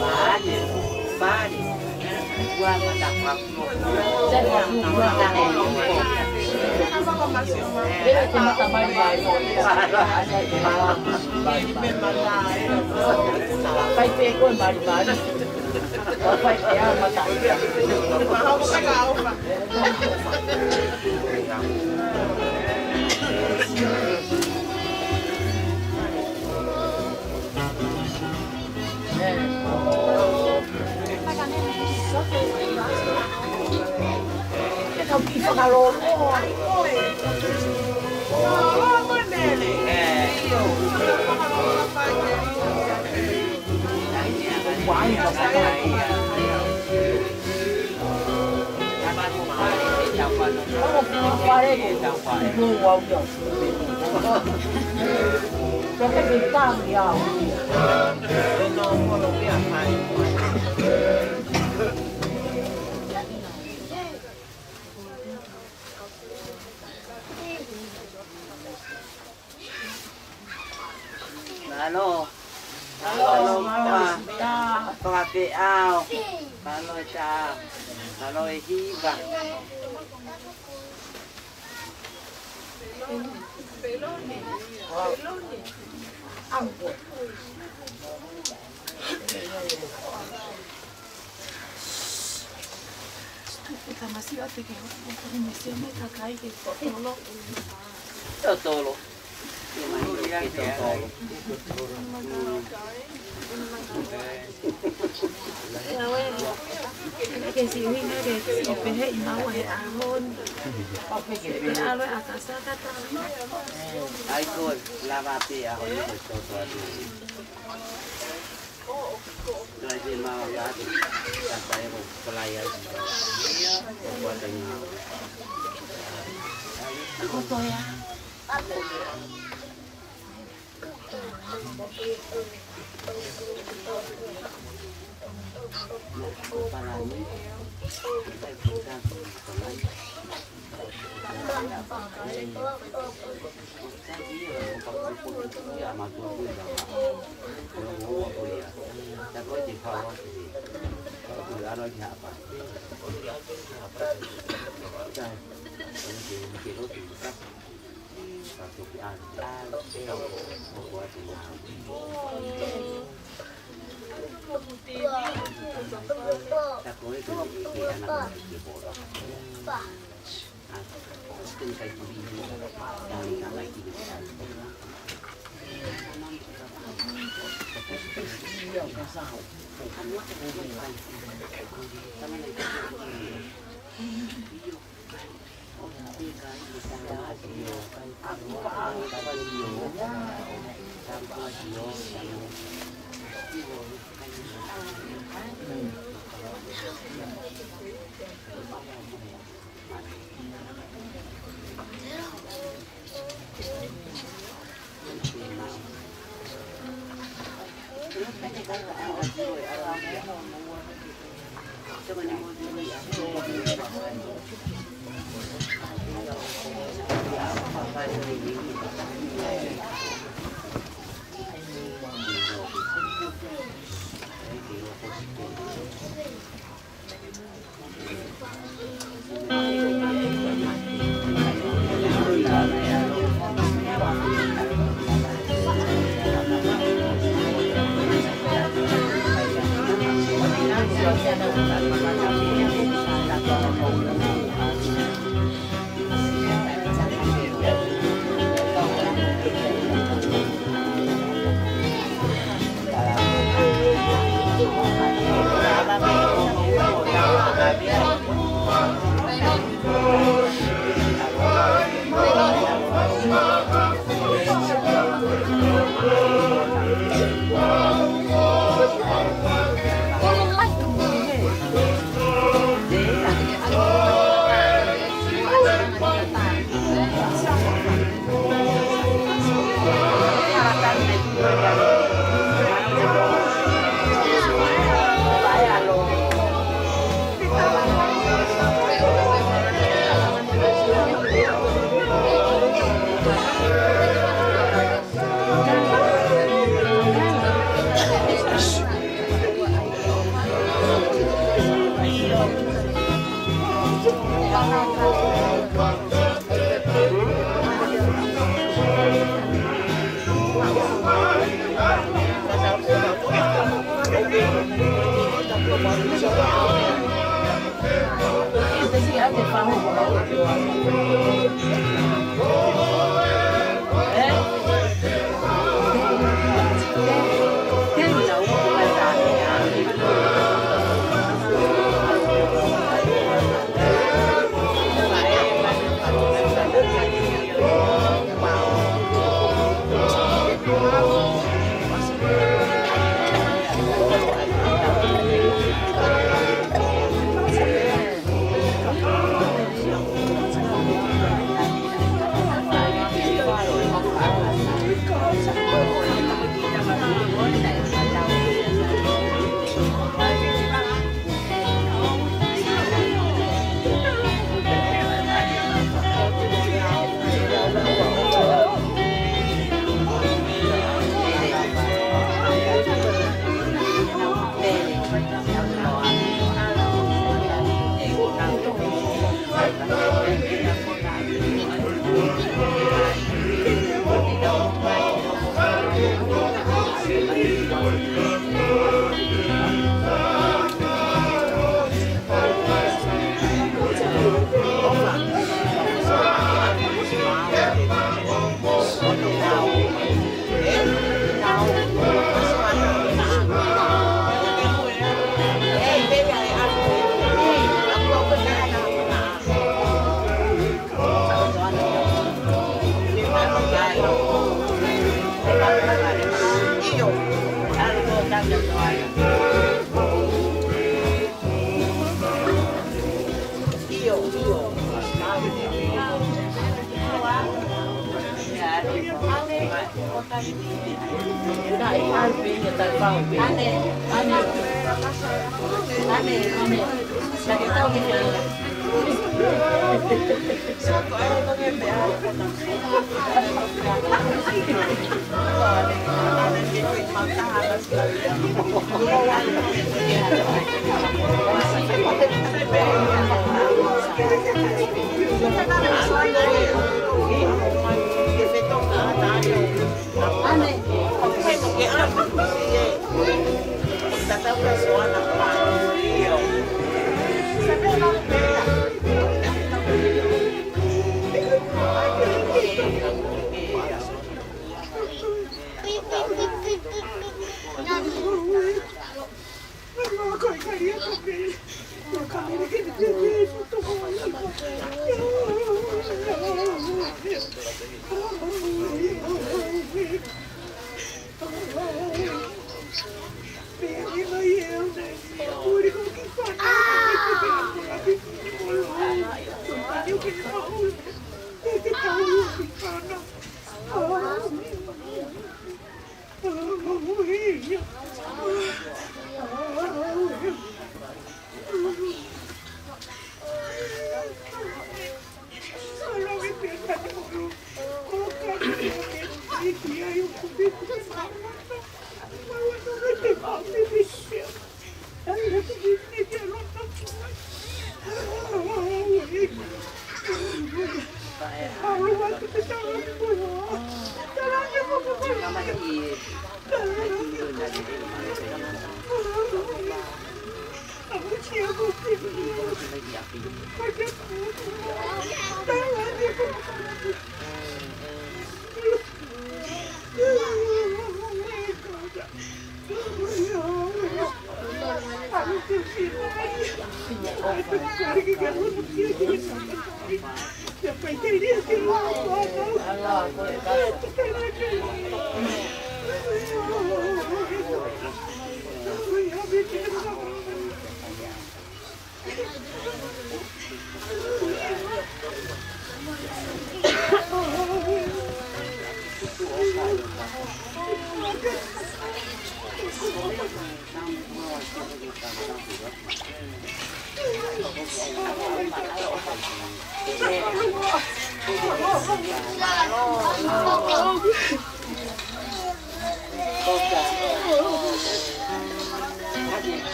Mali, mali. Ua ma ta pa. Kai pe ko mali, mali. Kai pe a ma ta. Mālō. Mālō, mālō, mālō. Mālō, tā. Mālō, tā. Mālō, e hiva. Stupid, tamasiʻi ʻoku ke hoko ko e misi me kakai ke totolo. Totolo. Ia mai ke totolo. Ia we. Ke si ui me ke si pehe i maua he ʻaho ni. Pe ʻalu e akasaka ta. Ai ko lava pe ʻaho ni ko toto atu.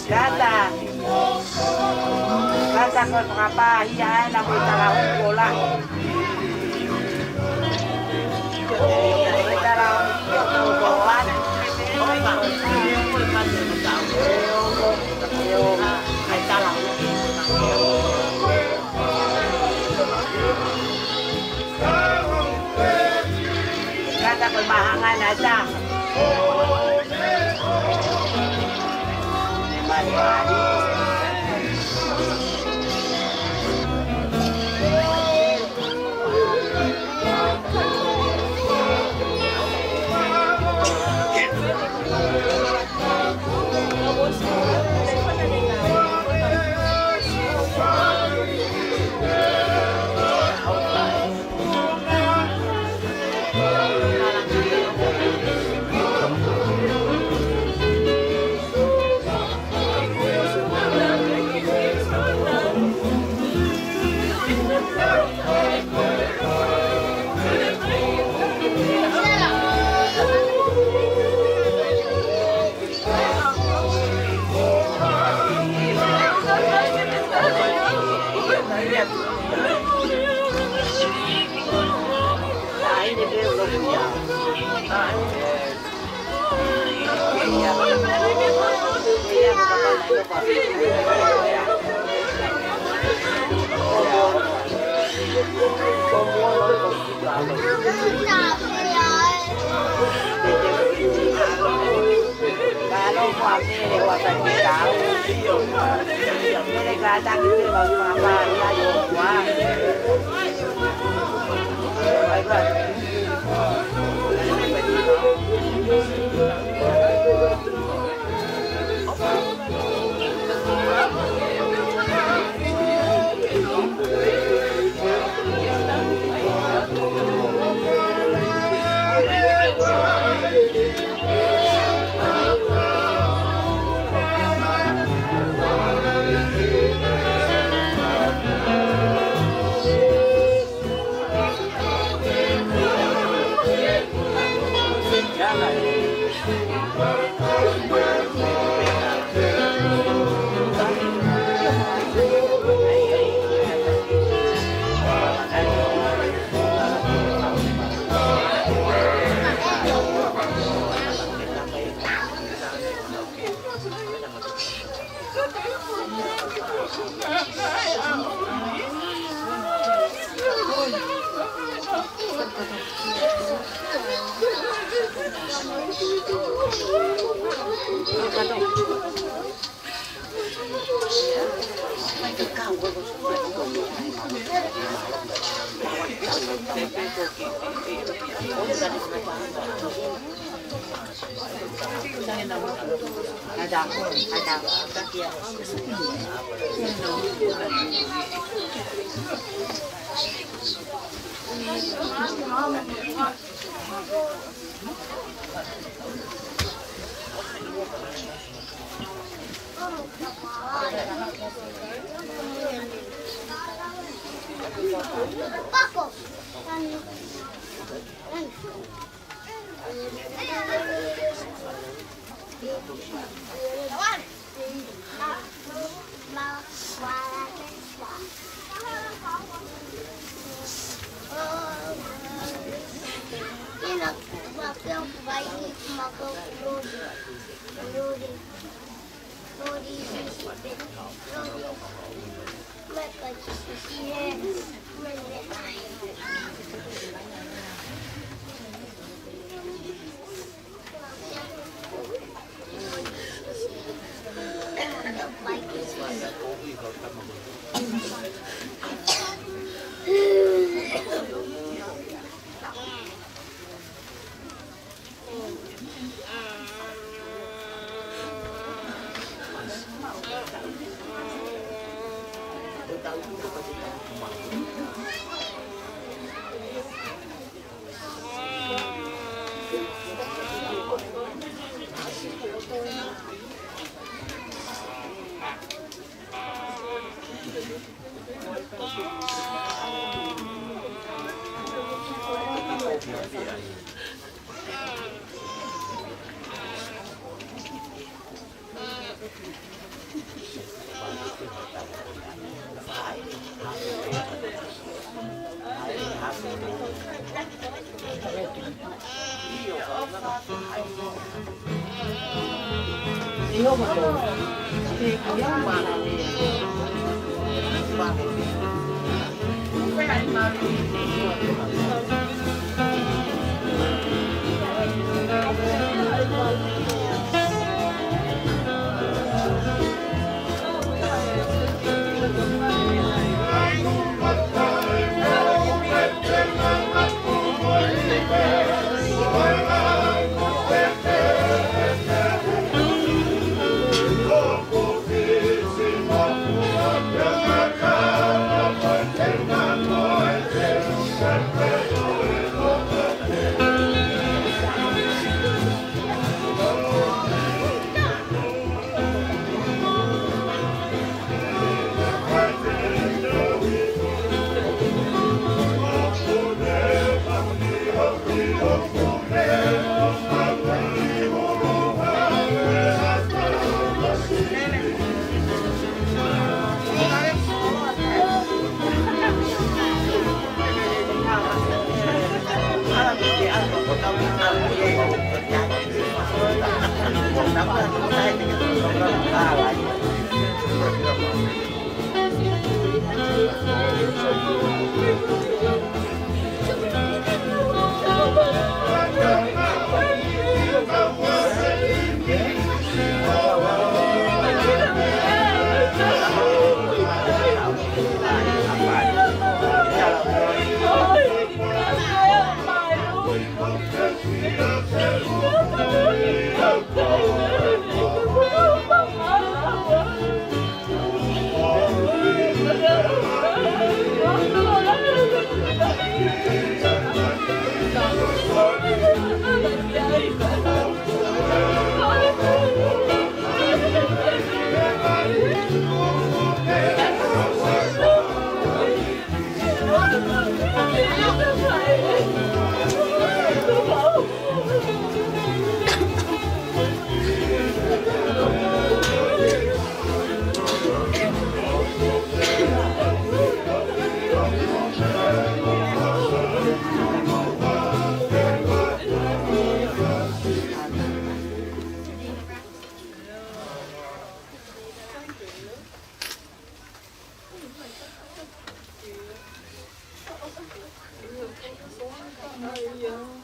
Kātaki. Kātaki ko e fakapāhia ʻena mo e talaʻofa. Kātaki ko e māhanga ʻena ʻe taha.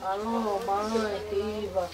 ʻAlo, mālō e hiva.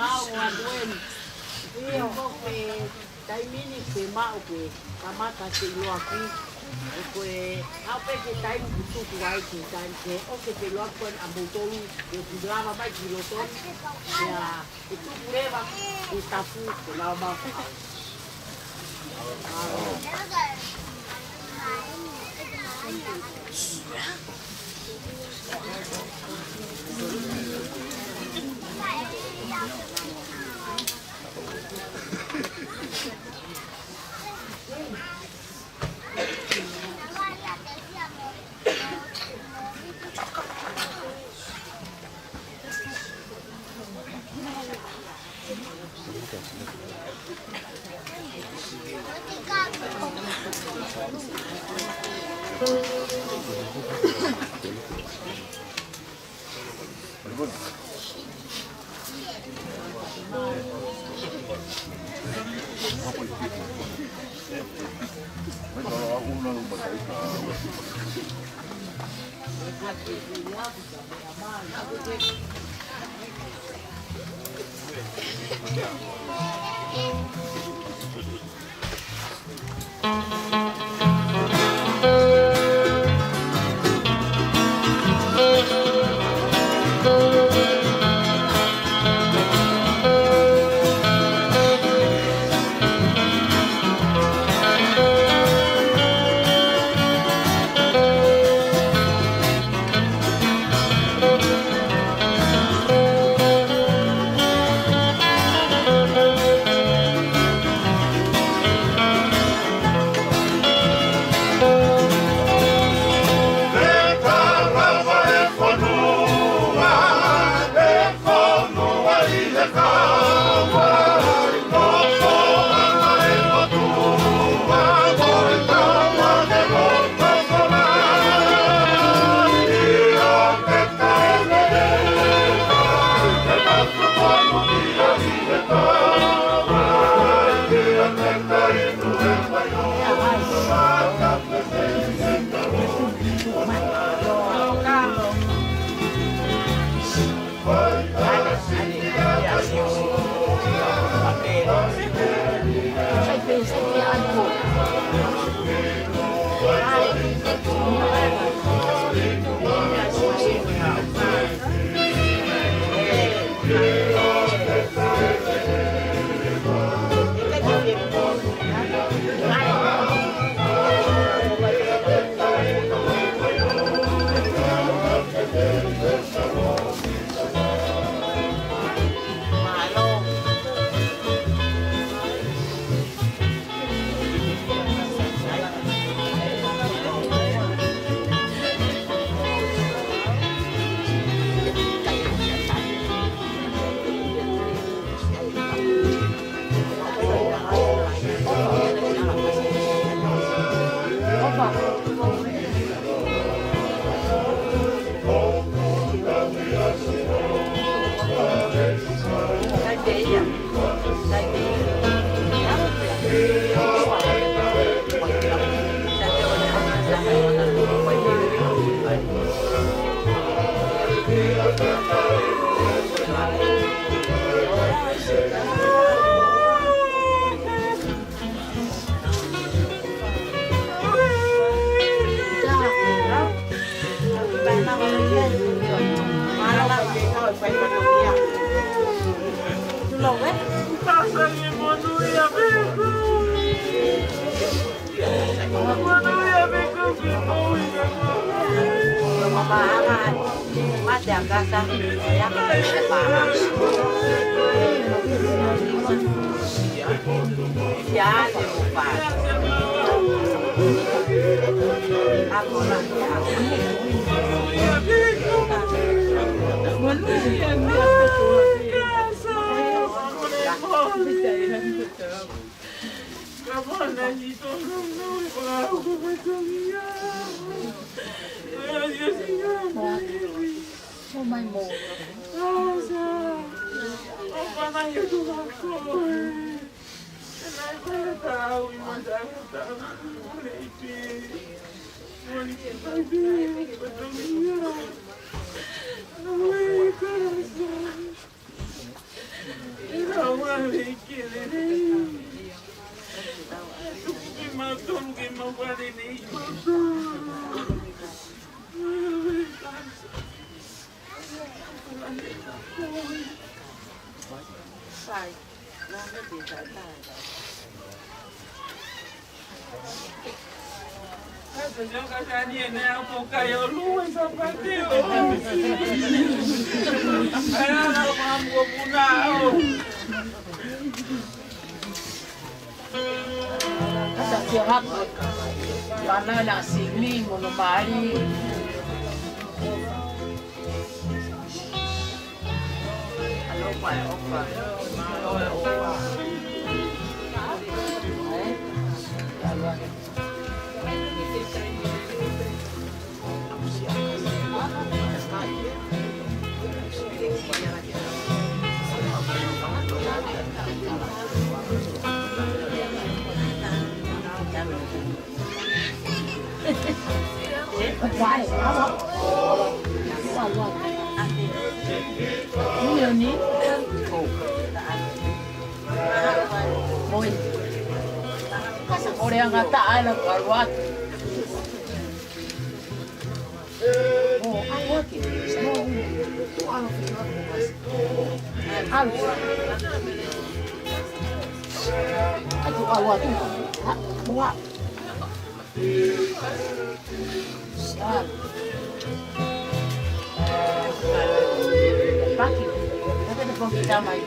Au a duen. Ia ko e taimi ni ke maʻu ke kamata ke ʻiloa ki. Ko e au pē ke taimi kuo tuku ai ki taimi ke ʻoke ke ʻiloa ko e ʻa moutolu ke ku lava mai ki loto. Ia. Ke tuku leva, ke tapu, ke lava. Kata kia hapa. Pana na simi mono mali. Moi. Kasa kore anga ta ala kaluat. Oh, ai, oke. No, no. Tuʻu ʻalu, tuʻu ʻalu, tuʻu ʻalu. Ai, tuʻu ʻalu atu. Ha, mua. Siʻa. Paki. Paki te paki tamai.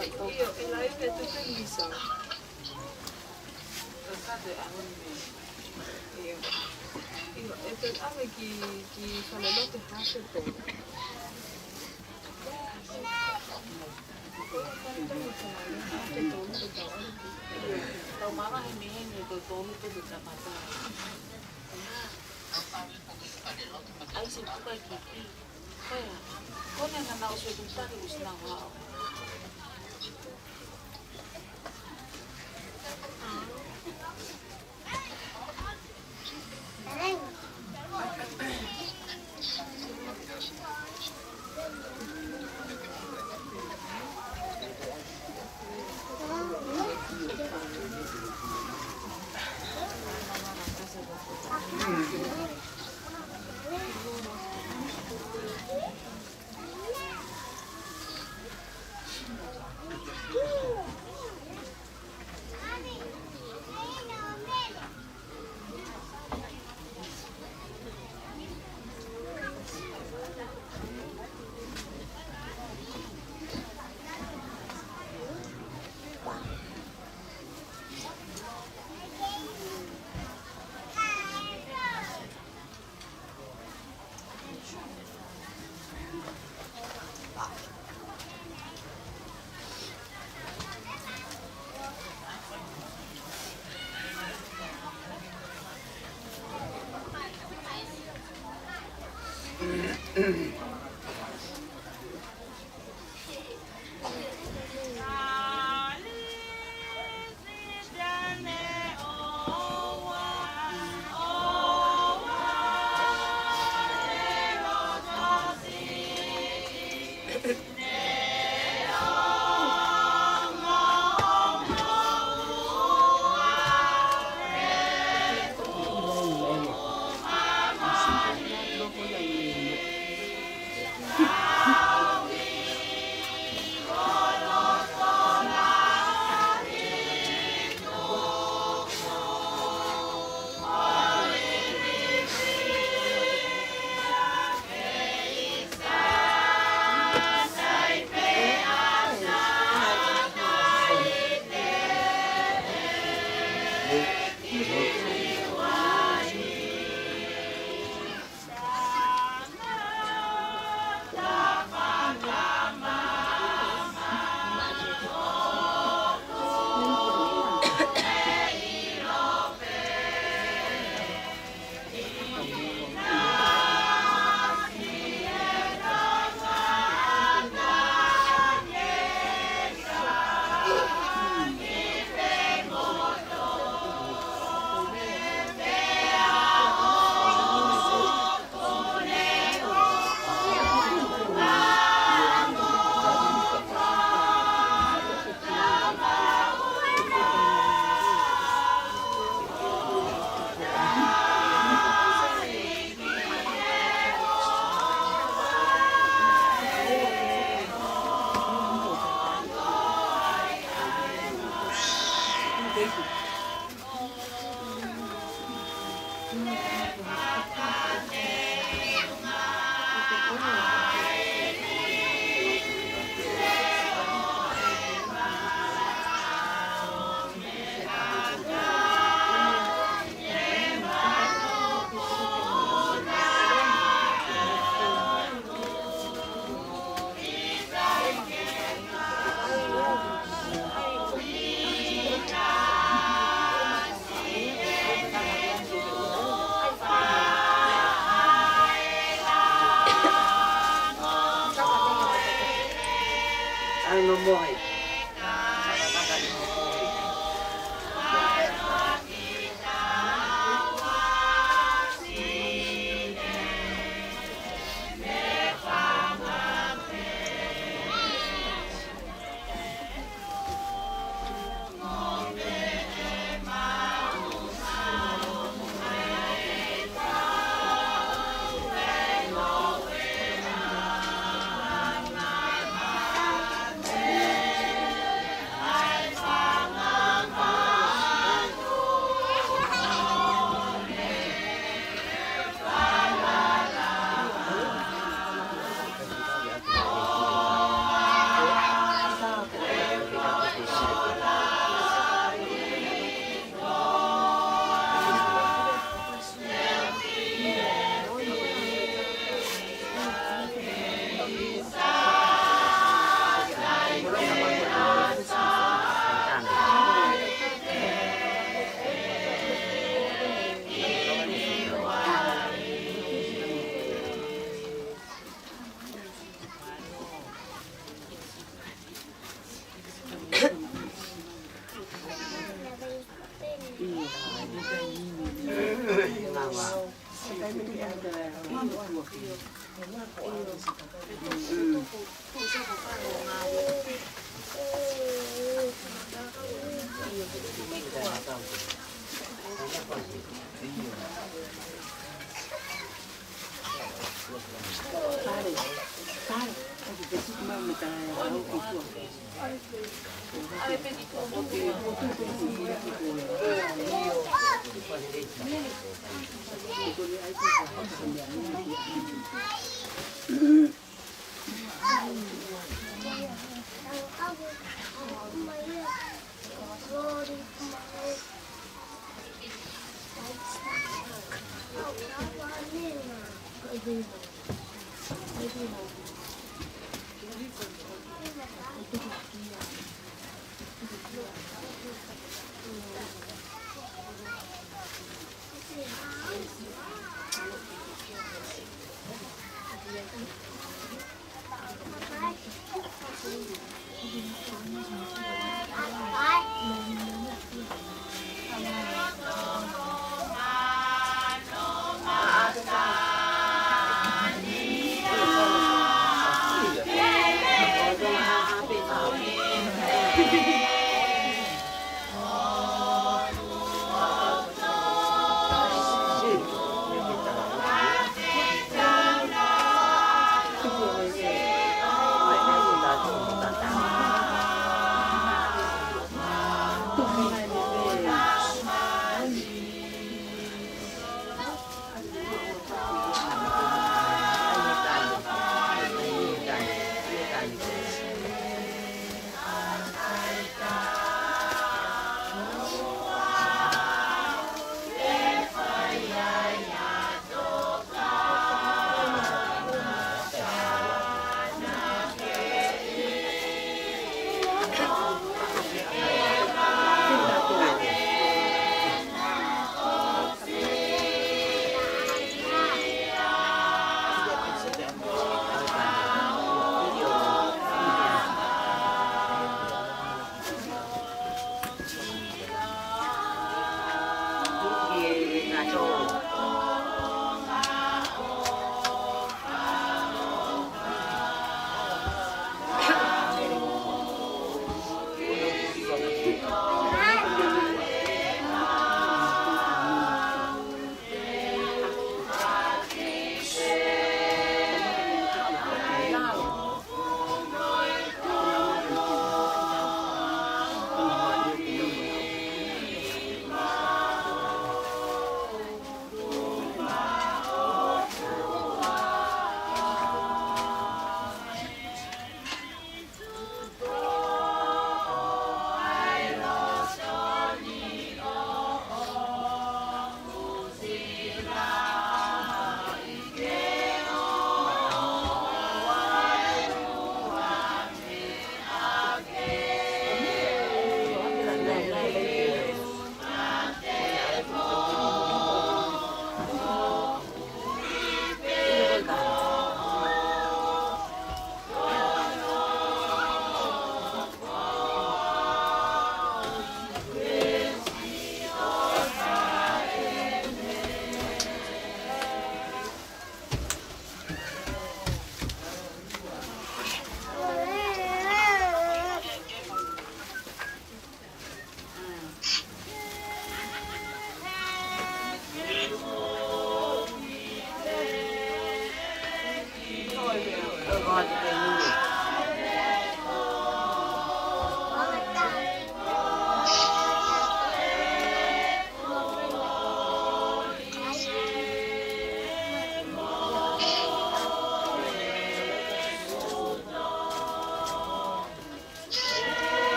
ʻIo, ʻe laivi atu pē Lisa. Ka te ʻaho ni. ʻIo. ʻIo, ʻe te ʻave ki, ki Falelotu Hospital. Tau mama he meʻa ni, tau tolu pē te kamata. ʻAi se tuka ki ki. Ko ia, ko ena naʻa nau ʻosi ʻoku taki ʻosi nau haʻo. Ano mohe.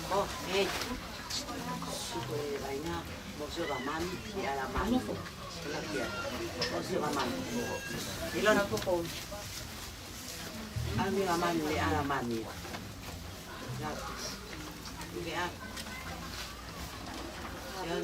ʻO, ʻe. Suku e vainga, mo sio ka mami, ʻe ala mami. Mo sio ka mami. ʻIlona ko ko. Ami ka mami, ʻe ala mami. Ia. Ia. Ia.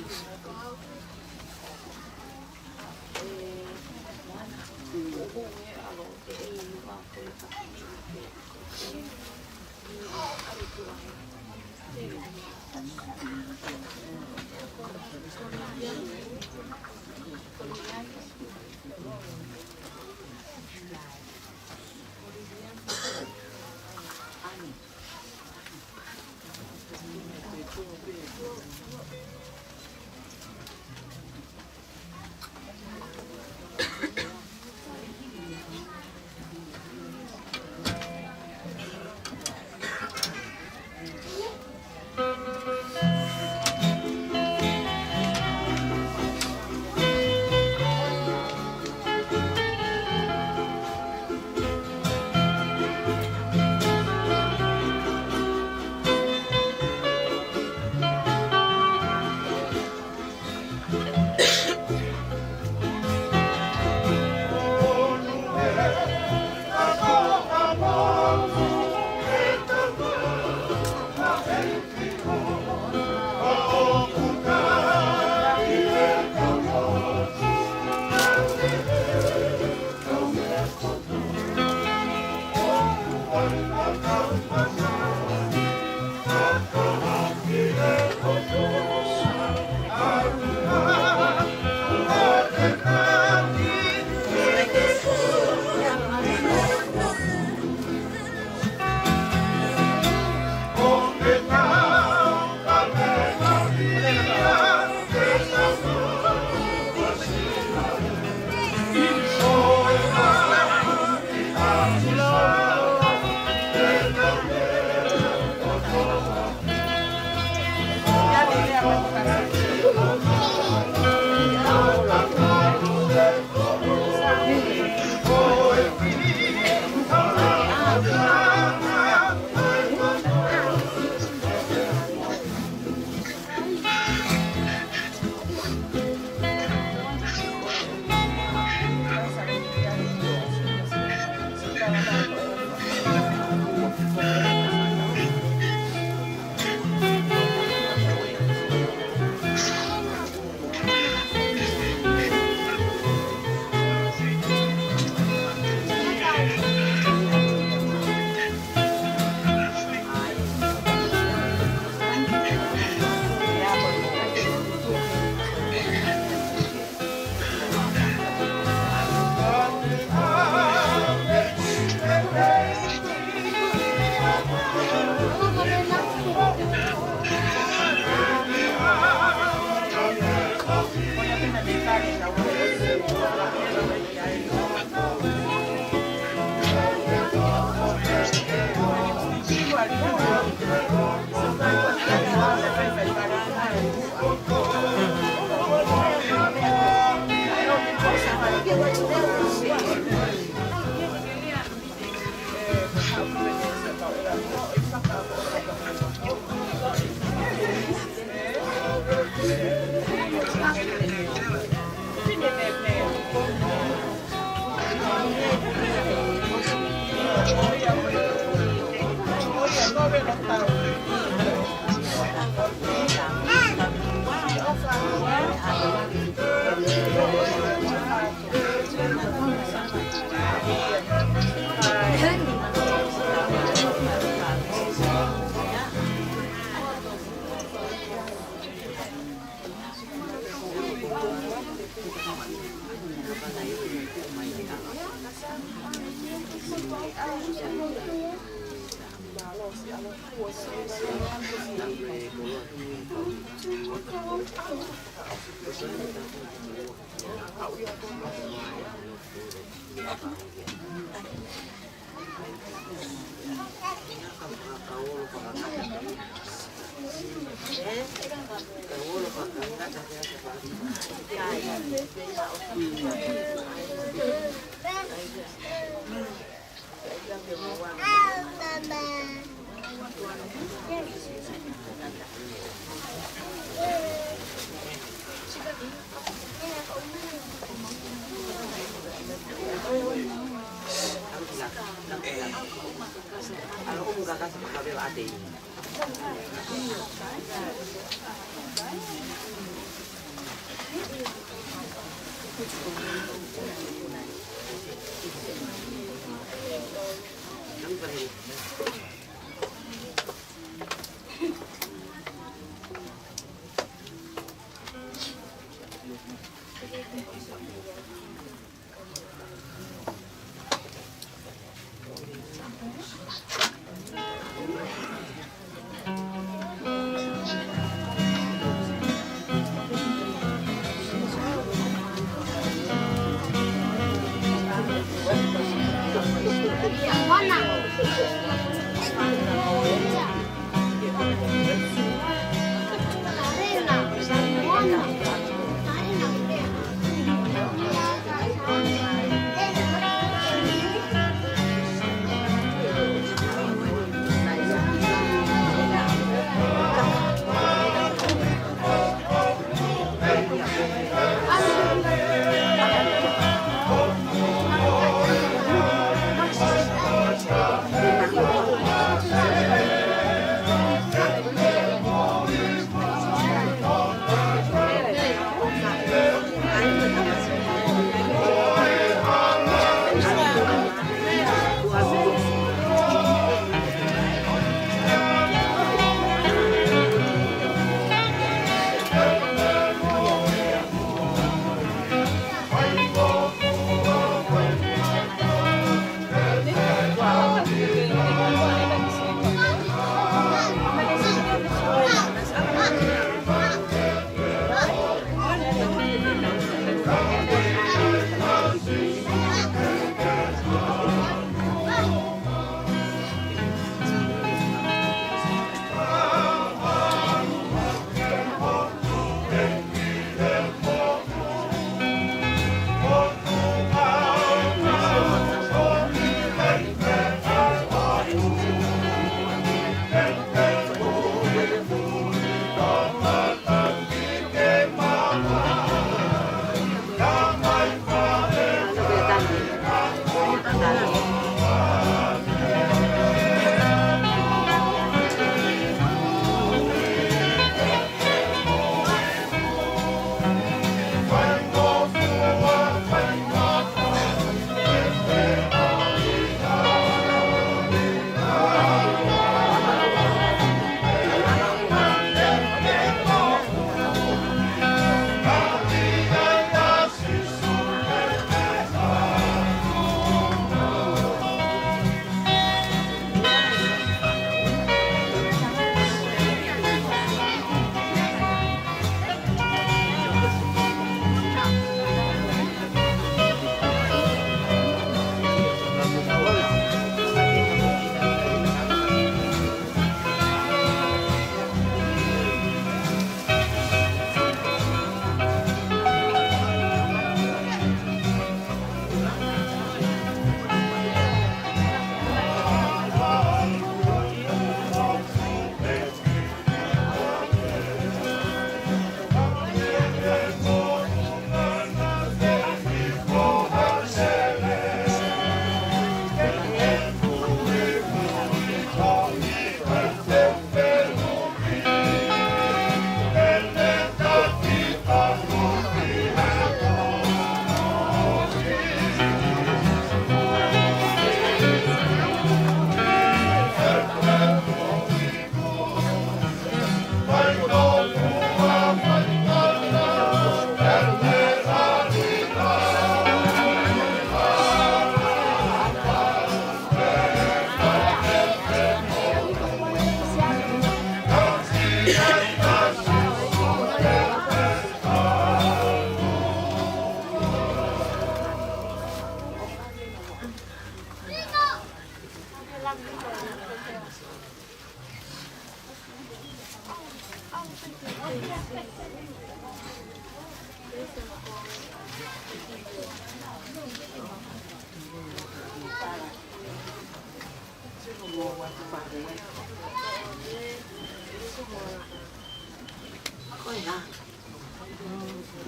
Ko ia.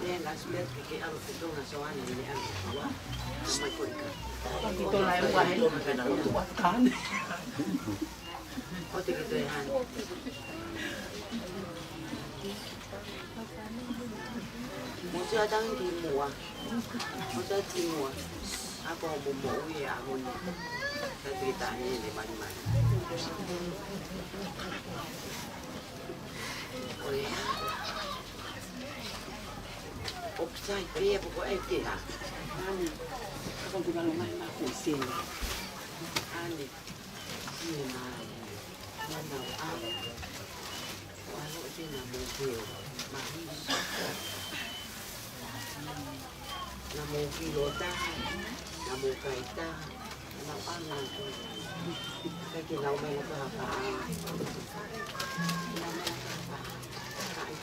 Lea ngā sipeti ke ke ʻalu ki Tonga Soane ni ʻalu ki ua. Mai ko ika. Ki Tonga e ua he. ʻO te ki toe hane. Mo te atangi ki mua. Mo te ati mua. Ako mo mo ui a honi. Ka te tahi e le mani mani. Ko ia. ʻOku sai pē ia poko e ke ha. Ani. Ako ku lalo mai ma ko sene. Ani. Ni mai. Mana au. Wa lo te na mo ke o. Mahi. Na mo ki lo ta. Na mo kai ta. Na ana. Kai ke lau mai na ka ha pa. Na mai na ka ha pa. Kai.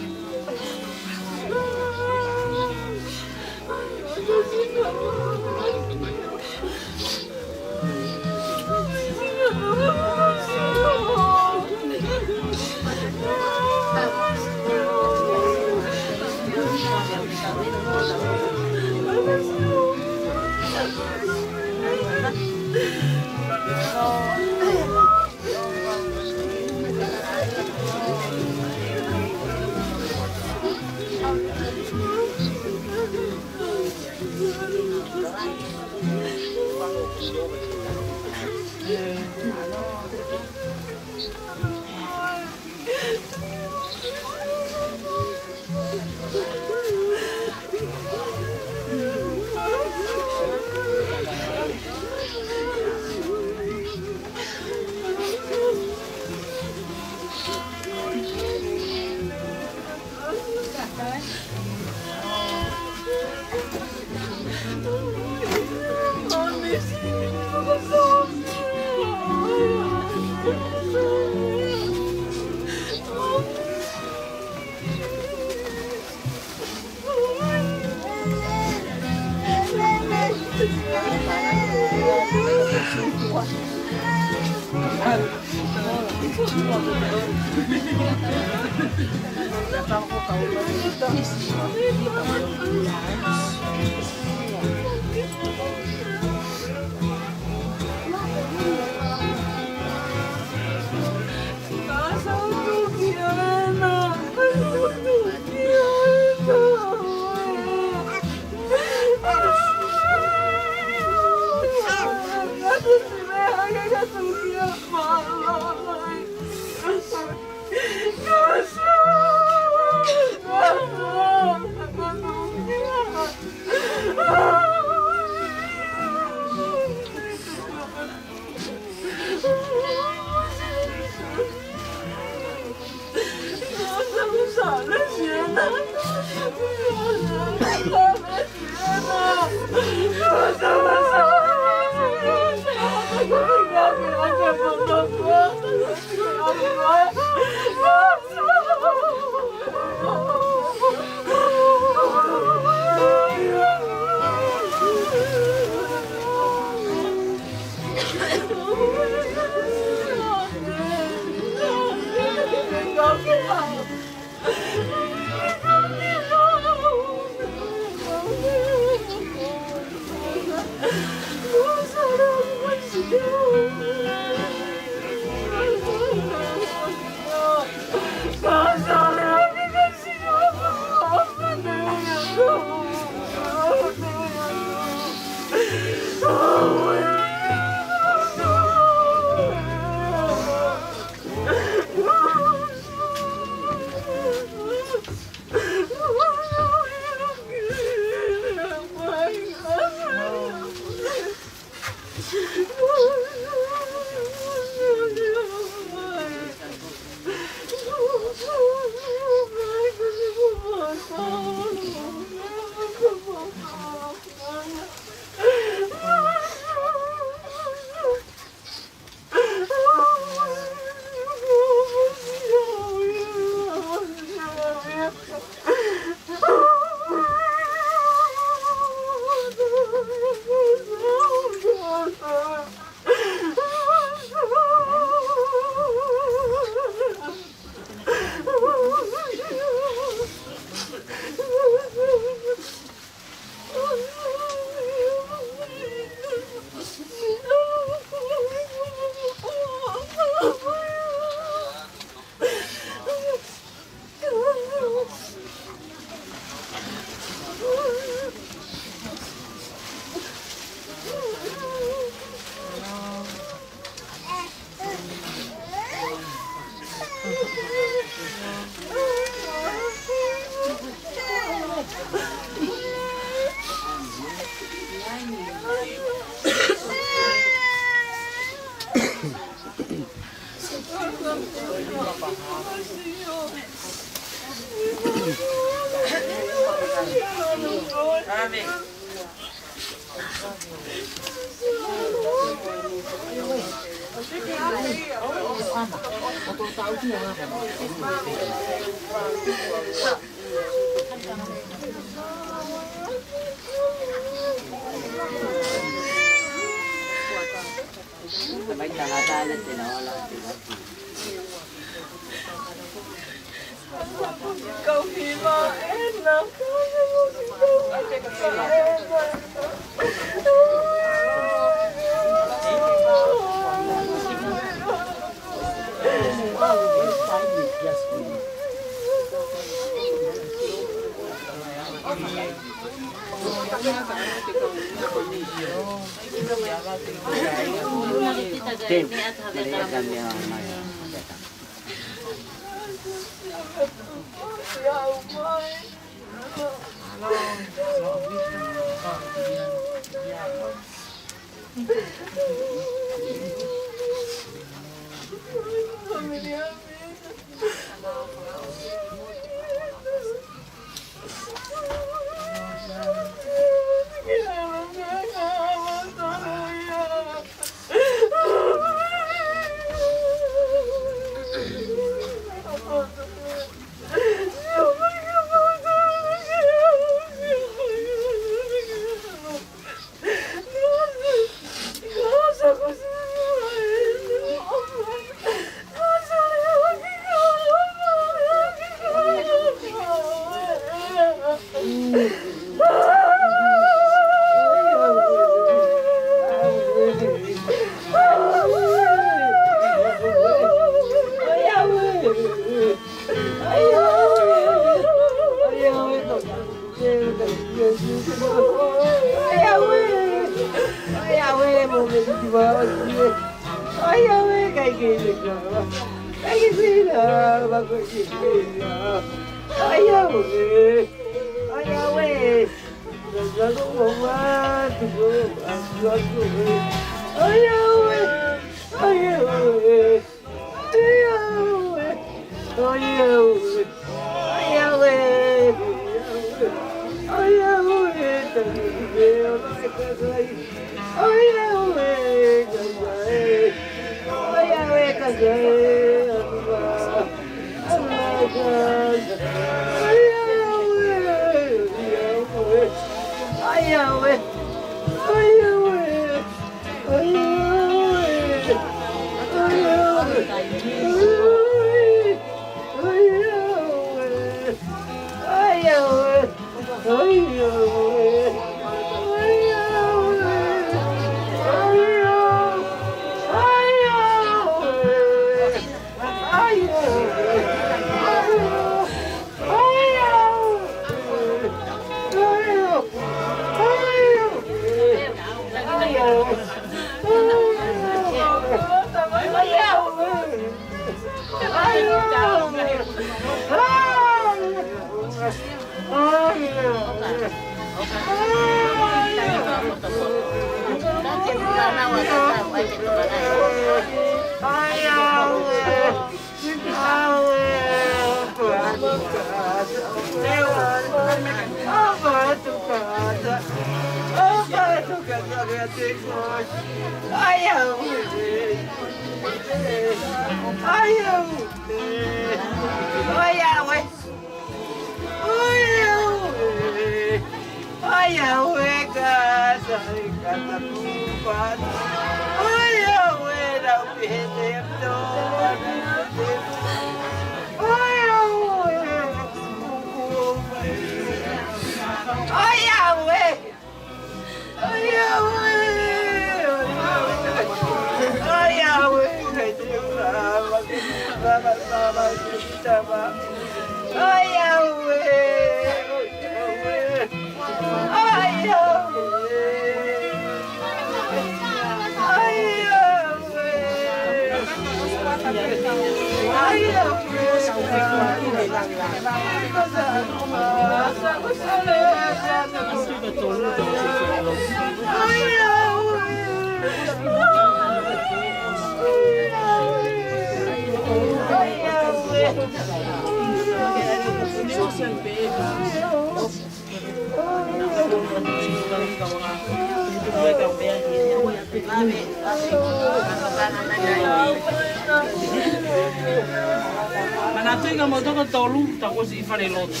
Manatuʻi ka mou toko tolu, ta ko si i fale lotu.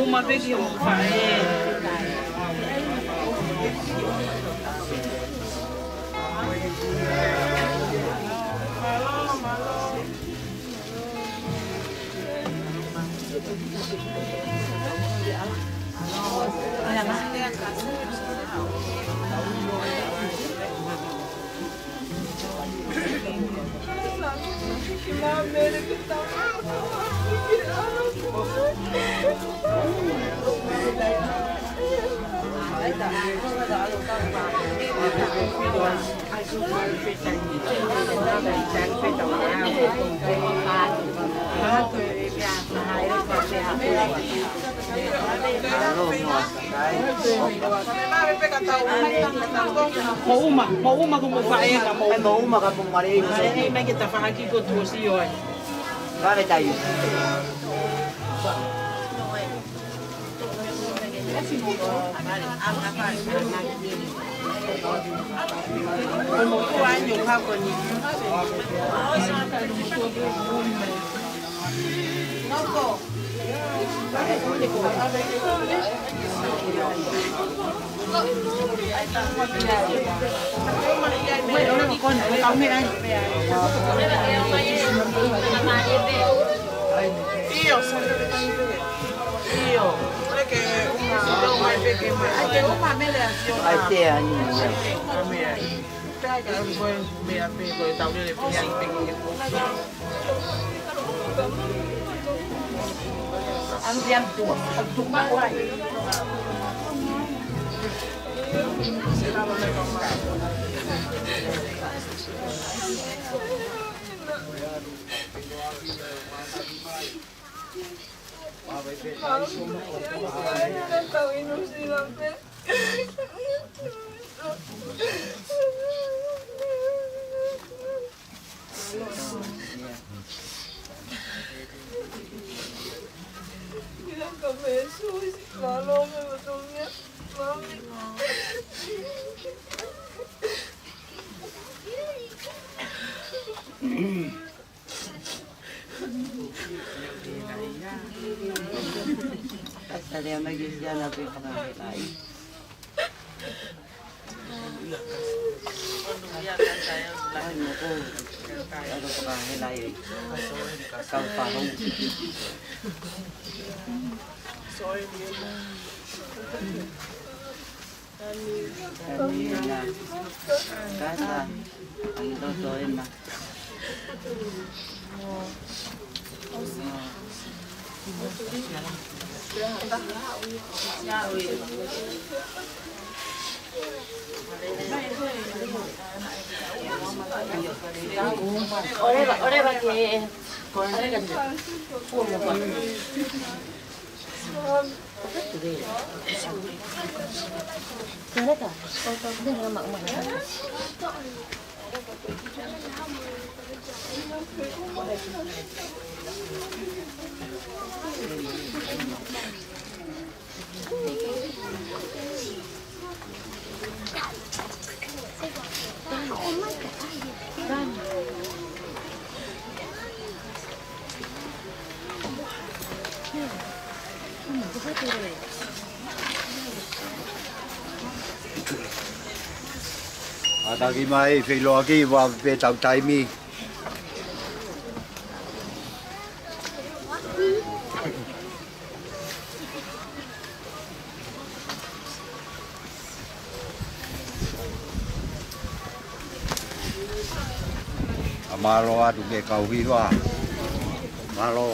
Uma pē ki hoʻo faʻē. Mo uma, mo uma ko mo faʻenga, mo, mo uma ka mo mare. Mare mai ke ta fakaki ko tuʻo sio ai. Vale tai. ʻIo, ʻio. Ore ke uma, ʻio, mai pē ke mai. Ai, te uma mele a sio. Ai, te ani. Pea ka ʻoku ko e meʻa pē ko e tau lele pē ai pē ke. Anu te anu tua, anu tua ko ai. Tale mai ke siana pe fakahelai. Ai, mo ko. Alo fakahelai. Kau fahou. Taniela. Kasa. Ai, toto ena. Oreva, oreva ke. ʻAtaki mai, feiloaki, ua pe tau taimi. ʻA mālō atu ke kau hiva. Mālō.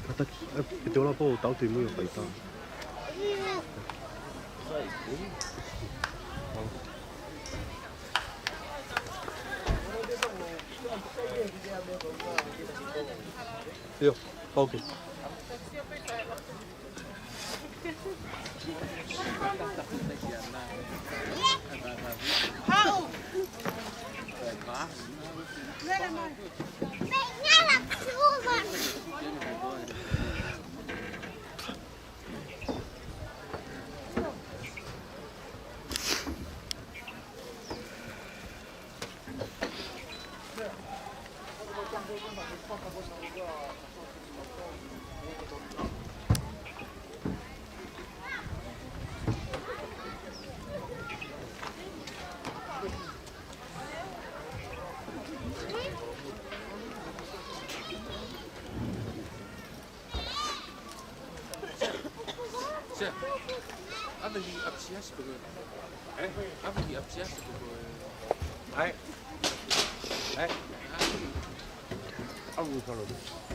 Kātaki, ē, ʻe te ola pō, tau te mui ʻo paita. ʻIo, okay. Sir, ʻave ki ʻapisiasi pē ko ē. Ē? ʻAve ki ʻapisiasi pē ko ē. ʻAi. ʻAi. ʻAve ki ʻapisiasi.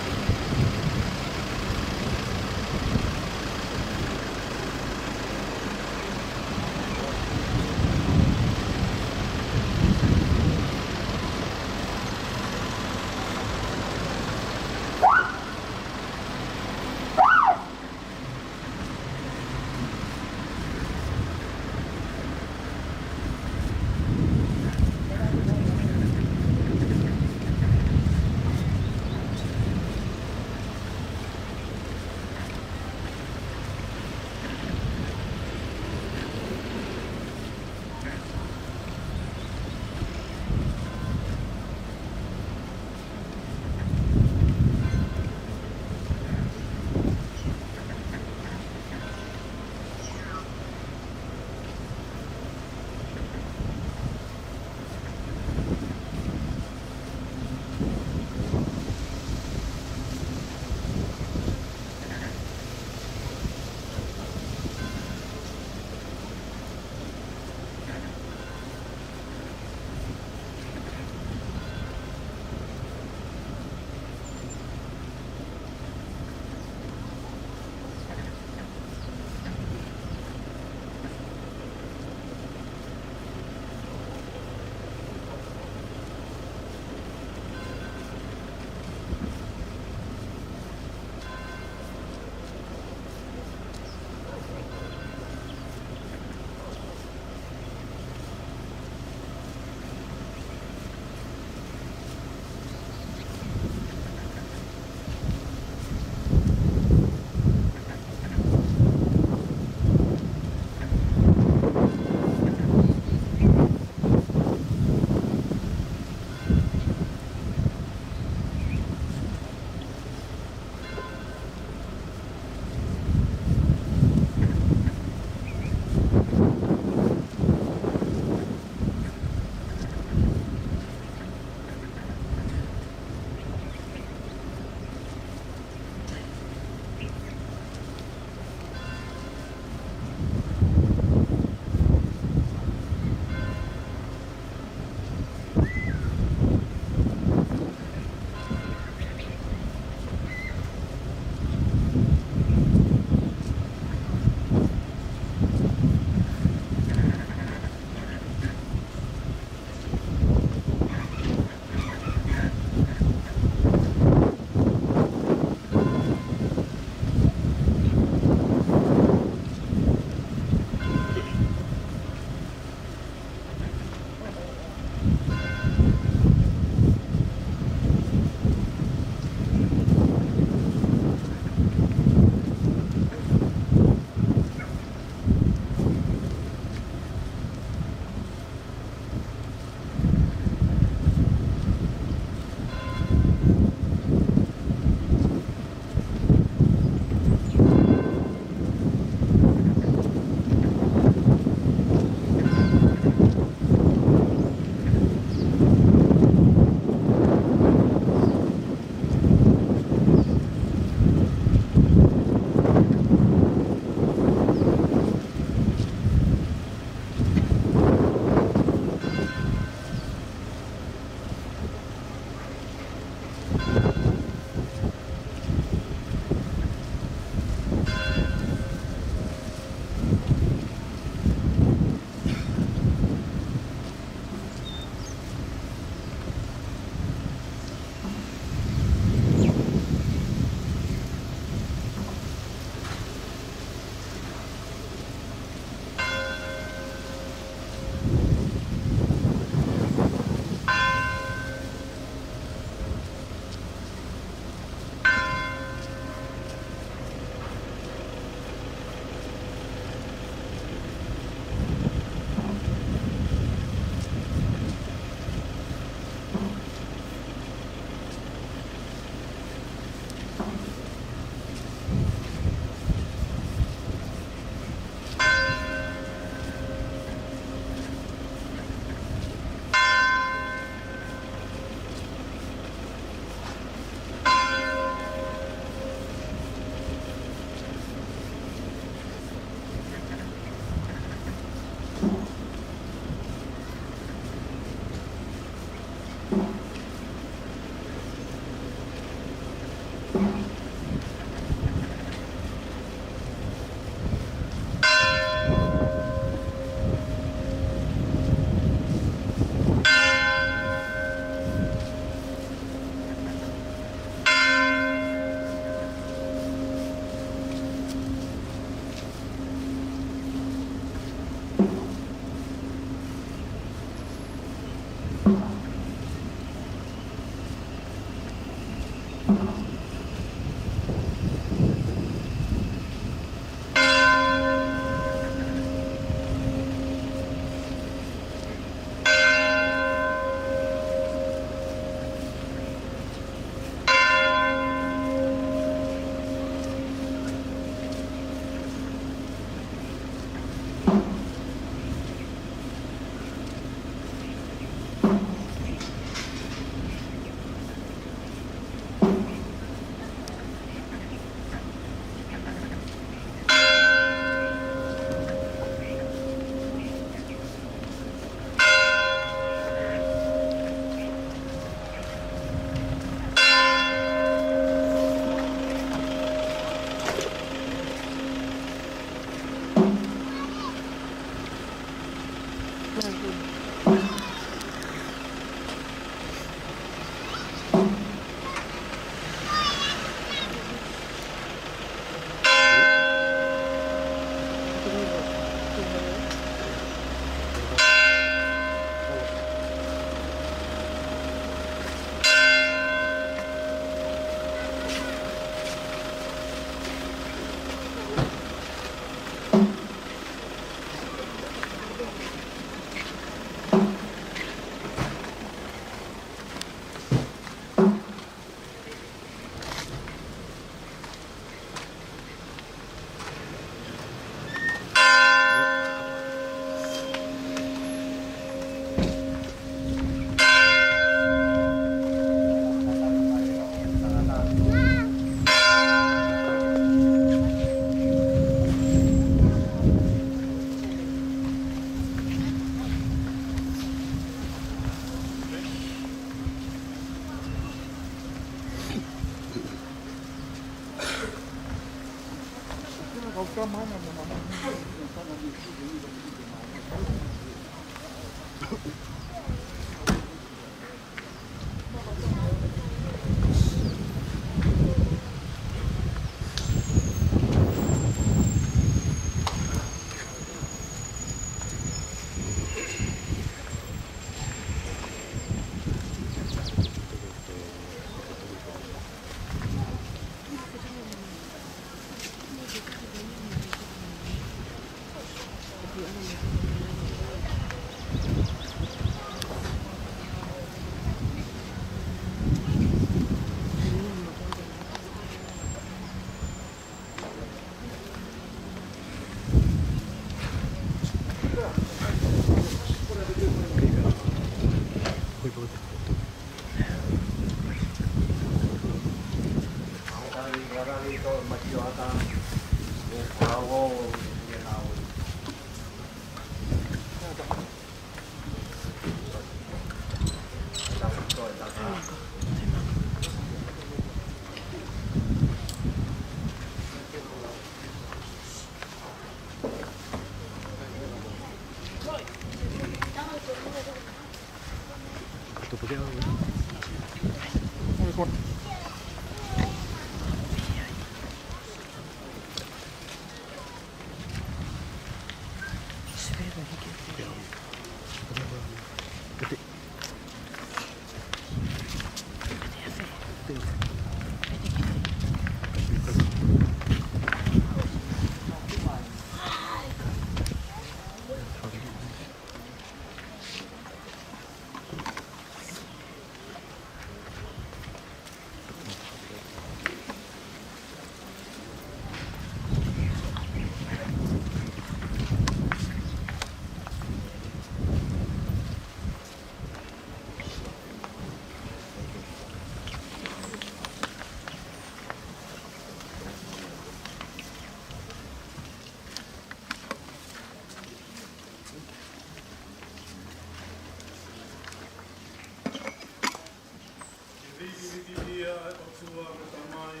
Ke vīkivikiʻia ʻa e ʻOtua ko e Tamai,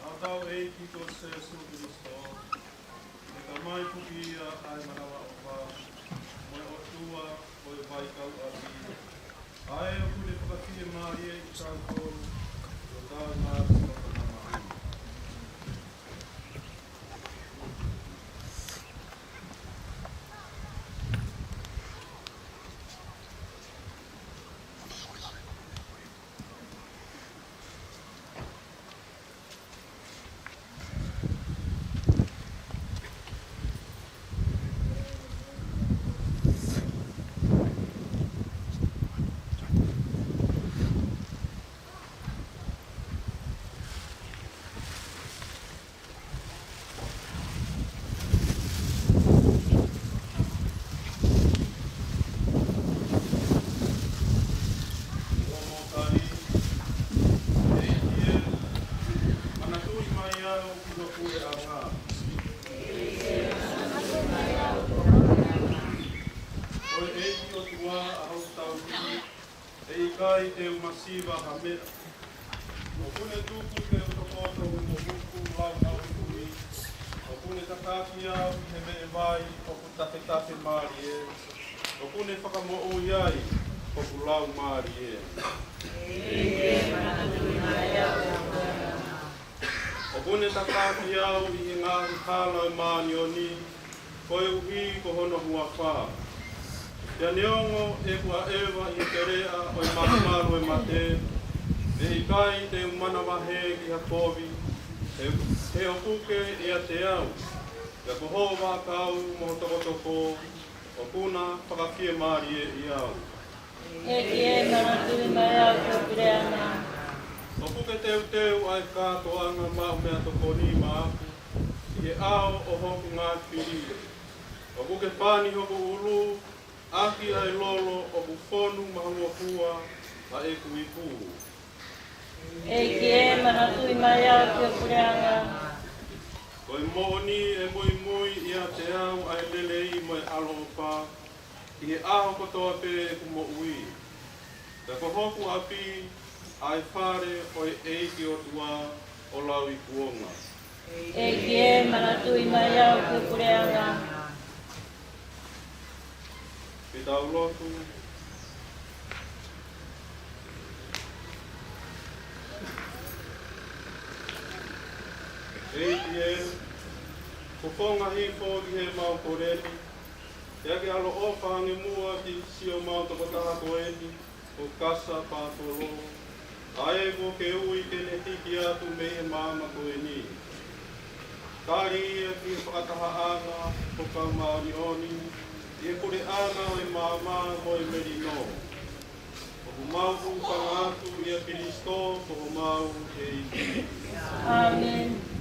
ʻa hotau ʻEiki ko Sēsū Kilisitō, ko e Tamai Puke ia ʻa e Manavaʻofa, mo e ʻOtua ʻo e Vaikauʻaki, ʻa ē ʻoku ne fakafiemālieʻi kitautolu ʻi hotau ngaahi loto mamahi. ʻi heʻeku masiva ha meʻa. ʻOku ne tuku ke u tokoto mo hoku lau maʻu kui. ʻOku ne tataki au ʻi he veʻe vai ʻoku tafetafe mālie. ʻOku ne fakamoʻui ai hoku lau mālie. ʻOku ne tataki au ʻi he ngaahi hala ʻo e māʻoniʻoni, koeʻuhi ko hono huafa. Pea neongo ʻeku ʻaʻeva ʻi he teleʻa ʻo e malumalu ʻo e mate, ʻe ʻikai te u manavahē ki ha kovi, he, he ʻoku ke ʻiate au, pea ko hoʻo vaʻakau mo ho tokotoko, ʻoku na fakafiemālieʻi au. ʻEiki ē, manatuʻi mai au ki ho puleʻanga. ʻOku ke teuteu ʻa e kātoanga maʻu meʻatokoni maʻaku ʻi he ʻao ʻo hoku ngaahi fili. ʻOku ke pani hoku ʻulu ʻaki ʻa e lolo ʻoku fonu mahuohua ʻa ʻeku ipu. ʻEiki ē, manatuʻi mai au ki ho puleʻanga. Ko e moʻoni ʻe muimui ʻiate au ʻa e lelei mo e ʻaloʻofa ʻi he ʻaho kotoa pē ʻeku moʻui. Pea ko hoku ʻapi ʻa e fale ʻo e ʻEiki ʻOtua ʻo lauikuonga. ʻEiki ē, manatuʻi mai au ki ho puleʻanga. Ke tau lotu. ʻEiki ē, ko e fofonga hifo ki heʻemau kole ni, pea ke ʻaloʻofa ange muʻa ki siʻomau tokotaha ko eni, ko Kasa Patolo, ʻa ē kuo ke ui ke ne hiki atu mei he maama ko eni. Tali ia ki he fakatahaʻanga ʻo e kau māʻoniʻoni ʻi he puleʻanga ʻo e maama mo e melino. ʻOku mau ʻofa atu ʻia Kilisitō ko homau ʻEiki. ʻĀmeni.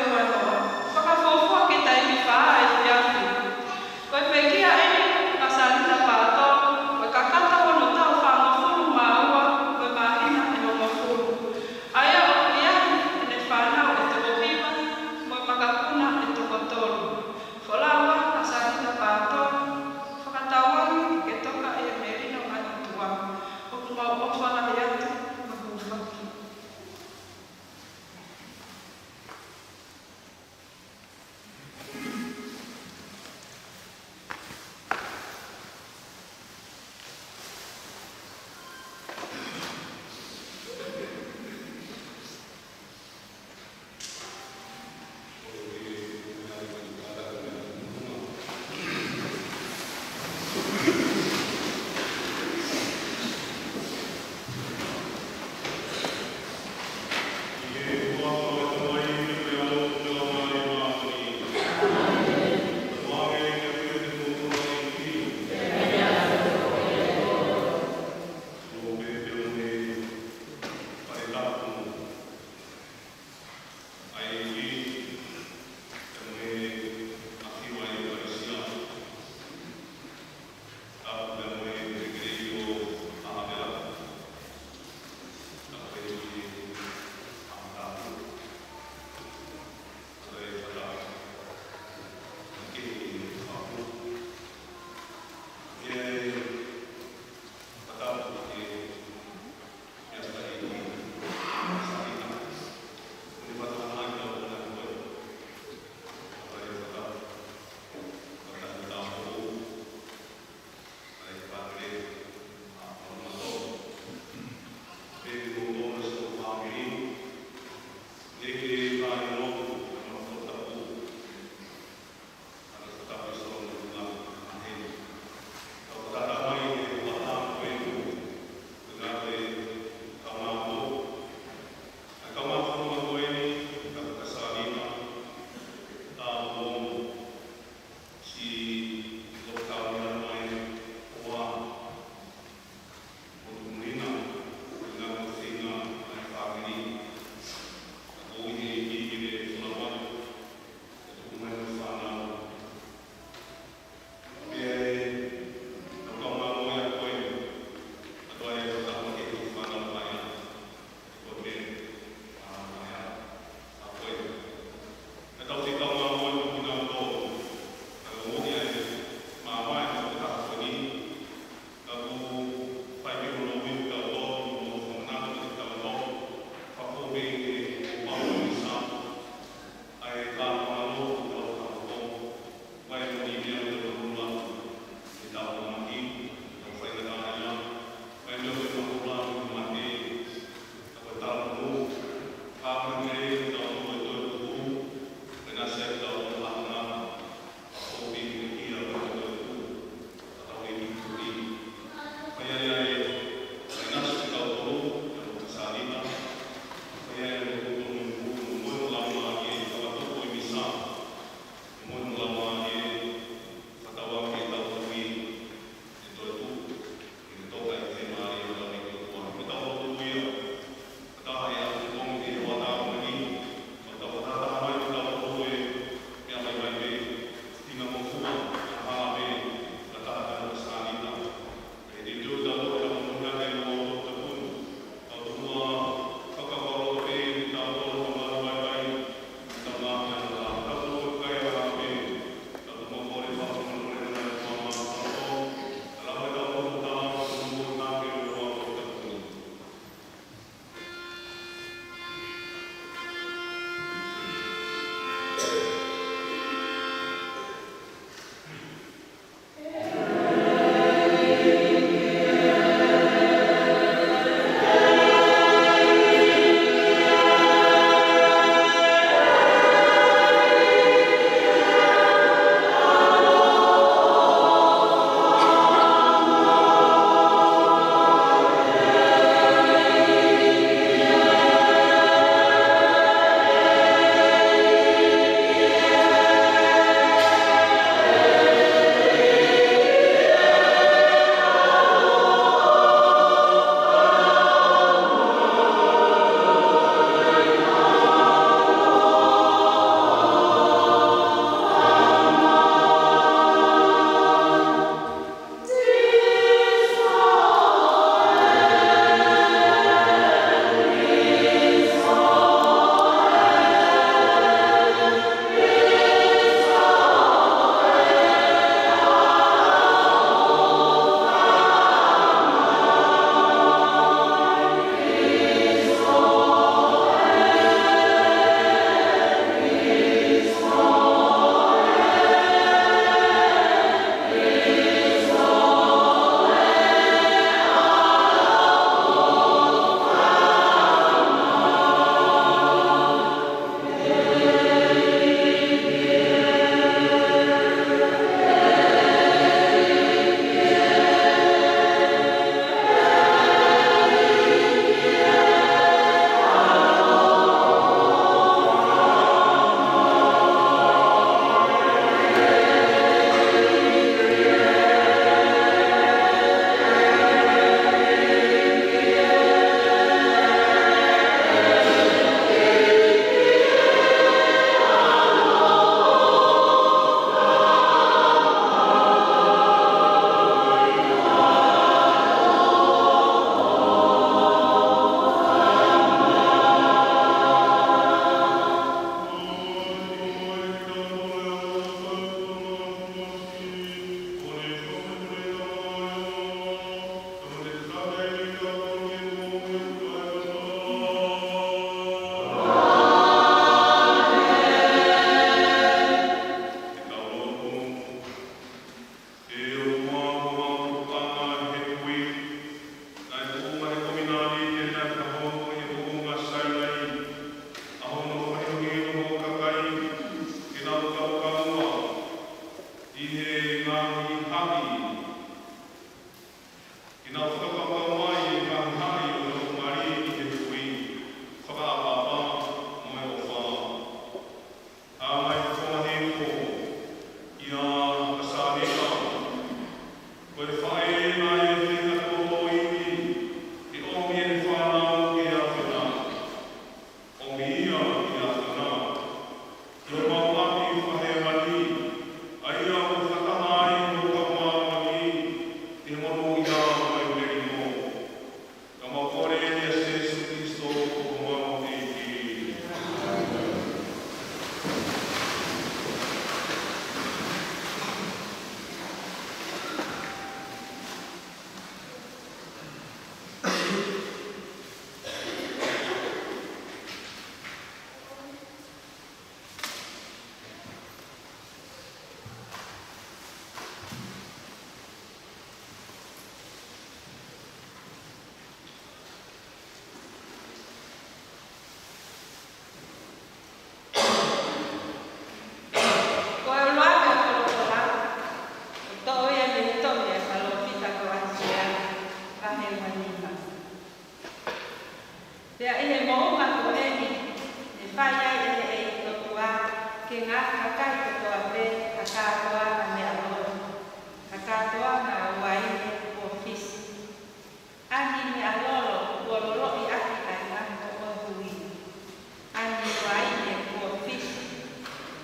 Fakafuofua ki he taimi fā efiafi. Ko e pekia ʻeni ʻa Salina Pātolo, ko e kakato hono taʻu fāngofulu mā ua mo e māhina ʻe hongofulu. ʻA ia ʻoku ʻi ai ʻene fānau ʻe toko hiva mo e makapuna ʻe toko tolu. Folau ʻa Salina Pātolo, fakatauange ke toka ʻi he melino ʻa e ʻOtua. ʻOku mau ʻofa lahi atu, mo hūfaki. Ke ngaahi kakai kotoa pē ha kātoanga meʻalolo, ha kātoanga uaine kuo fisi, ʻa e meʻalolo kuo loloʻi ʻaki ʻa e ngaahi koʻoa hui, ʻa e uaine kuo fisi,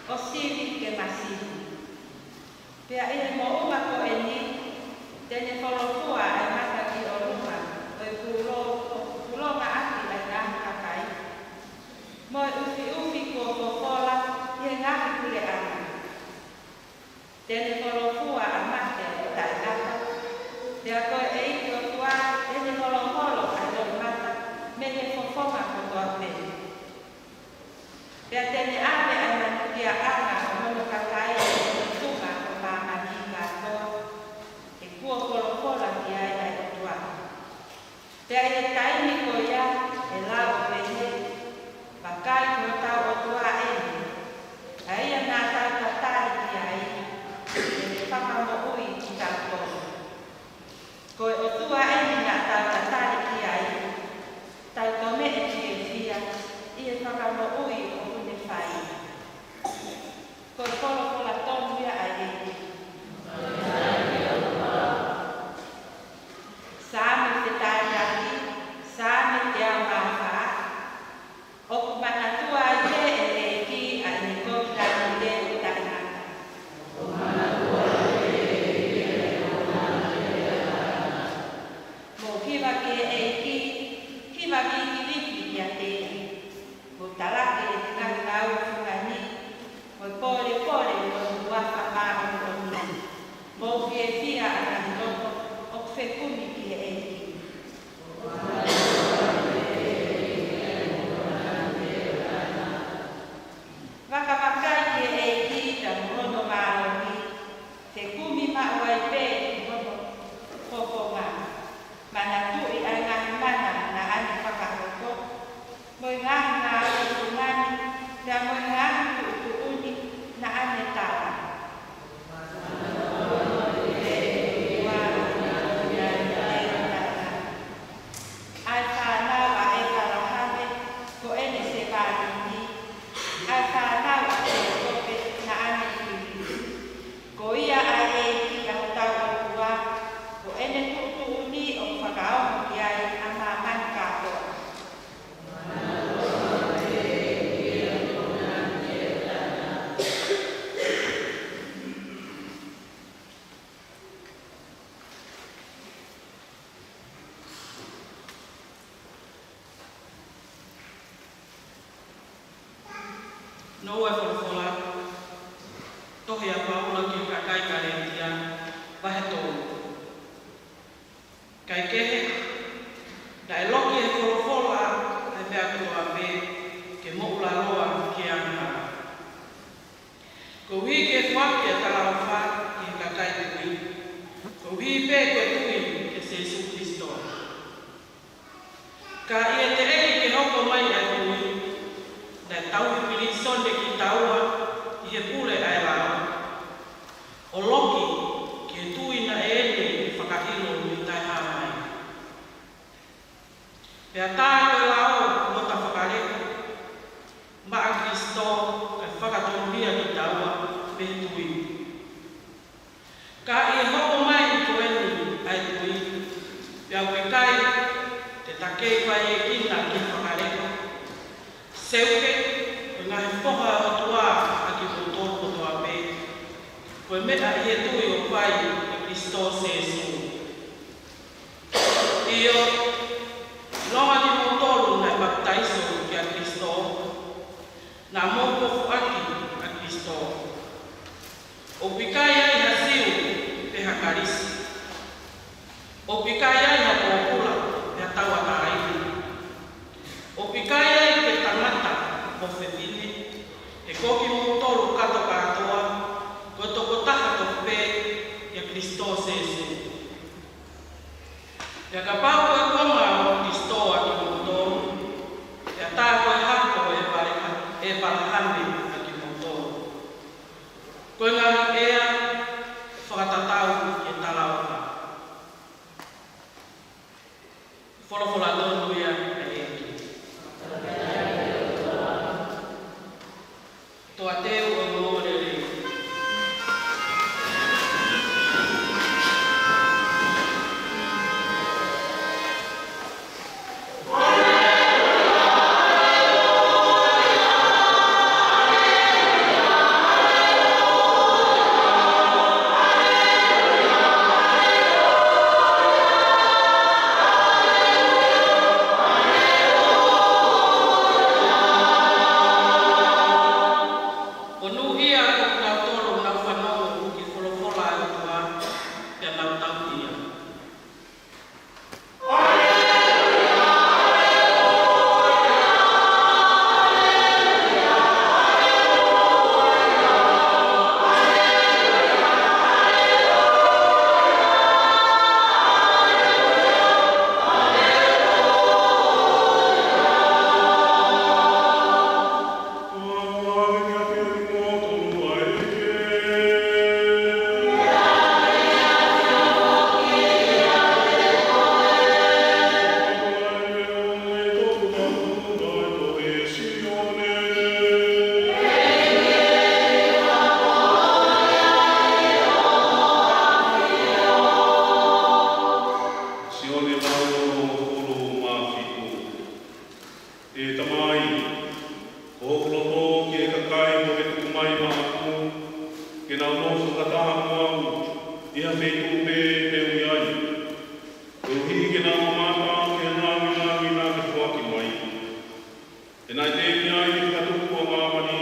ʻo sivi ke masiva. Pea ʻi he moʻunga ko eni, te ne folofua ʻa e mata ki ʻolunga ʻo e pūlou, ʻoku pulonga ʻaki ʻa e ngaahi kakai, mo e ʻufiʻufi kuo fofola ʻi he ngaahi puleʻanga. Te ne folofua ʻa mate ʻo taʻengata, pea ko e ʻEiki ʻOtua te ne holoholo ʻa e loʻimata mei he fofonga kotoa pē. Pea te ne ʻave ʻa e manukiaʻanga ʻo hono kakai ʻi he funga ʻo māmani kātoa, he kuo folofola ki ai ʻa e ʻOtua. Pea ʻi he taimi ko ia ʻe lau ʻo pehē, Vakai, ko hotau ʻOtua eni, ʻa ia naʻa tau tatali ki ai, te ne fakamoʻui kitautolu. Ko e ʻOtua eni naʻa tau tatali ki ai, tau tomeʻe fiefia ʻi he fakamoʻui ʻoku ne fai. Ko e folofola tonu ia ʻa e ʻEiki. Saame fetaulaki, Saame teau mā fā. ʻOku manatua ai pē ʻe he ʻEiki ʻa ʻene kovinānite ʻo taʻengata. Mou hiva ki he ʻEiki, hiva vīkiviki kiate ia. Mou talaki ʻene ngaahi ngāue fungani, mo e pōlepole ʻi hono huafa māʻoniʻoni. Mou fiefia ʻa e ngaahi loto ʻoku fekumi ki he ʻEiki. Vakavakai ki he ʻEiki pea mo hono mālohi, fekumi maʻu ai pē ki hono fofonga. Manatuʻi ʻa e ngaahi mana naʻa ne fakahoko, mo e ngaahi ngāue fungani, pea mo e ngaahi tuʻutuʻuni naʻa ne tala. ʻA e fānau ʻa ʻĒpalahame, ko ʻene sevāniti, ʻa e fānau ʻa Sēkope naʻa ne fili. Ko ia ʻa e ʻEiki ʻa hotau ʻOtua, ko ʻene tuʻutuʻuni ʻoku fakaongo ki ai ʻa māmani kātoa. Nounou e folofola, tohi ʻa Paula ki he kakai Kalētia, vahe tolu. Kaekehe, naʻe loki ʻe he folofola ʻa e meʻa kotoa pē ke moʻulaloa ki he angahala, koeʻuhi ke foaki ʻa e talaʻofa ki he kakai tui, koeʻuhi pē ko e tui kia Sēsū Kilisito. Ka ʻi he teʻeki ke hoko mai ʻa e tui, naʻe tauhi pilīsone kitaua ʻi he pule ʻa e lao, ʻo loki ki he tui naʻe ʻene fakaʻilo mei taʻehāmai. Pea tā ko e lao mo tafakaleko maʻa Kilisito, kae fakatonuhia kitaua mei he tui. Ka ʻi he hoko mai ko eni ʻa e tui, pea ʻoku ʻikai te ta kei faiʻakina ki he fakaleko, seuke, ko e ngaahi foha ʻo e ʻOtua ʻa kimoutolu kotoa pē, ko e meʻa ʻi he tui ʻoku fai ʻe Kilisito Sēsū. ʻIo, ʻilonga kimoutolu naʻe papitaiso kia Kilisito, naʻa mou foaki ʻa Kilisito. ʻOku ʻikai ai ha Siu pe ha Kalisi. ʻOku ʻikai ai ha pōpula pe ha tauʻatāina. ʻOku ʻikai ai ha tangata pe fefine, he ko kimoutolu kātoa kātoa, ko e tokotaha tofu pē ʻia Kilisito Sēsū. Pea kapau ko e konga ʻo Kilisito ʻa kimoutolu, pea tā ko e hako ʻo ʻĒpala-, ʻĒpalahame ʻa kimoutolu. Ko e ngaahi ʻea fakatatau ki he talaʻofa. Folofola tonu ia ʻa e ʻEiki. Toʻateu ʻo e Ongoongolelei. Ko e nuʻu ia ʻo kinautolu naʻa nau fanongo ki he folofola ʻa e ʻOtua, pea nau tauhi ia. Sione vahe hongofulu mā fitu. ʻE Tamai, ʻoku ou loto ki he kakai kuo ke tuku mai maʻaku, ke nau nofo fakataha mo au ʻi ha feituʻu pē te u ʻi ai, koeʻuhi ke nau mamata ki he ngaahi meʻa naʻa ke foaki mai. He naʻe teu ai ke fakatupu ʻa māmani,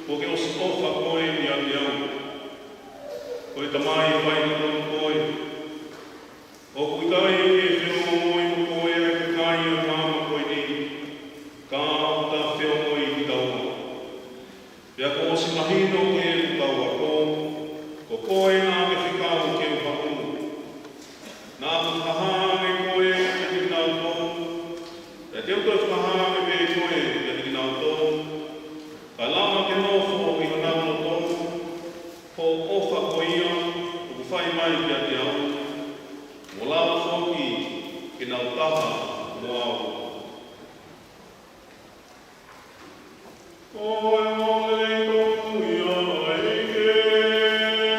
kuo ke ʻosi ʻofa koe ʻiate au. Ko e Tamai, fai totonu koe. ʻOku ʻikai ke feongoʻi mo koe ʻa e kakai ʻo e maama ko eni, ka ʻoku ta feongoʻi kitaua. Pea kuo ʻosi mahino kiate kitaua ko, ko koe naʻa ke fekau ke u haʻu. Naʻa ku fakahā ange koe kiate kinautolu, pea te u toe fakahā ange pē koe kiate kinautolu, kae lava ke nofo ʻi honau loto hoʻo ʻofa ko ia ʻoku fai mai kiate au, mo lava foki ke nau taha mo au. Ko e ongoongolelei totonu ia ʻa e ʻEiki.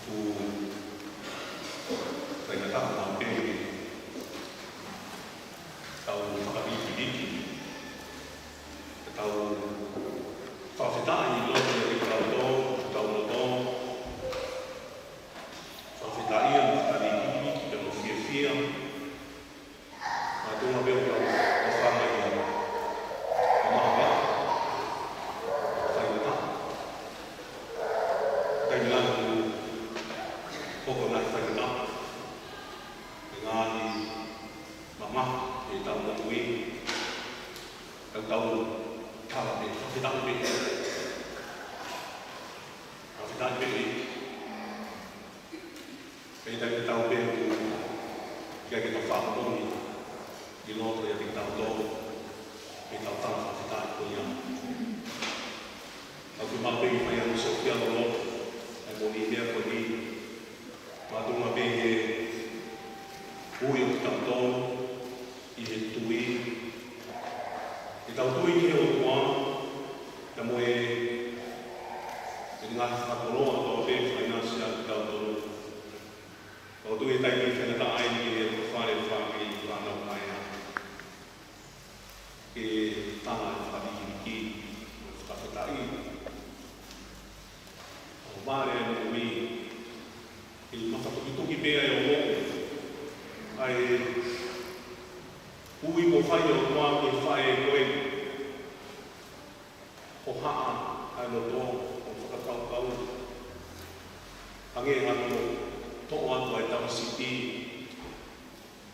ʻOku faingataʻa pē ke tau fakavikiviki, ke tau fakafetaʻi ʻi loto ʻiate kitautolu, ʻi hotau loto. Fakafetaʻi mo fakavikiviki pea mo fiefia. Mātuʻa pē ʻoku tau ʻofa mai ʻi he mamahi, faingataʻa. Taimi lahi ʻoku hoko e ngaahi faingataʻa, e ngaahi mamahi ʻi heʻetau moʻui, ʻoku tau tala pē, fakafetaʻi pē. Fakafetaʻi pē. Pea ʻi he taimi tatau pē ʻoku ʻikai ke tau fakamoʻoni ʻi loto ʻiate kitautolu ʻetau tala fakafetaʻi ko ia. Tau fiemaʻu pē ke fai ange ʻa e sōfia loloto ʻa e moʻoni meʻa ko eni. Mātuʻa pē he ui ʻo kitautolu ʻi he tui, ʻetau tui ki he ʻOtua, pea mo e, e ngaahi fakakoloa kotoa pē ʻoku fai ʻaki kitautolu. ʻOku tau tui he taimi faingataʻa eni ki he fale, fāmili, fānau, kaeʻumaʻā e tala ʻo e fakavikiviki mo e fakafetaʻi. ʻOku vale ʻa e moʻui, ʻe mafatukituki pē ʻa e ongoʻi ʻa e ui kuo fai ʻe he ʻOtua ki he faʻē ko eni. Hohaʻa ʻa e loto, ʻo fakakaukau. Hangē hano toʻo atu ʻa e tama sipi,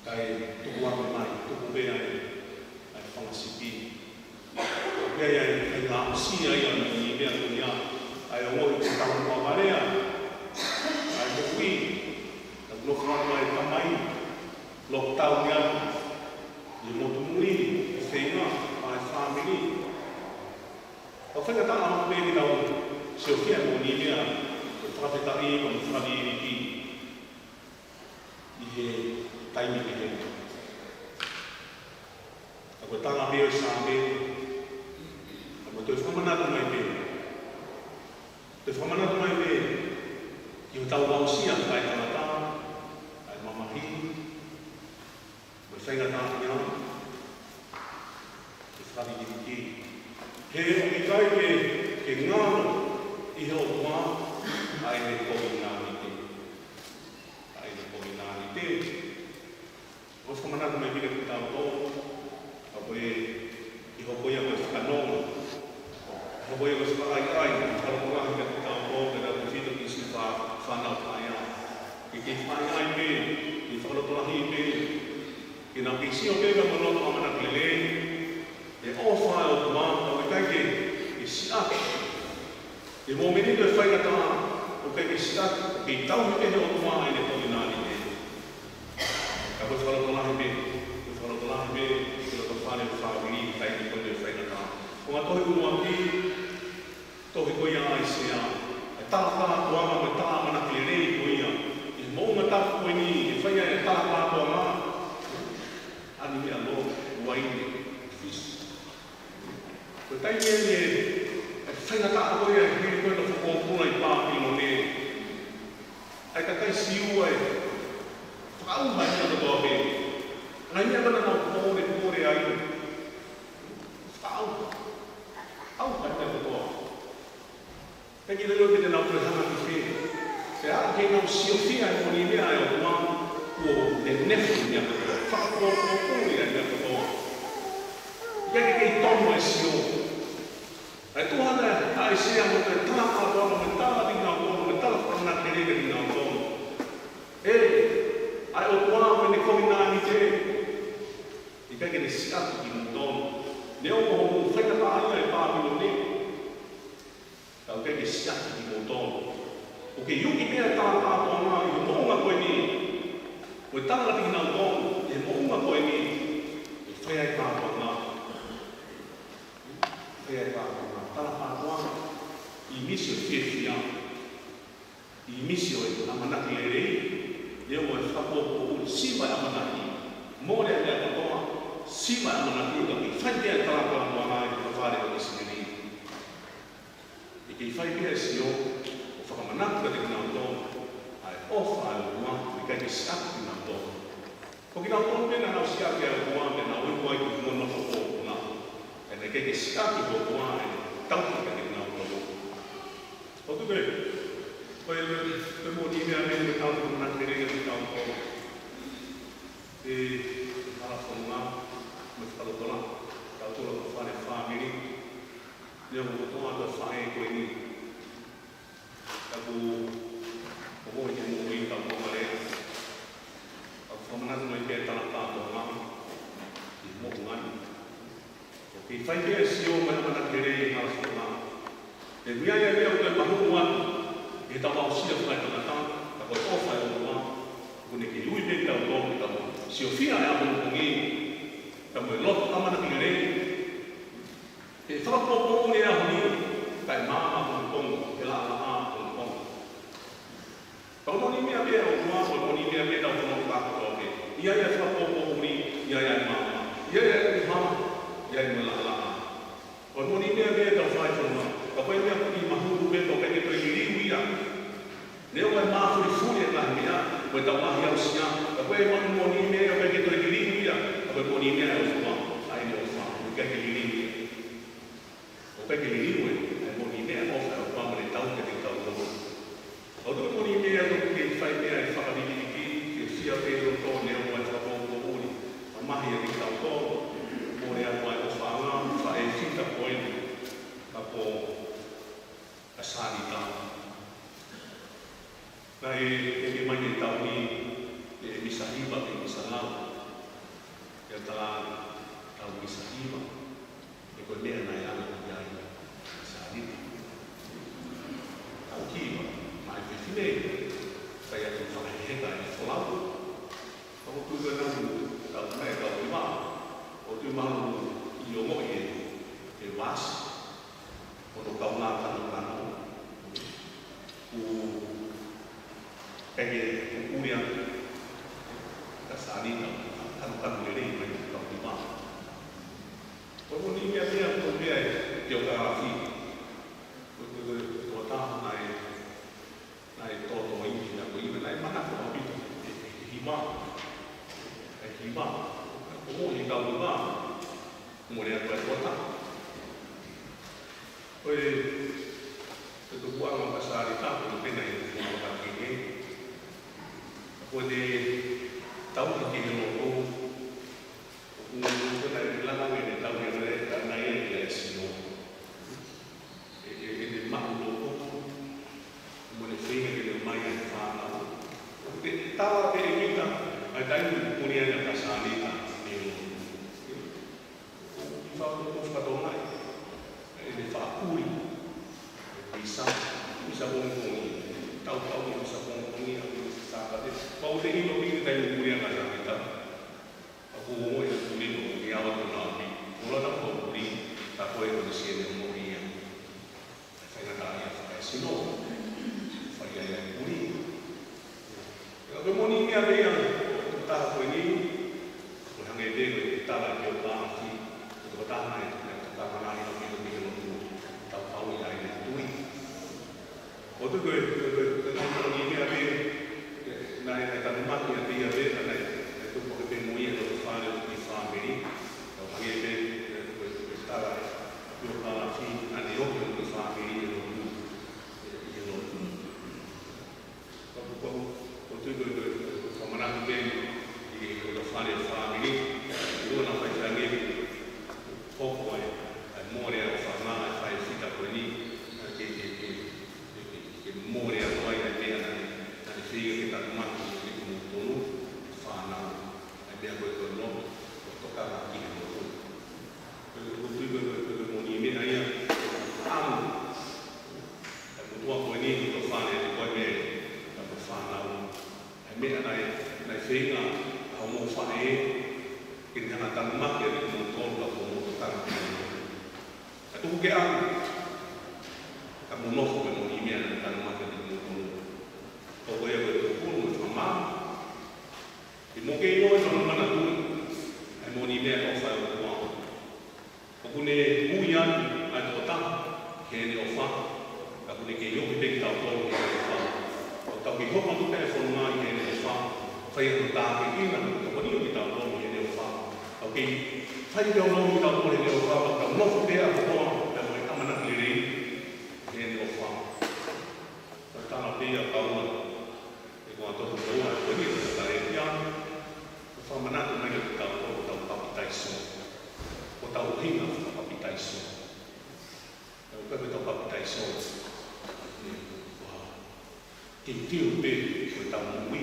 kae tuku atu mai, tuku pē ʻa e, ʻa e fanga sipi. Pea ʻi ai ʻa e, ʻa e aʻusia ia ʻa e moʻoni meʻa ko ia, ʻa e ongoʻi ko e tau mavalea ʻa e moʻui, ʻa e nofo atu ʻa e tamai, lockdown ia, ʻi he motu muli, ʻi he feinga ʻa e fāmili. ʻOku faingataʻa pē ke tau siofia e moʻoni meʻa ʻo fakafetaʻi mo fakavīvīkiʻi ʻi he taimi kehe. Ka ko e tala pē ʻo e Saame, ka ko e toe fakamanatu mai pē. Toe fakamanatu mai pē ki hotau aʻusia fakaetangata, ʻa e mamahi, mo e faingataʻaʻia, ke fakavīvīkiʻi. He ʻoku ʻikai ke, ke ngalo ʻi he ʻOtua ʻa ʻene kovinānite. ʻA ʻene kovinānite. ʻOku fakamanatu mai pē kiate kitautolu, ka ko e ʻi hoʻo ko ia ko e fakanonga. Hoʻo ko ia ko e fakaʻaiʻai, fakalotolahi kiate kitautolu, ke tau tefito ki siʻi fā-, fānau paea. Ke ke fakaʻaiʻai pē, ke fakalotolahi pē. Ke nau kei sio pē ka mo e loto ʻamanaki lelei, ʻa e ʻofa ʻa e ʻOtua, ka ʻoku ʻikai ke, ke siʻaki. ʻI he mōmeniti ko ē ʻoku fai ʻa e tala, ʻoku ʻikai ke siʻaki, ʻoku kei tauhi pē ʻe he ʻOtua ʻa ʻene kovinānite. Ka ko e fakalotolahi pē, ko e fakalotolahi pē, ki he loto fale ʻo e fāmili, taimi ko ē ʻoku fai ʻa e tala. Ko e ngaahi tohi ʻuluaki, tohi ko ia ʻa ʻAisea, ʻa e tala kātoanga mo e tala ʻamanaki lelei ko ia, ʻi he moʻunga tapu ko eni, ʻe fai ai ʻa e tala kātoanga, ʻa e meʻa lō, uaine, fish. Ko e taimi eni ʻe, ʻe faingataʻa ko ia ʻi he hili ko ē ʻo e fakapōpula ʻi Pāpilone. ʻA e kakai Siu ʻa e fakaʻauha ʻa e meʻa kotoa pē. Ngaahi meʻa ko ē naʻa nau pōlepole ai. Fakaʻauha. ʻAuha ʻa e meʻa kotoa. Pea ʻikai ke lava ke nau toe hanga ki fē. Pea ʻalu ke nau siofia ʻa e moʻoni meʻa ʻa e ʻOtua, kuo nenefu ʻa e meʻa kotoa. Fakapōpula ʻa e meʻa kotoa. ʻIkai ke kei tonu ʻa e sio. ʻA e tuʻu hake ʻa ʻAisea mo e tala kātoanga mo e tala kiate kinautolu, mo e tala fakaʻamanaki lelei kiate kinautolu. ʻE, ʻa e ʻOtua mo ʻene kovinānite. ʻIkai ke ne siʻaki kimoutolu. Neongo hoʻomou faingataʻaʻia ʻi Pāpilone, ka ʻoku ʻikai ke siʻaki kimoutolu. ʻOku kei uki pē ʻa e tala kātoanga ʻi he moʻunga ko eni. Ko e tala kiate kinautolu, ʻi he moʻunga ko eni. ʻE fai ʻa e kātoanga. Fai ʻa e kātoanga. Tala kātoanga. ʻImisi ʻo e fiefia. ʻImisi ʻo e ʻamanaki lelei, neongo e fakapōpula, siva e ʻamanaki. Mole ʻa e meʻa kotoa, siva e ʻamanaki, ka ke fai pē ʻa e tala kātoanga ʻi he fale ʻo ʻIsileli. ʻE kei fai pē ʻa e sio, ʻo fakamanatu kiate kinautolu, ʻa e ʻofa ʻa e ʻOtua, ʻoku ʻikai ke siʻaki kinautolu. Ko kinautolu pē naʻa nau siʻaki ʻa e ʻOtua, pea nau ui ai ki hono fakapōpula. Pea naʻe ʻikai ke siʻaki ʻe he ʻOtua ʻa e tauhi kiate kinautolu. ʻOku ou tui, ko e, ko e moʻoni meʻa eni ʻoku tau fakamanatu lelei kiate kitautolu. ʻI he hala fononga, mo e fakalotolahi, tautolu ʻoku fale fāmili, neongo kotoa ʻa e faʻē ko eni. Ka ʻoku, ʻoku ʻi he moʻui ʻa e tau kau marea. ʻOku fakamanatu mai pē ʻa e tala kātoanga, ʻi he moʻunga ni. ʻOku kei fai pē ʻa e sio mo e ʻamanaki lelei ʻi he hala fononga. ʻE meʻa ia ʻoku toe mahuʻinga atu, ʻi heʻetau aʻusia fakaetangata, ka ko e ʻofa ʻa e ʻOtua, ʻoku ne kei ui pē kitautolu ke tau siofia ʻa e ʻapongipongi, ka mo e loto ʻamanaki lelei, ʻe fakapōpula ʻa e ʻaho ni, kae maama pongipongi, ʻe laʻalaʻā pongipongi. Ko e moʻoni meʻa pē ʻa e ʻOtua, ko e moʻoni meʻa pē ʻa e ʻOtua kātoa pē. ʻI ai ʻa e fakapōpula, ʻi ai ʻa e maama, ʻi ai ʻa e ʻuha, ʻi ai mo e laʻalaʻā. Ko e moʻoni meʻa pē ʻa e ʻOtua ʻi he fononga. Ka ko e meʻa ko eni mahulu pē ʻoku ʻikai ke toe liliu ia. Neongo e mafulifuli ʻa e ngaahi meʻa, ko ʻetau ngaahi aʻusia. Ka ko e moʻoni meʻa ʻoku ʻikai ke toe liliu ia. Ka ko e moʻoni meʻa ʻa e ʻOtua, ʻa ʻene ʻofa, ʻoku ʻikai ke liliu ia. ʻOku ʻikai ke liliu ʻa e moʻoni meʻa ʻofa ʻa e ʻOtua mo ʻene tauhi kiate kitautolu. ʻOku tau moʻoni meʻa ʻoku kei fai pē ʻa e fakavīvīkiʻi, ke fai pē ʻa e loto neongo ʻa e fakapōpula. Mamahi ʻa kitautolu, mole atu ʻa e ʻofaʻanga, faʻē fita ko eni, ka ko ʻa Salita. Naʻe ʻeke mai ʻe he taʻu ni, ʻe misa hiva pe misa ngalo. ʻE tala, tau misa hiva. ʻE ko e meʻa naʻe ʻalu ki ai ʻa Salita. Tau hiva, maʻa e fefine, fai atu fakaheka ʻi he folau. Ka ʻoku tui ko e naʻa nau, tau mai, tau hiva. ʻOku tui mahalo ʻi ongoʻi ʻe, ʻe Vasi. Ko hono kaungā kanokano. ʻIkai ke pupuli ʻa Kasani na, kanu kanu lelei mai ki he kau nima. Ko e moʻoni meʻa pē ia ko e meʻa ʻa e teokālafi. Ko e, ko e, ko e tokotaha naʻe, naʻe tōtōivi, naʻe ko e ʻuhinga, naʻe manako ʻaupito ʻi he, ʻi he hiva. ʻI he hiva. Ko e moʻoni kau hiva. Mole atu ai kota. Ko e, ko e tupuʻanga ʻo Kasani na, ko e pena ʻi he fuaʻanga ki he. Ko e tauhi ki he lotu. Ko e, ko e, ko e langa ʻene tauhi ʻa e, ka naʻe ʻi ai e sino. ʻE, ʻe, ʻene maʻu lotu. Mo ʻene feinga ke ne ʻomai ʻa e fānau. Ko e tala pē ʻe kita, ʻa e taimi ʻoku puli ai ʻa Kasani na, ʻi he lotu. ʻI fānau ko fakatonga ē, ʻene faʻa puli, visa, visa pongipongi, tautau ʻi he visa pongipongi, ʻa e Sāpate. Pau te ʻilo pē ʻi he taimi ʻoku puli ai ʻa Kasani na. ʻOku ou ongoʻi ʻa e puli ko e ʻi ai ʻa e tōnounou. Ko e langa ʻo e puli, ka ko e ko e sio ʻene ongoʻi ia. Faingataʻaʻia fakaesino, fai ai ʻa e puli. Ka ko e moʻoni meʻa pē ia ʻo e tokotaha ko eni, ko e hangē pē ko e tala ʻa e teokālafi, ko e tokotaha naʻe, naʻe tokanga lahi ʻaupito ki he lotu, tautau ʻi heʻene tui. ʻOku ou tui ko e, ko e, ko e, ko e moʻoni meʻa pē, naʻe, naʻe tanumaki ʻiate ia pē, ka naʻe, naʻe tupu hake pē mo ia ʻi he fale ʻo e fāmili, ʻo hangē pē, ko e, ko e, ko e tala ʻa e teokālafi, naʻa ne ʻomi ʻe he fāmili ʻi he lotu, ʻi he lotu. Ka ʻoku, ʻoku ou tui ko e, ko e, ko e fakamanatu pē ʻi he, ko e fale ʻo e fāmili, ʻi luna fai fēfē, hoko ai, ʻa e mole ʻa e fānau, ʻa e fai fita ko eni, ke, ke, ke, ke, ke, ke mole atu ai ʻa e meʻa naʻa ne, naʻa ne feinga ke tanumaki ʻi he moutolu, fānau, ʻa e meʻa ko e ko e lotu, ʻo tokanga ki he lotu. Ko e, ko e, ko e, ko e, ko e moʻoni meʻa ia, ʻamu, ʻa e motuʻa ko eni, ko e fale, ko e meʻa, ko e fānau. ʻA e meʻa naʻe, naʻe feinga ʻa hoʻomou faʻē, ke ne hanga ʻo tanumaki ʻa kimoutolu ka kuo mou tokanga ki ai. Ka tuku ke ʻalu, ka mou nofo mo e moʻoni meʻa naʻe tanumaki ʻa kimoutolu. Ko ia ko e tupulu mo e fakamāʻopoʻopo. ʻI mou kei ʻilo ʻi hono manatuʻi, ʻa e moʻoni meʻa ʻoku fai ʻe he ʻOtua. ʻOku ne ui atu ʻa e tokotaha ki heʻene ʻofa, ka ʻoku ne kei ʻomi pē kitautolu ki heʻene ʻofa. ʻOku tau kei hoko atu pē ʻa e fononga ʻi heʻene ʻofa, fai ʻa e tākiekina, tokoniʻi kitautolu ʻi heʻene ʻofa. ʻOku kei fai pē ʻa e ʻomi kitautolu ʻi heʻene ʻofa, ka tau nofo pē ʻa e kotoa, pea mo e ʻamanaki lelei ʻi heʻene ʻofa. Ko e tala pē ia ʻa Paula, ʻi he konga tolu ua, ko eni ʻa e Kalētia, ʻoku fakamanatu mai kiate kitautolu ʻetau papitaiso. Ko ʻetau ʻuhinga fakapapitaiso. ʻOku ʻikai ko ʻetau papitaiso, ʻa e, ʻa e, ʻa e, ke teu pē ko ʻetau moʻui.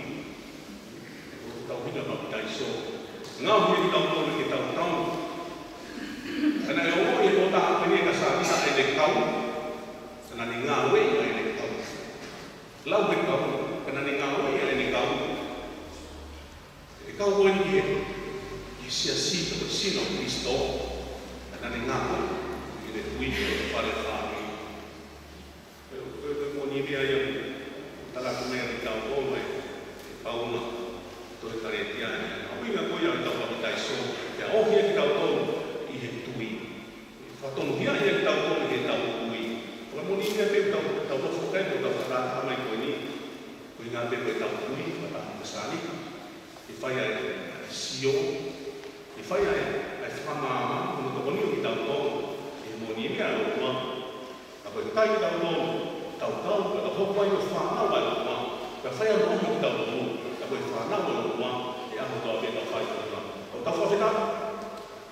Ko ʻetau ʻuhinga papitaiso. Ngaohi ʻe kitautolu ke tau tau. Ka naʻe ongoʻi ʻe he tokotaha ko eni ʻa Kasani ʻa ʻene kau. Ka naʻa ne ngāueʻi ʻa ʻene kau. Lau ʻe he kau, ka naʻa ne ngāueʻi ʻa ʻene kau. ʻE kau ko eni ki he, ki he siasi, ki he sino ʻo Kalaisi, ka naʻa ne ngāueʻi ʻene tui, ʻene fale fāmili. Ko e, ko e, ko e moʻoni meʻa ia, tala atu mai kiate kitautolu ʻe Paula, tohi Kalētia ē. ʻA e ʻuhinga ko ia ʻetau papitaiso, ke ʻohake kitautolu ʻi he tui. Fakatonuhiaʻi ʻa kitautolu ʻi heʻetau tui. Ko e moʻoni meʻa pē ʻoku tau, tau nofo ai, ʻoku tau fakataha mai ko eni. Ko e ʻuhinga pē ko ʻetau tui, fakataha mo Kasani. ʻE fai ai ʻa e sio. ʻE fai ai ʻa e fakamaama, ʻo tokoniʻi kitautolu. ʻI he moʻoni meʻa ʻa e ʻOtua. Ka ko e kai kitautolu, tautau, ka tau hoko ai ko e fānau ʻa e ʻOtua. Ka fai ʻa e moʻoni kitautolu, ka ko e fānau ʻa e ʻOtua, ʻe ʻaho kotoa pē tau fai ko ia. Ko ʻetau fakafetaʻi,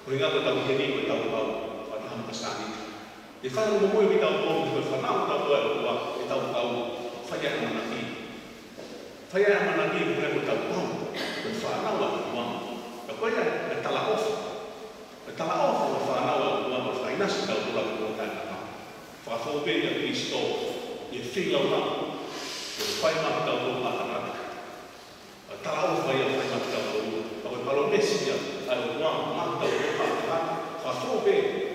ko e ʻuhinga ko ʻetau ʻi heni ko ʻetau kau, fakataha mo Kasani. ʻE fai ʻa e moʻui kitautolu, ko e fānau kitautolu ʻa e ʻOtua, ʻetau kau, fai ʻa e ʻamanaki. Fai ʻa e ʻamanaki, ko e ʻuhinga ko ʻetau kau, ko e fānau ʻa e ʻOtua. Ka ko ia ʻa e talaʻofa. ʻA e talaʻofa ʻo e fānau ʻa e ʻOtua, ko e fakaʻinasi kitautolu ʻa e ʻOtua taʻengata. Fakafou pē ʻia Kalaisi, ʻi he feilaulau, ʻo fai maʻa kitautolu ʻa e tangata. ʻA e talaʻofa ia ʻoku fai maʻa kitautolu, ka ko e palōmesi ia ʻa e ʻOtua maʻa kitautolu ʻa e tangata, fakafou pē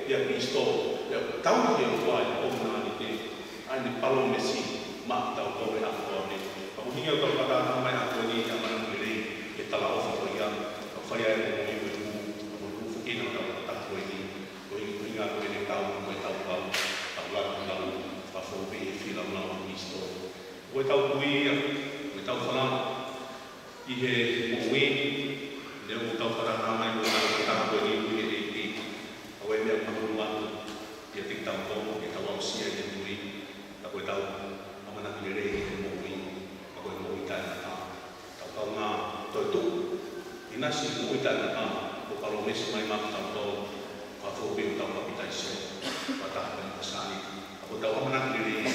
ʻia Kalaisi, pea tauhi ʻe he ʻOtua ʻa e ʻominanite, ʻa ʻene palōmesi maʻa kitautolu ʻi he ʻaho kotoa pē. Ka ko e ʻuhinga ʻoku tau fakataha Ko ʻetau tui ia, ko ʻetau falala ʻi he moʻui, neongo ʻetau fakahā mai ko ʻetau fakahā ko eni ʻi he ʻEiki. Ka ko e meʻa ʻoku mahulu atu kiate kitautolu, ke tau aʻusia ʻi he tui, ka ko ʻetau ʻamanaki lelei ʻi he moʻui, ka ko e moʻui taʻengata. Tau kaungā toetuʻu ʻinasi, moʻui taʻengata, kuo palōmesi mai maʻa kitautolu, ko e foʻi pē ʻo ʻetau papitaiso, fakataha pē mo Sāni. Ka ko ʻetau ʻamanaki lelei,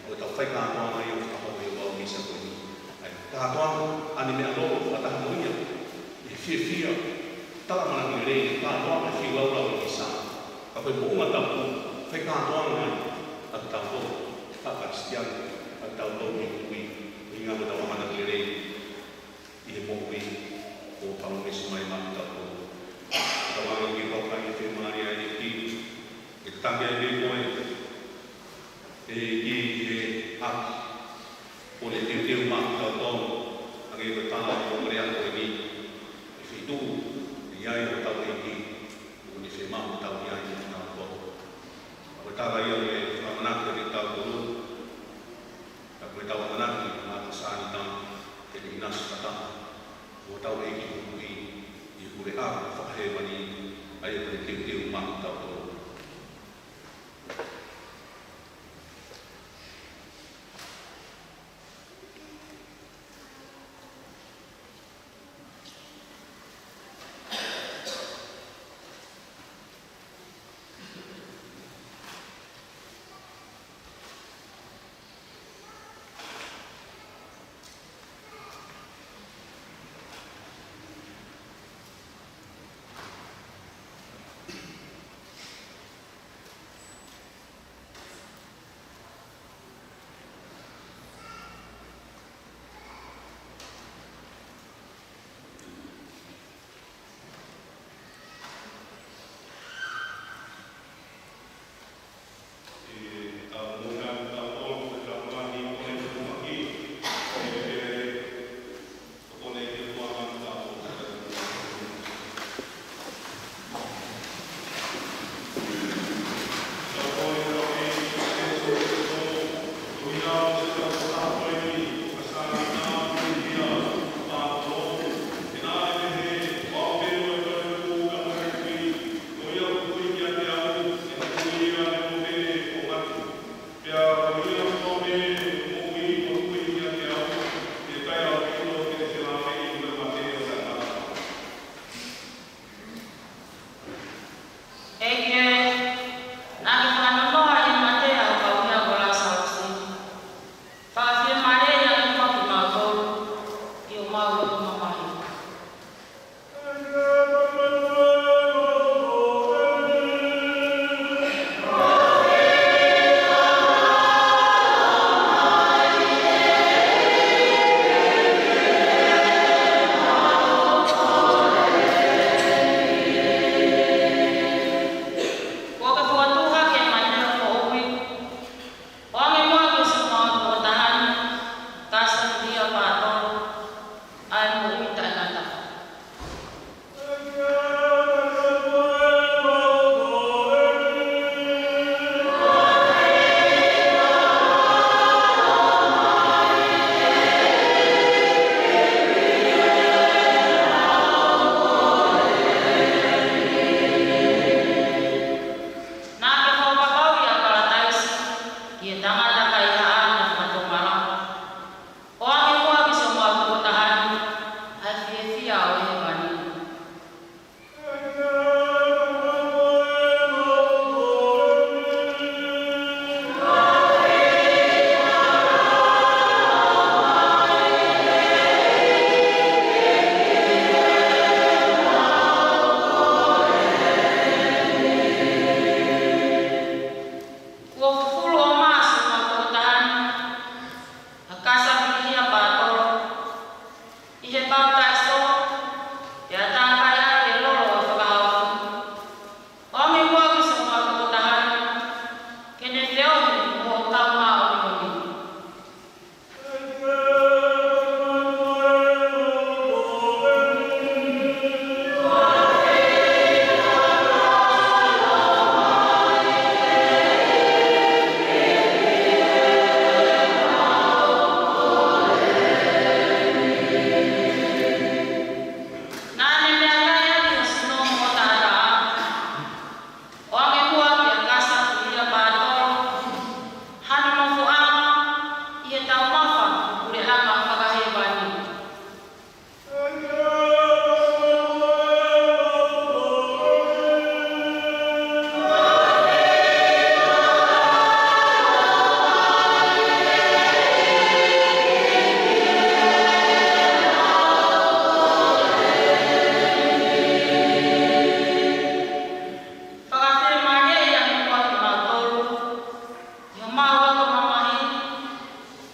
ko ʻetau fai kātoanga ia ʻo fakahoko ʻi he ʻaho misa ko eni. ʻA e kātoanga ʻa e meʻa lolo, fakataha mo ia ʻi he fiefia, tala ʻamanaki lelei, kātoanga ʻi he feilaulau ʻi he misa. Ka ko e moʻunga tapu, fai kātoanga ai ʻa kitautolu, ʻa e Kalisitiane, ʻa kitautolu ʻoku tui, ʻuhinga ko ʻetau ʻamanaki lelei ʻi he moʻui kuo palōmesi mai maʻa kitautolu. Tau ʻamanaki ke tau fai e fiemālie ʻa e ʻEiki, ke tataki ai pē koe, ʻEiki, ʻi he ʻaho ni, ke teuteu maʻa kitautolu, hangē ko e tala ʻo e lea ko eni, ʻi he feituʻu ʻoku ʻi ai hotau ʻEiki, ʻoku ne fiemaʻu ke tau ʻi ai kitautolu. Ka ko e tala ia ʻo e fakamanatu kiate kitautolu, ka ko ʻetau ʻamanaki maʻa Sāni Tama, ke ne ʻinasi fakataha mo hotau ʻEiki Hū Kui ʻi he puleʻanga fakahēvani, ʻa ia ʻoku ne teuteu maʻa kitautolu.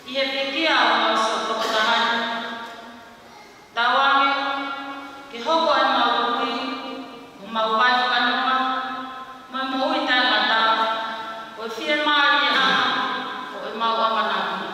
ʻi he pekia ʻo homau sōkotaha ni, tauange ke hoko ʻemau moʻui ko homau vai fakanonga mo e moʻui taʻengata, ko e fiemālie ʻa ʻemau ʻamanaki.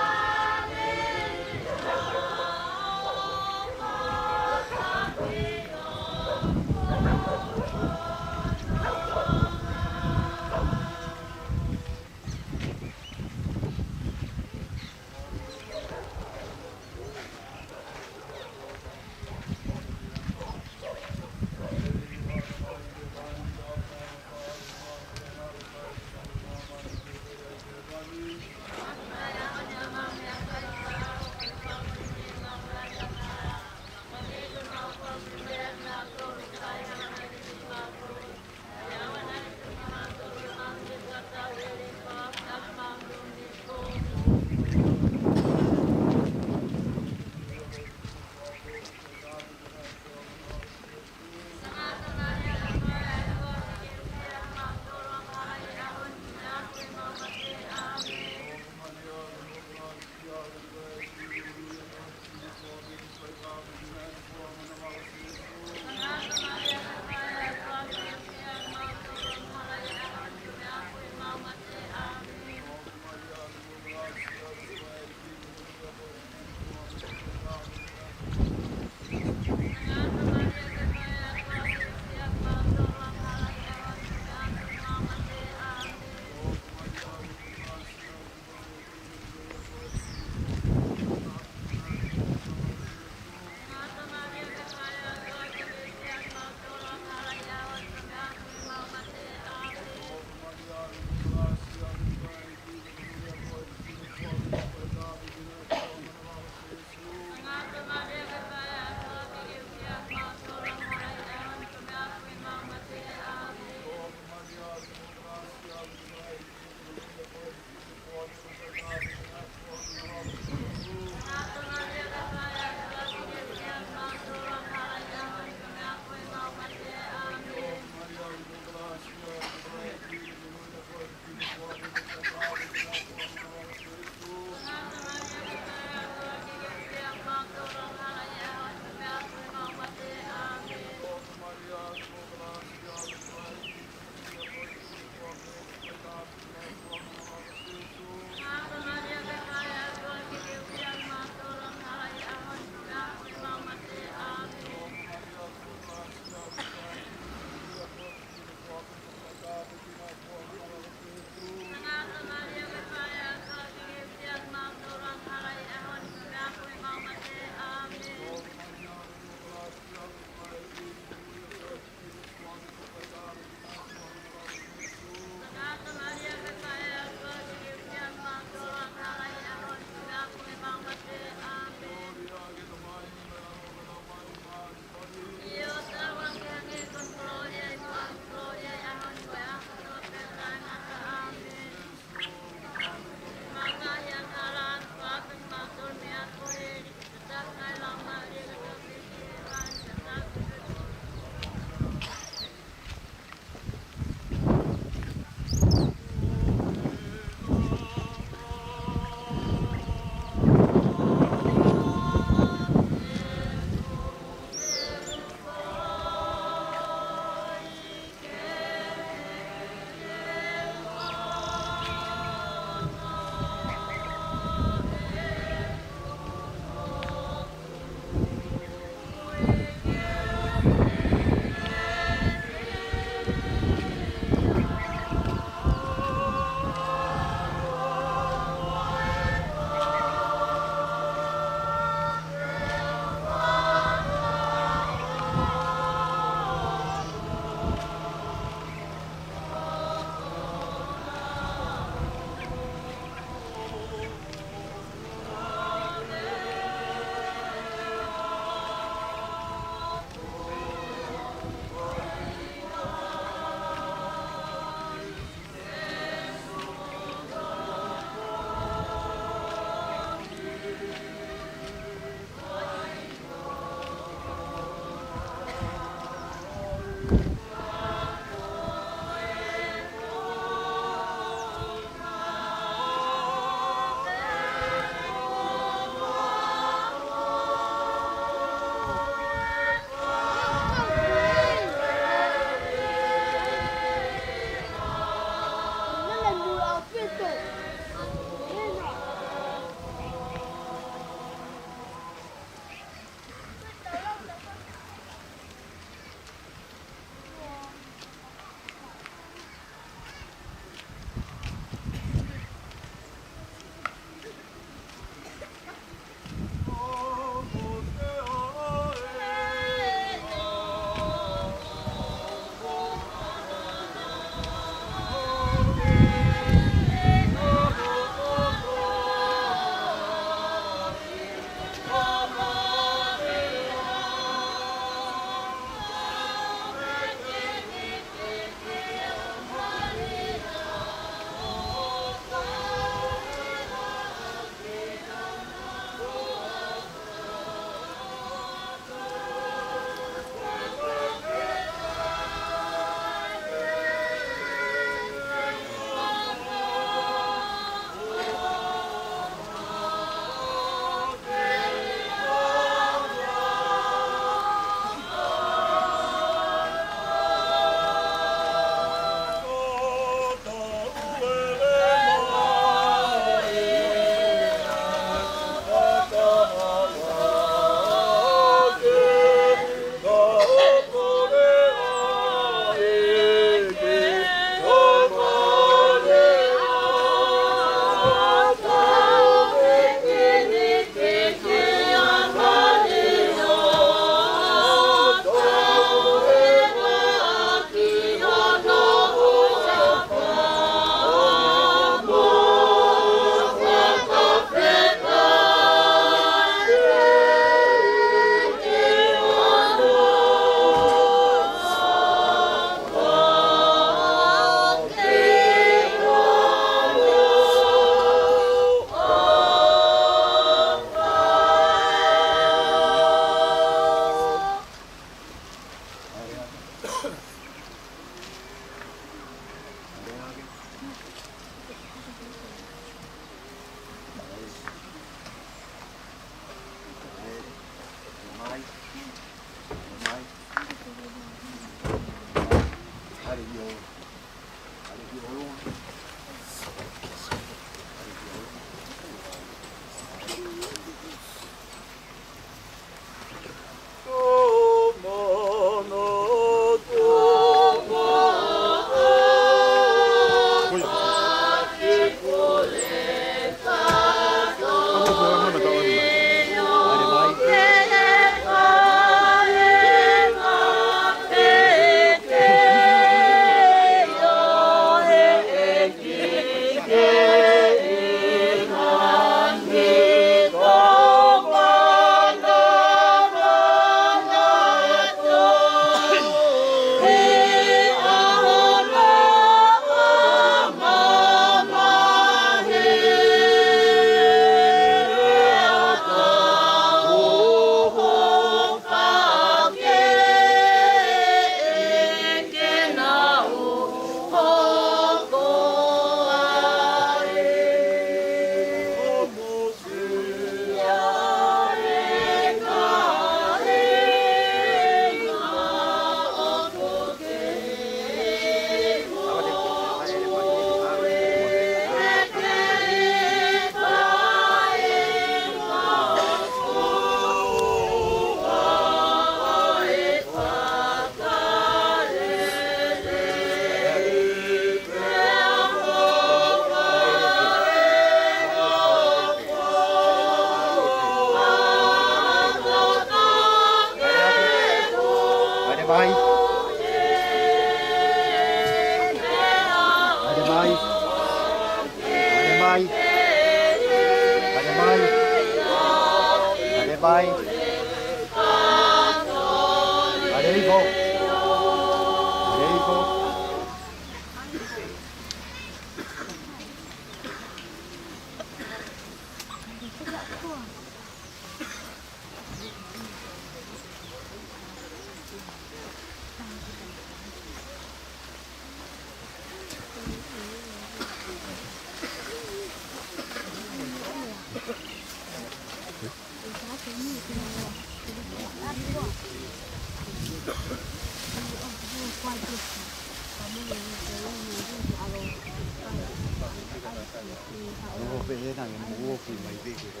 Nofo pē ena ke mou ofi mai pē ke ko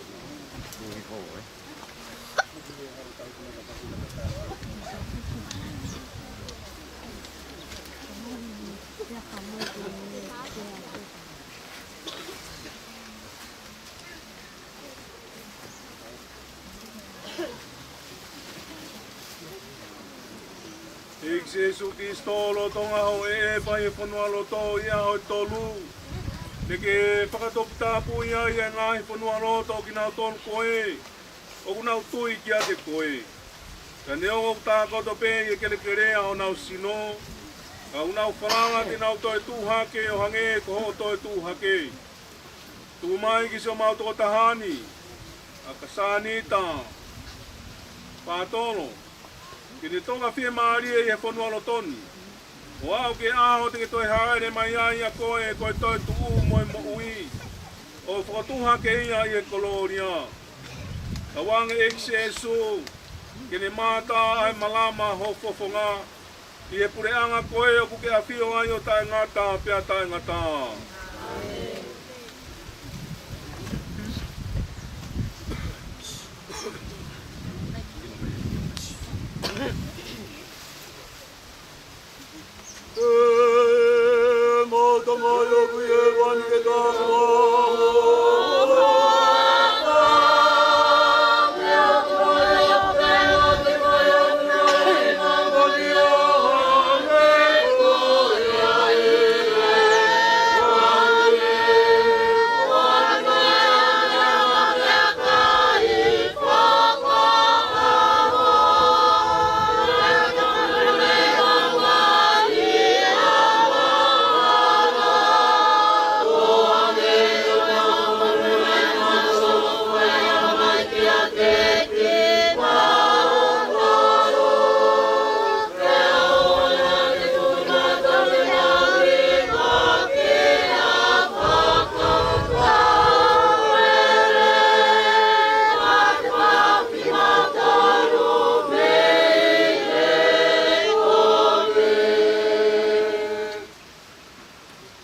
ui ko e. ʻEiki Sīsū Kalaisi, lolotonga hoʻo ʻeʻe pē ʻi he fonualoto ʻi he ʻaho ʻe tolu, naʻa ke fakatoputapuʻi ai ʻa e ngaahi fonualoto ʻo kinautolu ko ē ʻoku nau tui kiate koe. Ka neongo ʻoku tākoto pē ʻi he kelekele ʻa honau sino, ka ʻoku nau falala te nau toe tuʻu hake ʻo hangē ko hoʻo toe tuʻu hake. Tuku mai ki siʻomau tokotaha ni, ʻa Kasanita Patolo, ke ne toka fiemālie ʻi he fonualoto ni, ʻo aʻu ki he ʻaho te ke toe hāʻele mai ai ʻa koe ko e toetuʻu mo e moʻui, ʻo fakatuʻu hake ia ʻi he kolōlia. Tauange ʻEiki Sīsū, ke ne mātā ʻa e malama ho fofonga, ʻi he puleʻanga ko ē ʻoku ke ʻafio ai ʻo taʻengata pea taʻengata.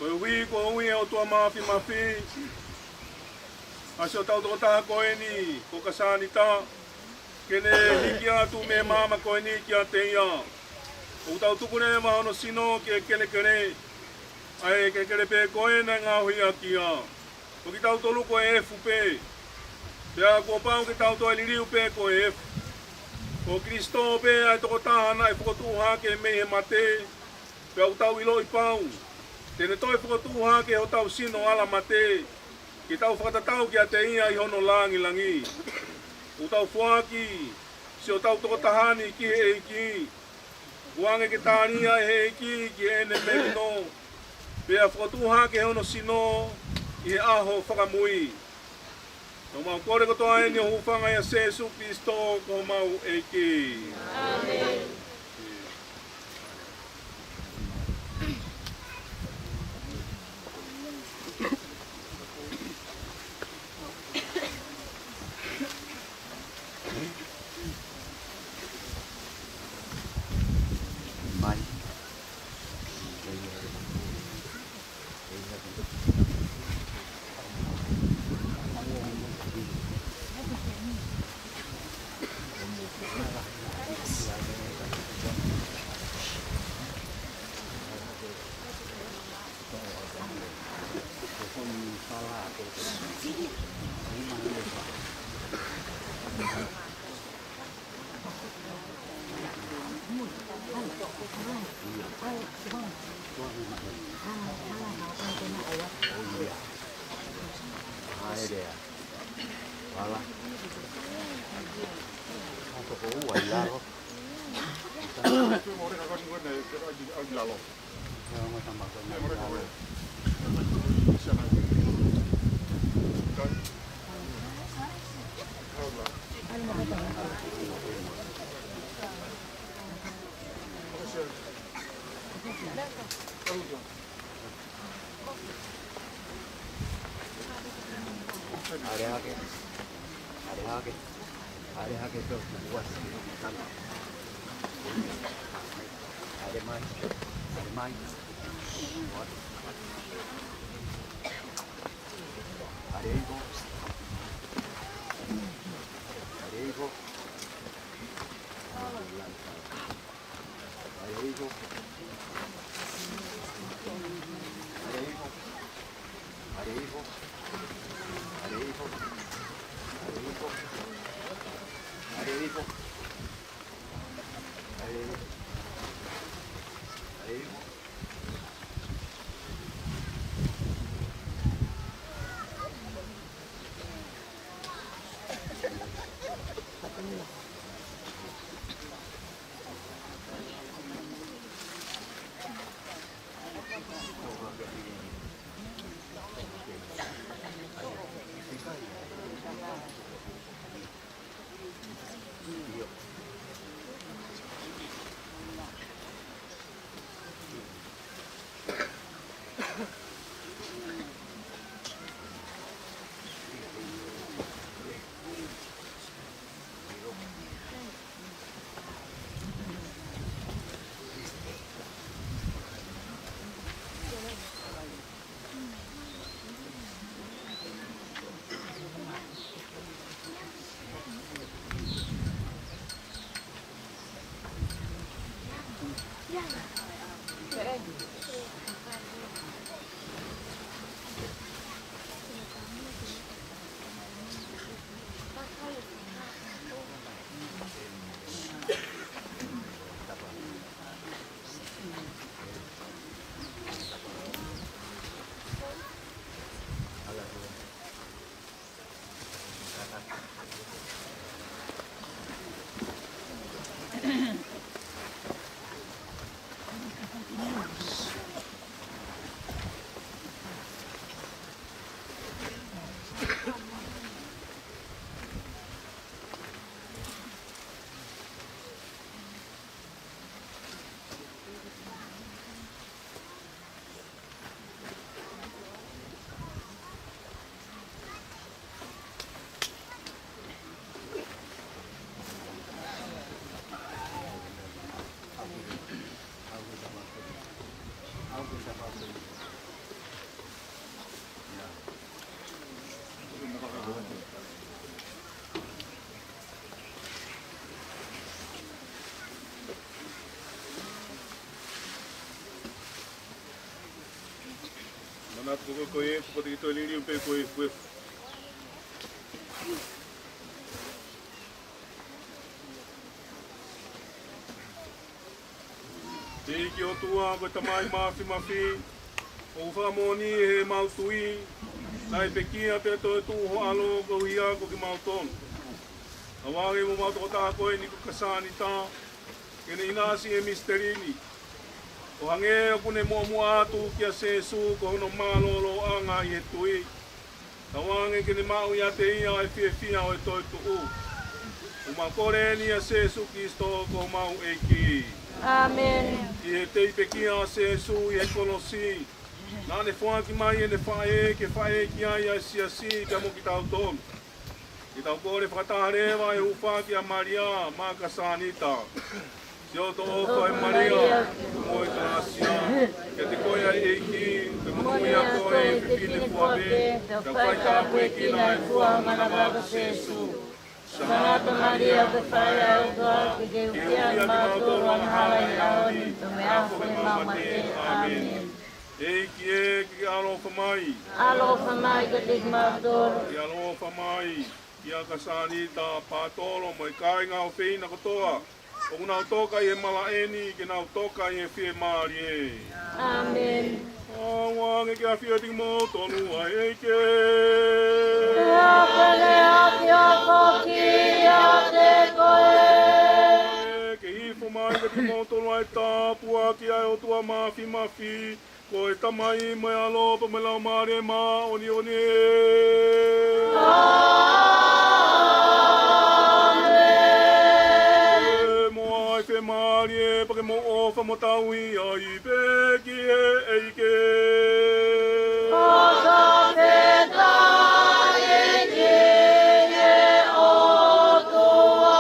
Koeʻuhi ko e ui ʻa e ʻOtua Māfimafi ʻa siʻotau tokotaha ko eni ko Kasanita, ke ne hiki atu mei he maama ko eni kiate ia. ʻOku tau tuku leva hono sino ki he kelekele, ʻa e kelekele pē ko ē naʻe ngaohi ʻaki ia. Ko kitautolu ko e efu pē, pea kuo pau ke tau toe liliu pē ko e efu. Ko Kalaisi pē ʻa e tokotaha naʻe fokotuʻu hake mei he mate, pea ʻoku tau ʻiloʻi pau te ne toe fokotuʻu hake hotau sino ʻalamate, ke tau fakatatau kiate ia ʻi hono langilangi. ʻOku tau foaki siʻotau tokotaha ni ki he ʻEiki, ʻoange ke tālia ʻe he ʻEiki ki heʻene melino, pea fokotuʻu hake hono sino ʻi he ʻaho fakamui. Naʻa mau kole kotoa eni ʻo hūfanga ʻia Sīsū Kalaisi ko homau ʻEiki. ʻĀmeni. ʻAle hake. ʻAle hake. ʻAle hake tō kuasi. Hare mai. Hare mai. Hare iho. Hare iho. Hare iho. Hare iho. Hare iho. Hare iho. Hare iho. Hare iho. Manatu ko koe, ko e potu ki toi liliu pē ko e fuefu. ʻEiki ʻOtua, ko e Tamai Māfimafi, ʻoku fakamoʻoni ʻi heʻemau tui, naʻe pekia pea toetuʻu ho ʻAlo koeʻuhi ko kimautolu. Naʻa ke ʻomi homau tokotaha ko eni ko Kasanita, ke ne ʻinasi he misiteli ni, ʻo hangē ʻoku ne muʻomuʻa atu kia Sēsū ko hono mālōlōʻanga ʻi he tui. Tauange ke ne maʻu ʻiate ia ʻa e fiefia ʻo e toetuʻu. ʻOku mau kole eni ʻia Sēsū Kalaisi ko homau ʻEiki. ʻĀmeni. ʻI he tei pekia ʻa Sēsū ʻi he kolosi, naʻa ne foaki mai ʻene faʻē ke faʻē ki ai ʻa e siasi pea mo kitautolu. Ke tau kole fakataha leva ʻi he hūfaki ʻa Malia maʻa Kasanita. Siʻoto ʻofa ʻe Malia, ʻoku ke moʻui ʻi he kalasia, ʻiate koe ʻa e ʻEiki, pea moʻoni ʻa koe ʻi he fefine fua pē, pea ʻoku fai tāpuekina ʻa e fua ʻo ho manava ko Sēsū. Siʻoto Malia, ʻoku ke fai ʻa e ʻofa, ke ke ukia kimautolu angahala ʻi he ʻaho ni, pea mo e ʻaho ʻo ʻemau mate. ʻĀmeni. ʻEiki ē, ke ke ʻaloʻofa mai. ʻAloʻofa mai kiate kimautolu. Ke ke ʻaloʻofa mai kia Kasanita, Pātolo mo e kāinga ʻofeina kotoa ʻoku nau toka ʻi he malaʻe ni, ke nau toka ʻi he fiemālie. ʻĀmeni. Tauange ke ʻafioʻi ʻiate kimoutolu ʻa e ʻEiki. Pea ke ne ʻafio foki ʻiate koe. Ke hifo mai kiate kimoutolu ʻa e tāpuaki ʻa e ʻOtua Māfimafi, ko e Tamai mo e ʻAlo pea mo e Laumālie Māʻoniʻoni. ʻĀmeni. Ke mou ʻai fiemālie pea ke mou ʻofa mo tauhi ai pē ki he ʻEiki. Fakafetaʻi ki he ʻOtua.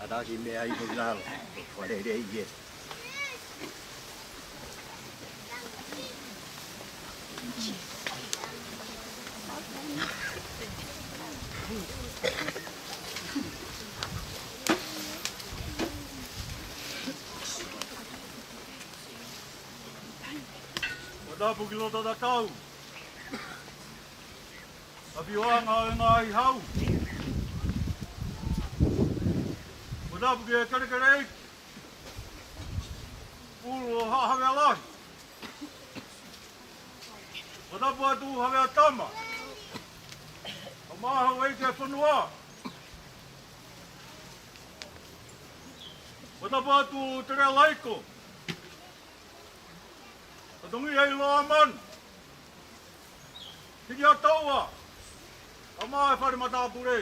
Ata ki mea i ko lalo, ko lele i e. Ko tapu ki loto tatau. ʻAfioʻanga ʻo e ngaahi hau. Ko tapu ki he kelekele ʻeiki. Pulu ʻo Haʻa Havea Lahi. Ko tapu atu Havea Tama. ʻA Maha ʻEiki ʻo e fonua. Ko tapu atu Telea Laiko. Ko Tongi ʻi Loʻamanu. Hiki ʻa Taua. ʻA Maha ʻe Fale Matāpule.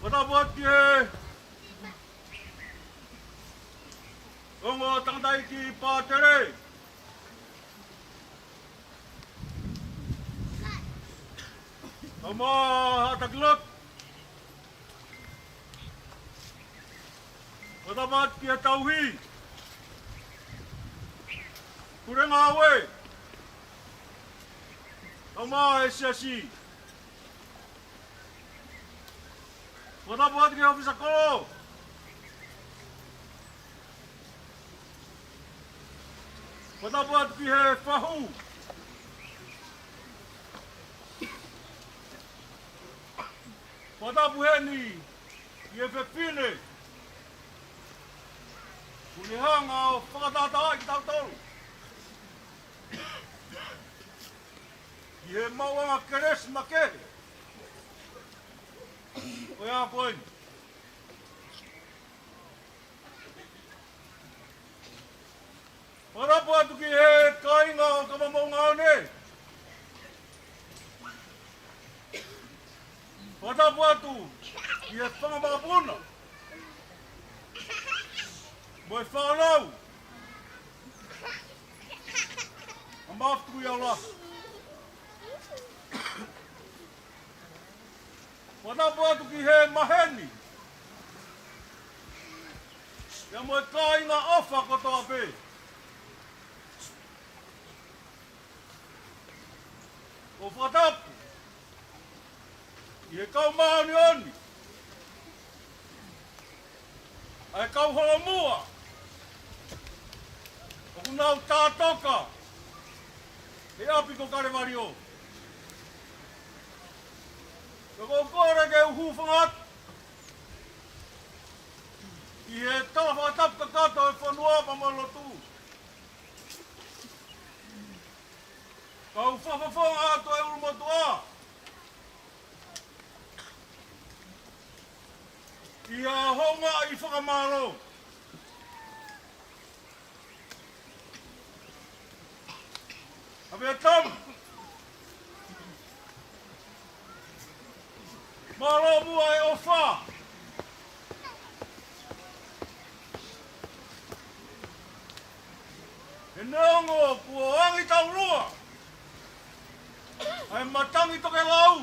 Ko tapu atu ki he ongo tangataʻeiki pātele. ʻA Maha Haʻatakilot. Ko tapu atu ki he tauhi. Pule ngāue. ʻA Maha ʻe Siasi. Ko tapu atu ki he ʻōfisa kolo. Ko tapu atu ki he fahu. Ko tapu heni ki he fefine. Kuo ne hanga ʻo fakatātā kitautolu. ʻI he maʻuʻanga kelesi makehe ʻo e ʻaho ko eni. Fakatapu atu ki he kāinga ʻo Kamamoʻungaone. Fakatapu atu ki he fanga makapuna mo e fānau. ʻA Mafi Tukuiaula. Fakatapu atu ki he maheni Pea mo e kāinga ʻofa kotoa pē. ʻOku fakatapu ʻi he kau māʻoniʻoni ʻa e kau holomua ʻoku nau tātoka he ʻapi ko Kalevaliō. Pea ʻoku ou kole ke u hūfanga atu ʻi he tala fakatapu kakato ʻo e fonua pea mo e lotu. Kau fakafofonga atu e ʻulumotuʻa ʻi ha houngaʻi fakamālō. ʻAve ʻa Tama. Mālō muʻa e ʻofa. He neongo kuo angi taulua ʻa e matangi tokelau,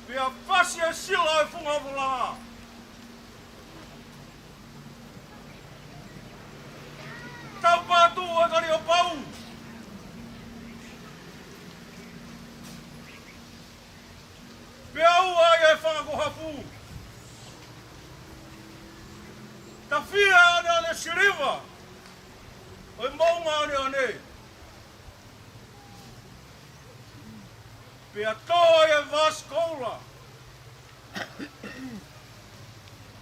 pea fasi e sila ʻo e funga ʻofoʻofa. Taupatu ʻo e Kaliʻopau. Pea ua ai e fanga ko Hafu. Tafia ʻaneʻane siliva ʻo e Moʻunga ʻaneʻane. Pea tō ai e vasi koula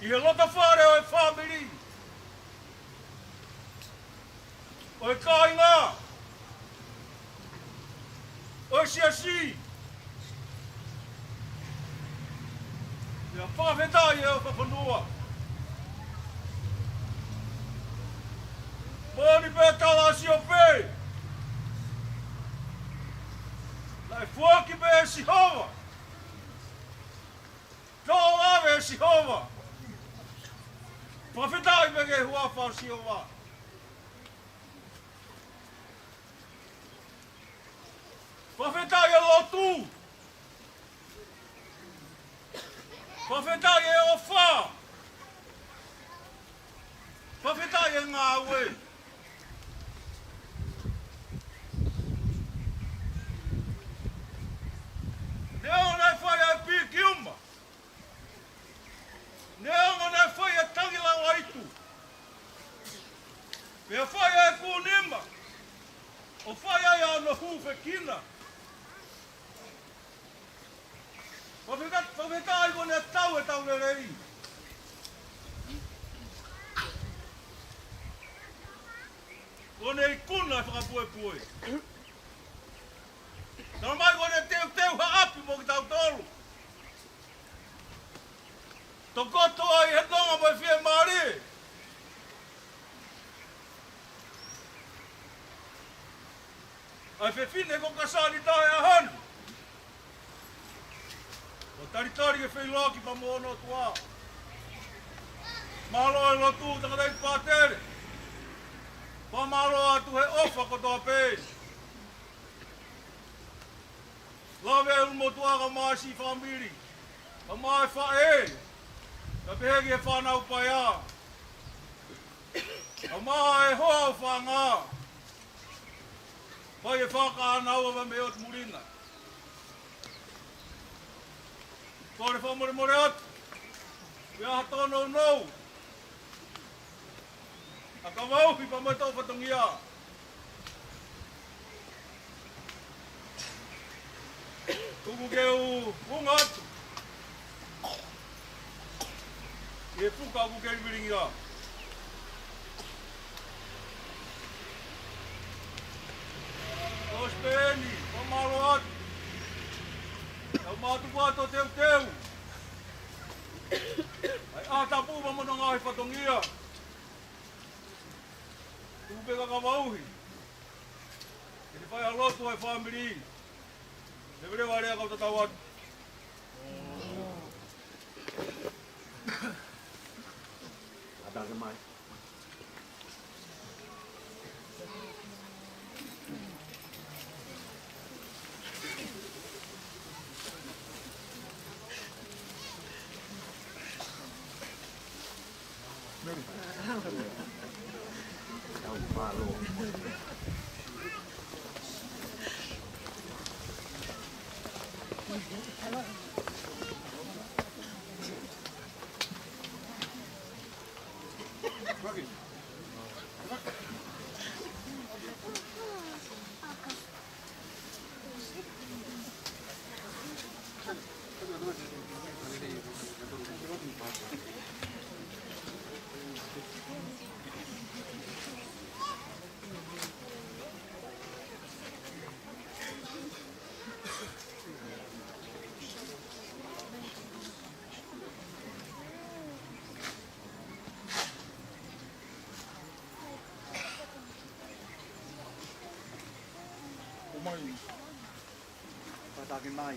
ʻi he loto fale ʻo e fāmili, ʻo e kāinga, ʻo e siasi. Pea fakafetaʻi e ʻofa fonua. Moʻoni pē tala ʻa Siope, naʻe foaki pē ʻe Sihova. Tō ʻave ʻe Sihova. Fakafetaʻi pē ki he huafa ʻo Sihova. Fakafetaʻi e lotu. Fakafetaʻi e ʻofa. Fakafetaʻi e ngāue. Neongo naʻe fai ʻa e piki uma, neongo naʻe fai ʻa e tangi lava itu, pea fai ʻa e kū nima, ʻo fai ai ʻa hono hūfekina. Fakafeta-, fakafetaʻi kuo ne tau e tau lelei. Kuo ne ikuna e fakapuepue. Talamai kuo ne teuteu ha ʻapi mo kitautolu. Tokoto ai he tonga mo e fiemālie ʻa e fefine ko Kasani Taʻeʻahani. ʻO talitali ke feʻiloaki pea mo hono ʻOtua. Mālō e lotu tangataʻeiki pātele. Pea mālō atu he ʻofa kotoa pē. Lave e ʻulumotuʻa kae ʻumaʻā e siʻi fāmili, kae ʻumaʻā e faʻē, kae pehē ki he fānau paea, kae ʻumaʻā e hoa ʻo Fanga. Fai e fakahānau ʻa e meʻa ʻoku muli na. Kole fakamolemole atu, pea ha tōnounou ʻa Kavauhi pea mo e toʻu fatongia. Tuku ke u hūfanga atu ʻi he fuka ʻoku kei vilingia. Ko Sipeni, ko mālō atu. Tau mātuku atu ʻo teuteu ʻa e ʻaho tapu pea mo hono ngaahi fatongia. Tuku pē kia Kavauhi ke ne fai ha lotu ʻa e fāmili. Leveleva e lea kau tatau atu. Atake mai. Mai. Pataki mai.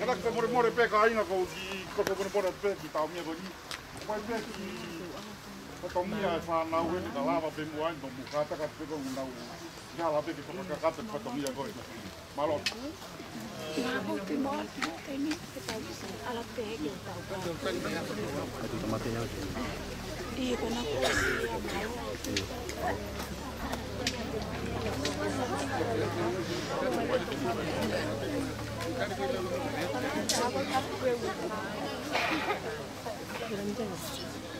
Kātaki fakamolemole pē kāinga, ko e kiʻi, ko e fakamolemole pē ki he taʻu meʻa ko eni. Ko e pē ki he fatongia e fānau ē, ka lava pē muʻa ai, tomuʻa kātaki pē ko ʻenau hala pē ke fakakakato e fatongia ko ē. Mālō.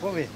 Ove.